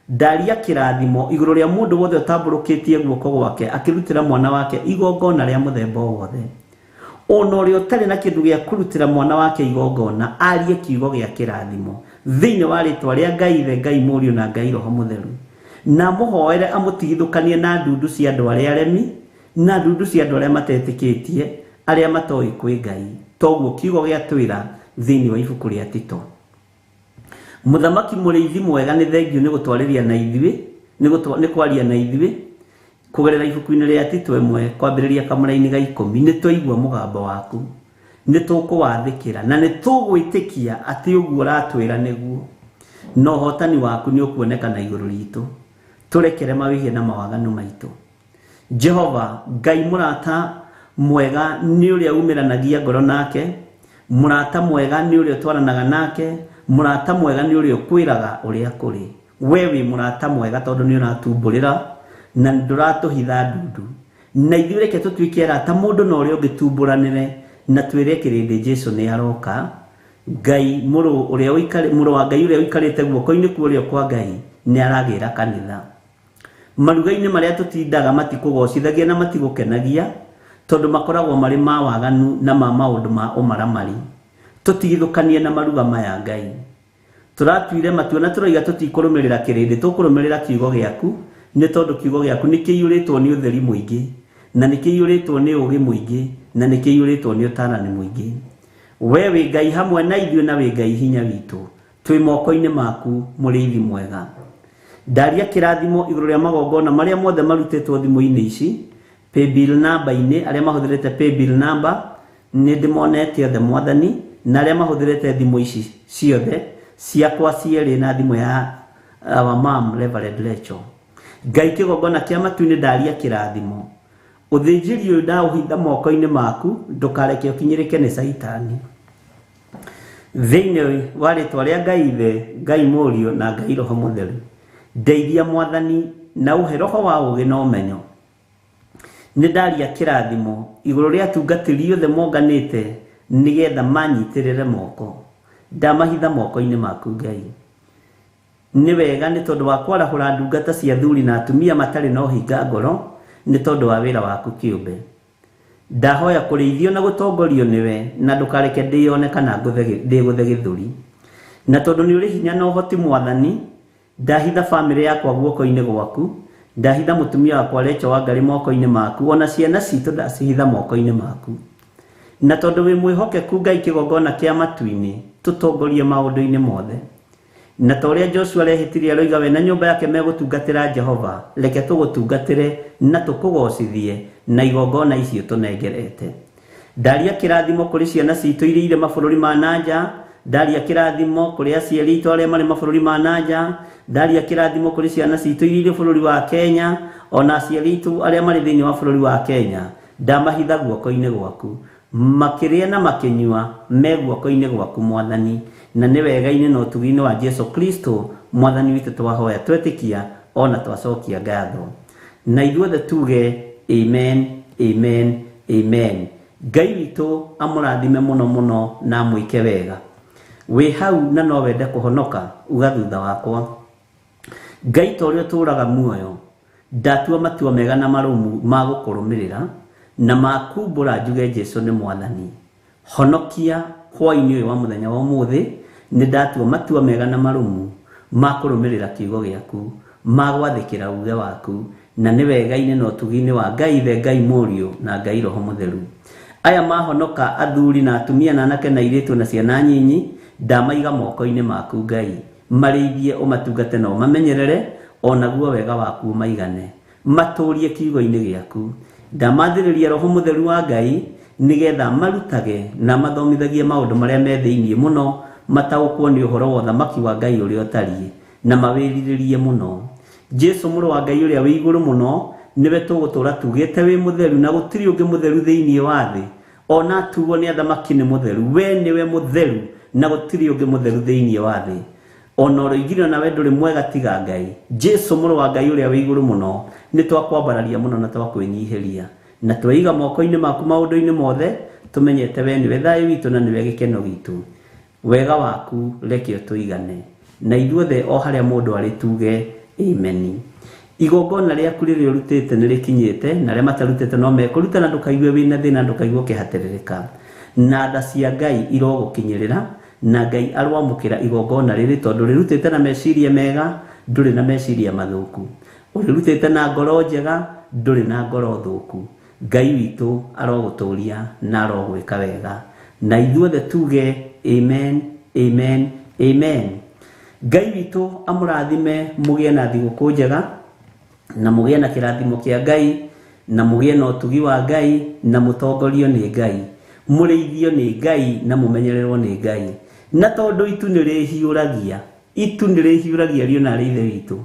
ndaria kĩrathimo igũrũ rĩa mũndũ wothe ũtambũrũkĩtie guoko gwake akĩrutĩra mwana wake igongona rĩa mũthemba o wothe, ona ũrĩa ũtarĩ na kĩndũ gĩa kũrutĩra mwana wake igongona, arie kiugo gĩa kĩrathimo thĩinĩ wa rĩtwa rĩa Ngai Ithe, Ngai Mũriũ na Ngai Roho Mũtheru, na mũhoere amũtigithũkanie na ndundu cia andũ arĩa aremi na ndundu cia andũ arĩa matetĩkĩtie, arĩa matoĩ kwĩ Ngai. Toguo kiugo gĩa twĩra thĩinĩ wa ibuku rĩa Tito. Mũthamaki mũrĩithi mwega, nĩ thengio nĩ gũtwarĩria na ithuĩ, nĩ kwaria na ithuĩ kũgerera ibuku-inĩ rĩa Tito 1 kwambĩrĩria kamũra-inĩ ga 10. Nĩ twaigua mũgambo waku, nĩ tũkũwathĩkĩra na nĩ tũgwĩtĩkia atĩ ũguo ũratwĩra nĩguo, na ũhotani waku nĩ ũkuonekana igũrũ ritũ. Tũrekere mawĩhia na mawaganu maitũ. Jehova Ngai mũrata mwega nĩ ũrĩa umĩranagia ngoro nake, mũrata mwega nĩ ũrĩa ũtwaranaga nake, mũrata mwega nĩ ũrĩa ũkwĩraga ũrĩa kũrĩ. We wĩ mũrata mwega tondũ nĩ ũratumbũrĩra na ndũratũhitha ndundu, na ithuĩ reke tũtuĩke arata mũndũ na ũrĩa ũngĩ, tumbũranĩre na twĩre kĩrĩndĩ Jesu nĩ aroka. Ngai mũrũ wa Ngai ũrĩa ũikarĩte guoko-inĩ kwa ũrĩo kwa Ngai nĩ aragĩra kanitha. Maruga-inĩ marĩa tũtindaga matikũgocithagia na matigũkenagia, tondũ makoragwo marĩ ma waganu na ma maũndũ ma ũmaramari. Tũtigithũkanie na maruga maya Ngai. Tũratuire matua na tũroiga tũtikũrũmĩrĩra kĩrĩndĩ, tũkũrũmĩrĩra kiugo gĩaku, nĩ tondũ kiugo gĩaku nĩ kĩiyũrĩtwo nĩ ũtheri mũingĩ, na nĩ kĩiyũrĩtwo nĩ ũũgĩ mũingĩ, na nĩ kĩiyũrĩtwo nĩ ũtaarani mũingĩ. We wĩ Ngai hamwe na ithuĩ na wĩ Ngai hinya witũ. Twĩ moko-inĩ maku mũrĩithi mwega. Ndaria kĩrathimo igũrũ rĩa magongona marĩa mothe marutĩtwo thimũ-inĩ ici, paybill number-inĩ, arĩa mahũthĩrĩte paybill number nĩ ndĩmonete othe Mwathani, na arĩa mahũthĩrĩte thimũ ici ciothe ciakwa cierĩ na thimũ ya our mom Reverend Rachel. Ngai kĩgongona kĩa matu-inĩ ndaria kĩrathimo. Ũthĩnjĩri ũyũ ndaũhitha moko-inĩ maku, ndũkareke ũkinyĩrĩke nĩ Caitani. Thĩinĩ wa rĩtwa rĩa Ngai Ithe, Ngai Mũriũ na Ngai Roho Mũtheru, ndeithia Mwathani na ũhe roho wa ũũgĩ na ũmenyo. Nĩ ndaria kĩrathimo igũrũ rĩa atungatĩri othe monganĩte nĩgetha manyitĩrĩre moko. Ndamahitha moko-inĩ maku Ngai. Nĩ wega nĩ tondũ wa kwarahũra ndungata cia athuri na atumia matarĩ na ũhinga ngoro, nĩ tondũ wa wĩra waku kĩũmbe. Ndahoya kũrĩithio na gũtongorio nĩwe, na ndũkareke ndĩyone kana ndĩgũthe gĩthũri. Na tondũ nĩ ũrĩ hinya na ũhoti Mwathani, ndahitha bamĩrĩ yakwa guoko-inĩ gwaku, ndahitha mũtumia wakwa Rachel Wangari moko-inĩ maku, ona ciana citũ ndacihitha moko-inĩ maku. Na tondũ wĩ mwĩhokeku Ngai kĩgongona kĩa matu-inĩ, tũtongorie maũndũ-inĩ mothe. Na ta ũrĩa Joshua arehĩtire aroiga we na nyũmba yake megũtungatĩra Jehova, reke tũgũtungatĩre na tũkũgocithie na igongona icio tũnengerete. Ndaria kĩrathimo kũrĩ ciana citũ iria irĩ mabũrũri ma nanja, ndaria kĩrathimo kũrĩ aciari aitũ arĩa marĩ mabũrũri ma nanja, ndaria kĩrathimo kũrĩ ciana citũ iria irĩ bũrũri wa Kenya, ona aciari aitũ arĩa marĩ thĩinĩ wa bũrũri wa Kenya, ndamahitha guoko-inĩ gwaku, makĩrĩa na makĩnyua me guoko-inĩ gwaku Mwathani, na nĩ wega-inĩ na ũtugi-inĩ wa Jesu Kristo Mwathani witũ twahoya twetĩkia ona twacokia ngatho. Na ithuothe tuge amen, amen, amen. Ngai witũ amũrathime mũno mũno na amwĩke wega. Wĩ hau na no wende kũhonoka, uga thutha wakwa. Ngai ta ũrĩa ũtũũraga muoyo, ndatua matua mega na marũmu ma gũkũrũmĩrĩra na makumbũra njuge Jesu nĩ Mwathani. Honokia hwaĩ-inĩ ũyũ wa mũthenya wa ũmũthĩ, nĩ ndatua matua mega na marũmu ma kũrũmĩrĩra kiugo gĩaku, ma gwathĩkĩra uge waku, na nĩ wega-inĩ na ũtugi-inĩ wa Ngai Ithe, Ngai Mũriũ na Ngai Roho Mũtheru. Aya mahonoka athuri na atumia na anake na airĩtu na ciana nyinyi, ndamaiga moko-inĩ maku Ngai, marĩithie ũmatungate na ũmamenyerere, onaguo wega waku ũmaigane, matũrie kiugo-inĩ gĩaku. Ndamathĩrĩria Roho Mũtheru wa Ngai nĩgetha marutage na mathomithagie maũndũ marĩa me thĩinĩ mũno, mataũkwo nĩ ũhoro wa ũthamaki wa Ngai ũrĩa ũtariĩ, na mawĩrirĩrie mũno. Jesu mũrũ wa Ngai ũrĩa wĩ igũrũ mũno, nĩwe tũgũtũũra tugĩte wĩ mũtheru, na gũtirĩ ũngĩ mũtheru thĩinĩ wa thĩ. Ona tuo nĩ athamaki nĩ mũtheru, we nĩwe mũtheru, na gũtirĩ ũngĩ mũtheru thĩinĩ wa thĩ. Ona ũroigire nawe ndũrĩ mwega tiga Ngai. Jesu mũrũ wa Ngai ũrĩa wĩ igũrũ mũno, nĩ twakwambararia mũno na twakwĩnyihĩria, na tweiga moko-inĩ maku maũndũ-inĩ mothe, tũmenyete we nĩwe thayũ witũ na nĩwe gĩkeno gitũ. Wega waku reke ũtũigane, na ithuothe o harĩa mũndũ arĩ tuge amen. Igongona rĩaku rĩrĩa ũrutĩte nĩ rĩkinyĩte, na arĩa matarutĩte no mekũruta, na ndũkaigue wĩna thĩna, ndũkaigue ũkĩhatĩrĩrĩka. Na tha cia Ngai irogũkinyĩrĩra, na Ngai arwamũkĩra igongona rĩrĩ, tondũ rĩrutĩte na meciria mega, ndũrĩ na meciria mathũku. Ũrĩrutĩte na ngoro njega, ndũrĩ na ngoro thũku. Ngai witũ arogũtũria na arogwĩka wega. Na ithuothe tuge amen, amen, amen. Ngai witũ amũrathime, mũgĩe na thigũkũ njega, na mũgĩe na kĩrathimo kĩa Ngai, na mũgĩe na ũtugi wa Ngai, na mũtongorio nĩ Ngai, mũrĩithio nĩ Ngai, na mũmenyererwo nĩ Ngai. Na tondũ itu nĩ rĩhiũragia, itu nĩ rĩhiũragia riona rĩ Ithe witũ.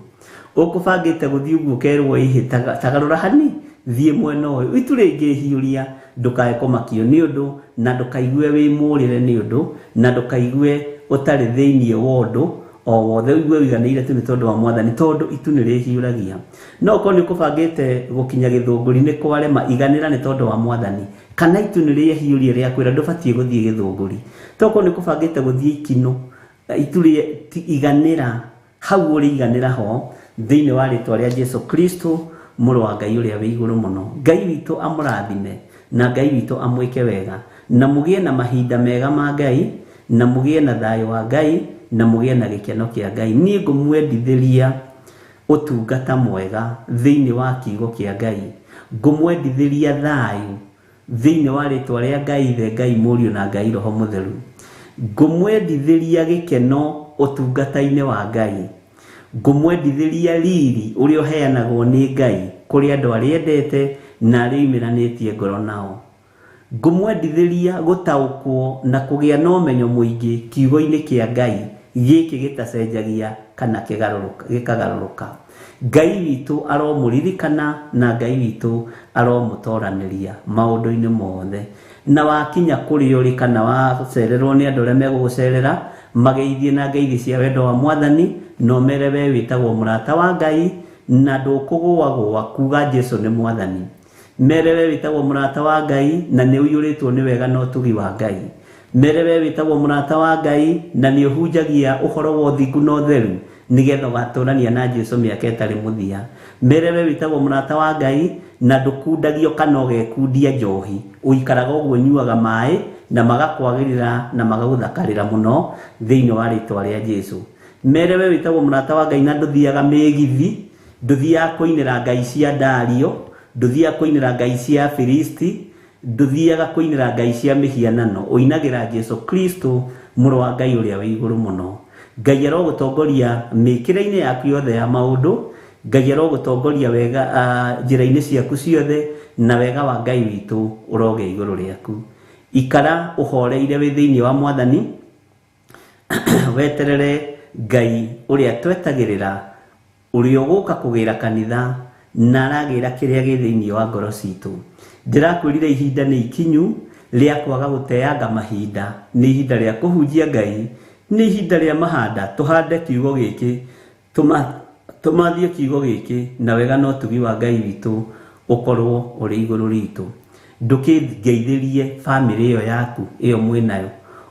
Ũkũbangĩte gũthiĩ ũguo ũkerwo ĩhĩ, tagarũra hani, thiĩ mwena ũyũ. Itu rĩngĩhiũria, ndũkae kũmakio nĩ ũndũ, na ndũkaigue wĩ mũrĩre nĩ ũndũ, na ndũkaigue ũtarĩ thĩinĩ wa ũndũ o wothe, ũigue ũiganĩire tu nĩ tondũ wa Mwathani, tondũ itu nĩ rĩhiũragia. No ũkorwo nĩ ũkũbangĩte gũkinya gĩthũngũri nĩ kwarema, iganĩra nĩ tondũ wa Mwathani. Kana itu nĩ rĩehiũria rĩakwĩra ndũbatiĩ gũthiĩ gĩthũngũri. Tokorwo nĩ ũkũbangĩte gũthiĩ ikinũ, itu rĩ iganĩra hau ũrĩ iganĩra ho thĩinĩ wa rĩtwa rĩa Jesu Kristo mũrũ wa Ngai ũrĩa wĩ igũrũ mũno. Ngai witũ amũrathime, na Ngai witũ amwĩke wega, na mũgĩe na mahinda mega ma Ngai, na mũgĩe na thayũ wa Ngai, na mũgĩe na gĩkeno kĩa Ngai. Niĩ ngũmwendithĩria ũtungata mwega thĩinĩ wa kiugo kĩa Ngai, ngũmwendithĩria thayũ thĩinĩ wa rĩtwa rĩa Ngai Ithe, Ngai Mũriũ na Ngai Roho Mũtheru, ngũmwendithĩria gĩkeno ũtungata-inĩ wa Ngai, ngũmwendithĩria riri ũrĩa ũheanagwo nĩ Ngai kũrĩ andũ arĩa endete na arĩa oimĩranĩtie ngoro nao, ngũmwendithĩria gũtaũkwo na kũgĩa na ũmenyo mũingĩ kiugo-inĩ kĩa Ngai gĩkĩ gĩtacenjagia kana gĩkagarũrũka. Ngai witũ aromũririkana, na Ngai witũ aromũtoranĩria maũndũ-inĩ mothe. Na wakinya kũrĩa ũrĩ kana wacererwo nĩ andũ arĩa megũgũcerera, mageithie na ngeithi cia wendo wa Mwathani, na ũmere we wĩtagwo mũrata wa Ngai, na ndũkũgũagũa kuga Jesu nĩ Mwathani. Mere we wĩtagwo mũrata wa Ngai, na nĩ ũiyũrĩtwo nĩ wega na ũtugi wa Ngai. Mere we wĩtagwo mũrata wa Ngai, na nĩ ũhunjagia ũhoro wa ũthingu na ũtheru, nĩgetha ũgatũrania na Jesu mĩaka ĩtarĩ mũthia. Mere we wĩtagwo mũrata wa Ngai, na ndũkundagio kana ũgekundia njohi, ũikaraga ũguo ũnyuaga maĩ, na magakwagĩrĩra na magagũthakarĩra mũno thĩinĩ wa rĩtwa rĩa Jesu. Mere we wĩtagwo mũrata wa Ngai, na ndũthiaga mĩgithi, ndũthiaga kũinĩra ngai cia Dario, ndũthiaga kũinĩra ngai cia Filisti, Ndũthiaga kũinĩra ngai cia mĩhianano, ũinagĩra Jesu Kristo, mũrũ wa Ngai ũrĩa wĩ igũrũ mũno. Ngai arogũtongoria mĩkĩre-inĩ yaku yothe ya maũndũ, Ngai arogũtongoria wega njĩra-inĩ ciaku ciothe, na wega wa Ngai witũ ũrogĩa igũrũ rĩaku. Ikara ũhoreire wĩ thĩinĩ wa Mwathani, weterere Ngai ũrĩa twetagĩrĩra, ũrĩa ũgũka kũgĩra kanitha na aragĩra kĩrĩa gĩ thĩinĩ wa ngoro citũ. Ndĩrakwĩrire ihinda nĩ ikinyu rĩa kwaga gũteanga mahinda, nĩ ihinda rĩa kũhunjia Ngai, nĩ ihinda rĩa mahanda, tũhande kiugo gĩkĩ, tũmathie kiugo gĩkĩ, na wega na ũtugi wa Ngai witũ ũkorwo ũrĩ igũrũ ritũ. Ndũkĩngeithĩrie bamĩrĩ ĩyo yaku ĩyo mwĩnayo,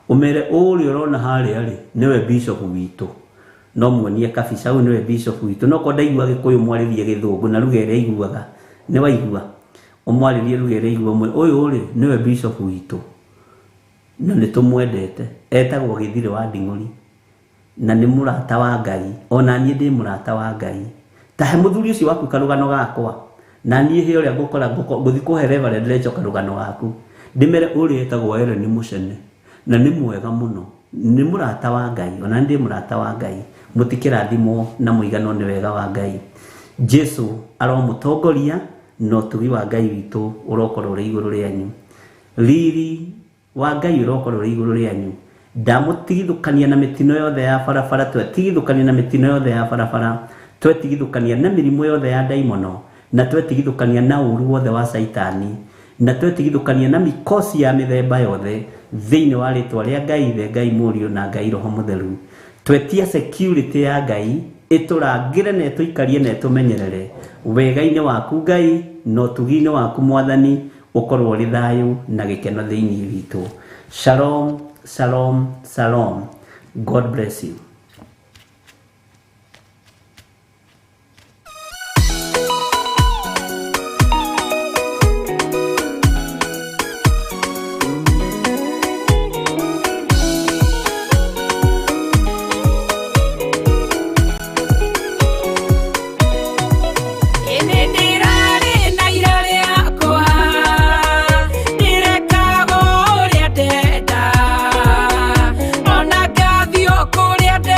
ũmere ũrĩa ũrona harĩa rĩ nĩwe bishop witũ, no muonie kabica ũyũ nĩwe bishop witũ. No korwo ndaigua Gĩkũyũ mwarĩrie Gĩthũngũ na lugha ĩrĩa aiguaga, nĩ waigua ũmwarĩrie lugha ĩrĩa aigua, ũmwĩre ũyũ rĩ nĩwe bishop witũ na nĩ tũmwendete, etagwo Gĩthirĩ wa Nding'ũri na nĩ mũrata wa Ngai, ona niĩ ndĩ mũrata wa Ngai. Ta he mũthuri ũcio waku karũgano gakwa, na niĩ he ũrĩa ngũkora ngũthiĩ kũhe Reverend Rachel karũgano gaku, ndĩmere ũrĩa etagwo Ellen Mũcene na nĩ mwega mũno, nĩ mũrata wa Ngai, ona ndĩ mũrata wa Ngai. Mũtikĩrathimwo na mũiganwo nĩ wega wa Ngai. Jesu aromũtongoria na ũtugi wa Ngai witũ ũrokorwo ũrĩ igũrũ rĩanyu. Riri wa Ngai ũrokorwo ũrĩ igũrũ rĩanyu. Ndamũtigithũkania na mĩtino yothe ya barabara, twetigithũkania na mĩtino yothe ya barabara, twetigithũkania na mĩrimũ yothe ya ndaimono, na twetigithũkania na ũru wothe wa Caitani, na twetigithũkania na mikosi ya mĩthemba yothe thĩinĩ wa rĩtwa rĩa Ngai Ithe, Ngai Mũriũ na Ngai Roho Mũtheru. Twetia security ya Ngai ĩtũrangĩre na ĩtũikarie na ĩtũmenyerere wega-inĩ waku Ngai na ũtugi-inĩ waku Mwathani, ũkorwo ũrĩ thayũ na gĩkeno thĩinĩ witũ. Shalom, shalom, shalom. God bless you. Ĩnĩ ndĩrarĩ na ira rĩakwa, ndĩrekaga ũrĩa ndenda, ona ngathiĩ o kũrĩa ndenda.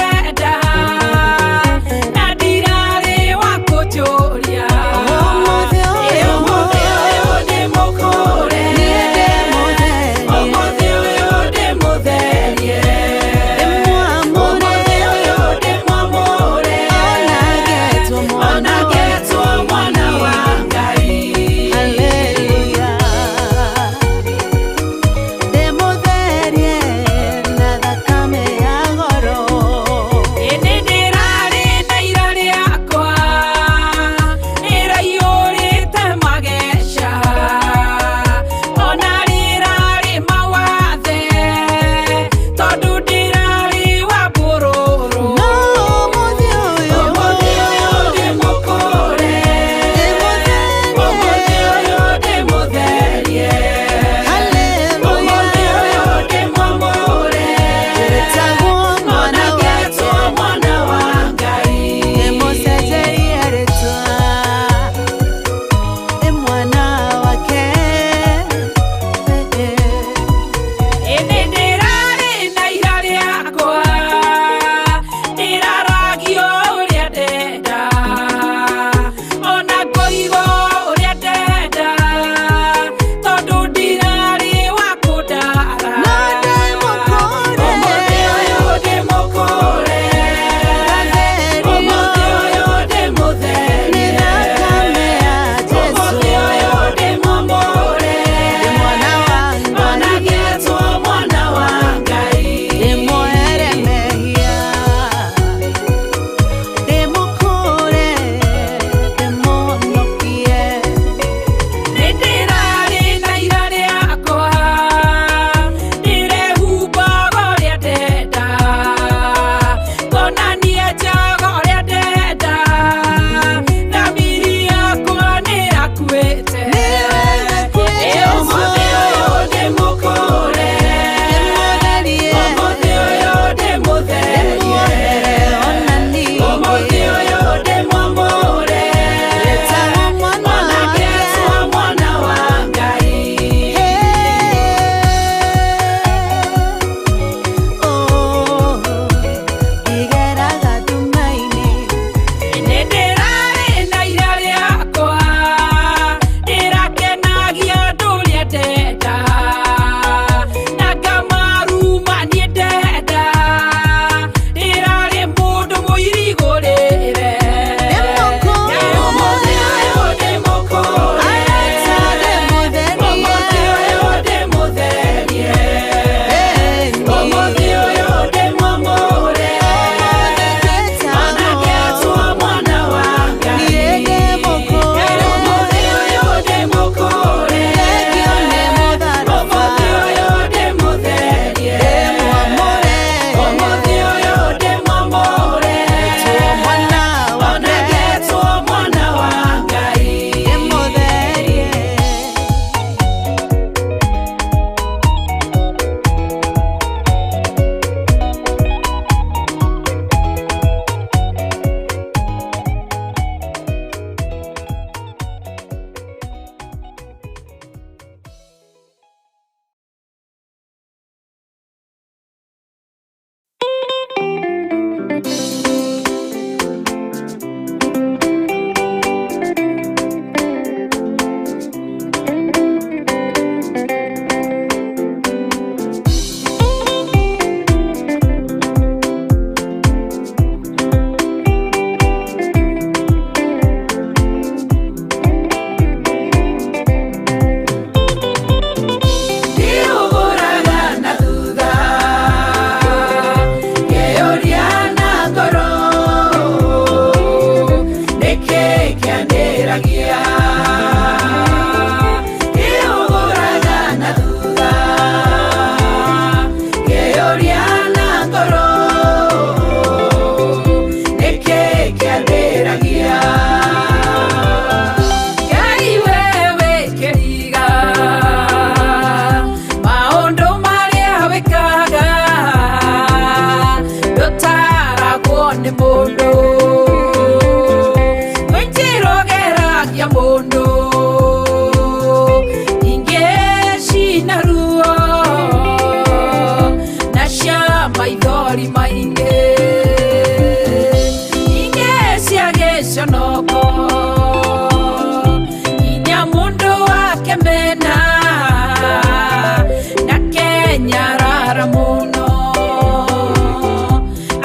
Mũno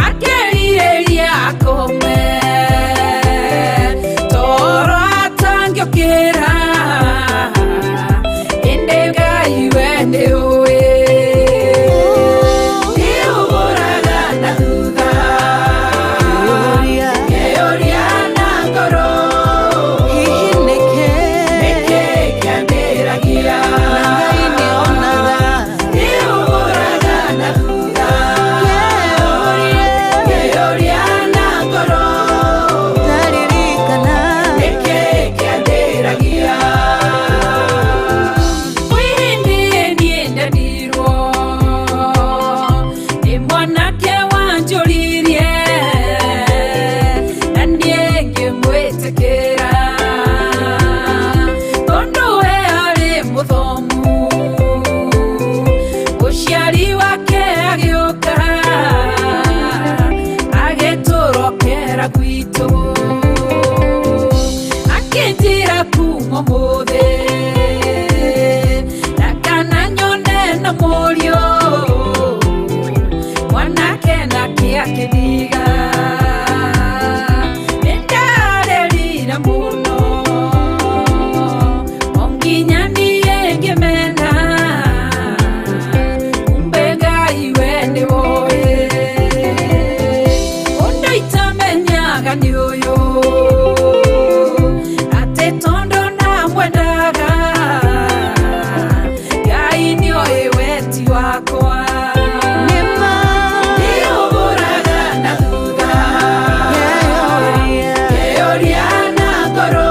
akerirĩria akome toro atangĩũkĩra ĩndĩ Ngai we nĩũĩ nĩũhũraga na thutha ngeyũria na ngoro Hihi nĩkĩ nĩkĩ kĩandĩragia na Ngai nĩonaga nĩũhũraga na thutha ngeyũria na ngoro Ndaririkana nĩkĩ kĩandĩragia kwĩ hĩndĩ niĩ ndendirwo nĩ mwanake wanjũririe na niĩ ngĩmwĩtĩkĩra tondũ we arĩ mũthomu mũciari wake agĩũka agĩtũrokera gwitũ akĩnjĩra kuma ũmũthĩ ndakana nyone na mũriũ mwanake nake akĩndiga nĩndarĩrire mũno o nginya niĩ ngĩmena kumbe Ngai we nĩwoĩ ũndũ itamenyaga nĩ ũyũ atĩ tondũ ndamwendaga Ngai nĩoĩ weti wakwa nĩma nĩũhũraga na thutha ngeyũria ngeyũria na ngoro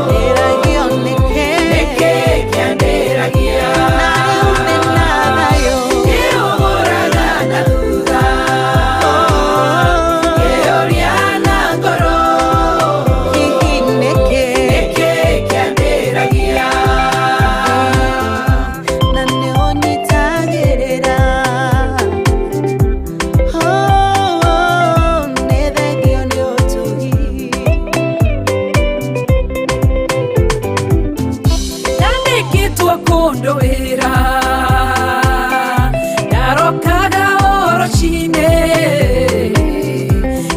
ndĩragio nĩkĩ nĩkĩ kĩandĩragia na rĩu ndĩna thayũ nĩũhũraga na thutha ngeyũria na ngoro Hihi nĩkĩ nĩkĩ kĩandĩragia na nĩũnyitagĩrĩra Oh, nĩ thengio nĩ ũtugi Ndandĩkĩtwo kũndũ wĩra ndarokaga o rũcinĩ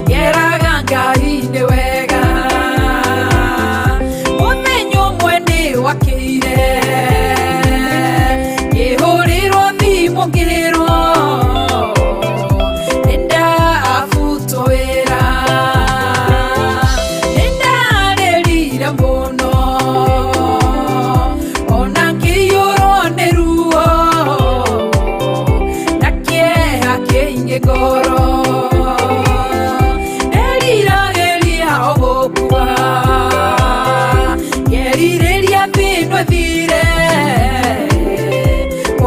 ngeraga Ngai nĩ wega mũthenya ũmwe nĩ wakĩire ngĩhũrĩrwo thimũ ngĩrwo nĩndabutwo wĩra nĩndarĩrire mũno ona ngĩiyũrwo nĩ ruo na kĩeha kĩingĩ ngoro nderiragĩria o gũkua ngerirĩria thĩno ĩthire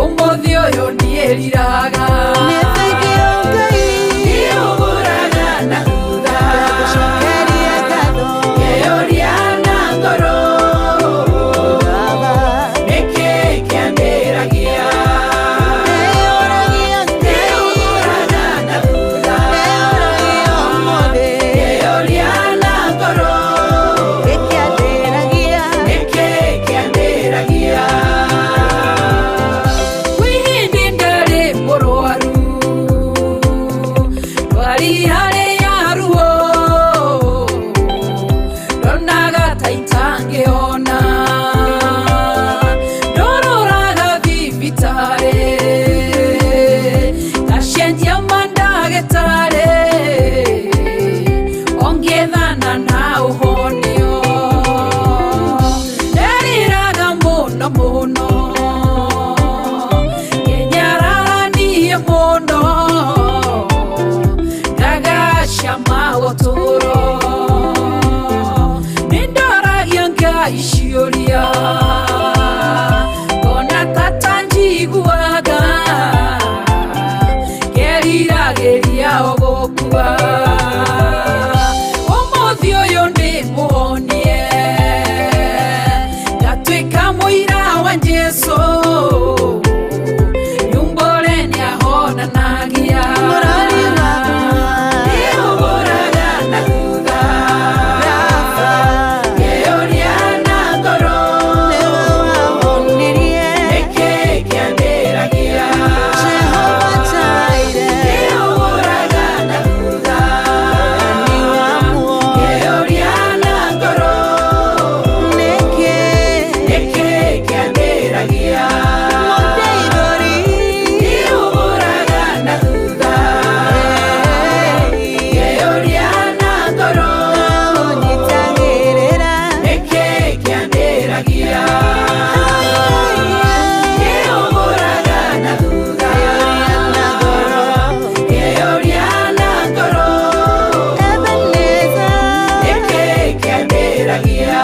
ũmũthĩ ũyũ ndiĩriraga Nĩ thengio Ngai nĩũhũraga na thutha ngagũcokeria ngatho ngeyũria na ngoro Baba nĩkĩ kĩandĩragia ndĩyũragia Ngai nĩũhũraga na thutha ndĩyũragia ũmũthĩ ngeyũria na ngoro gĩkĩandĩragia nĩkĩ kĩandĩragia kwĩ hĩndĩ ndarĩ mũrwaru ndwari harĩ ya ruo ndonaga ta itangĩona ndororaga thibitarĩ ngacenjia mandagĩtarĩ ongĩethana na ũhonio nderiraga mũno mũno ngenyararanie mũno ngagacama ũtũũro nĩndoragia Ngai ciũria ngona tata njiguaga ngeriragĩria o gũkua ũmũthĩ ũyũ nĩ mũhonie ngatuĩka mũira wa Jesũ nyumbũre nĩahonanagia Mũrori wakwa nĩũhũraga na thutha Baba ngeyũria na ngoro nĩwe wahonirie nĩkĩ kĩandĩragia Jehova Ndĩragia.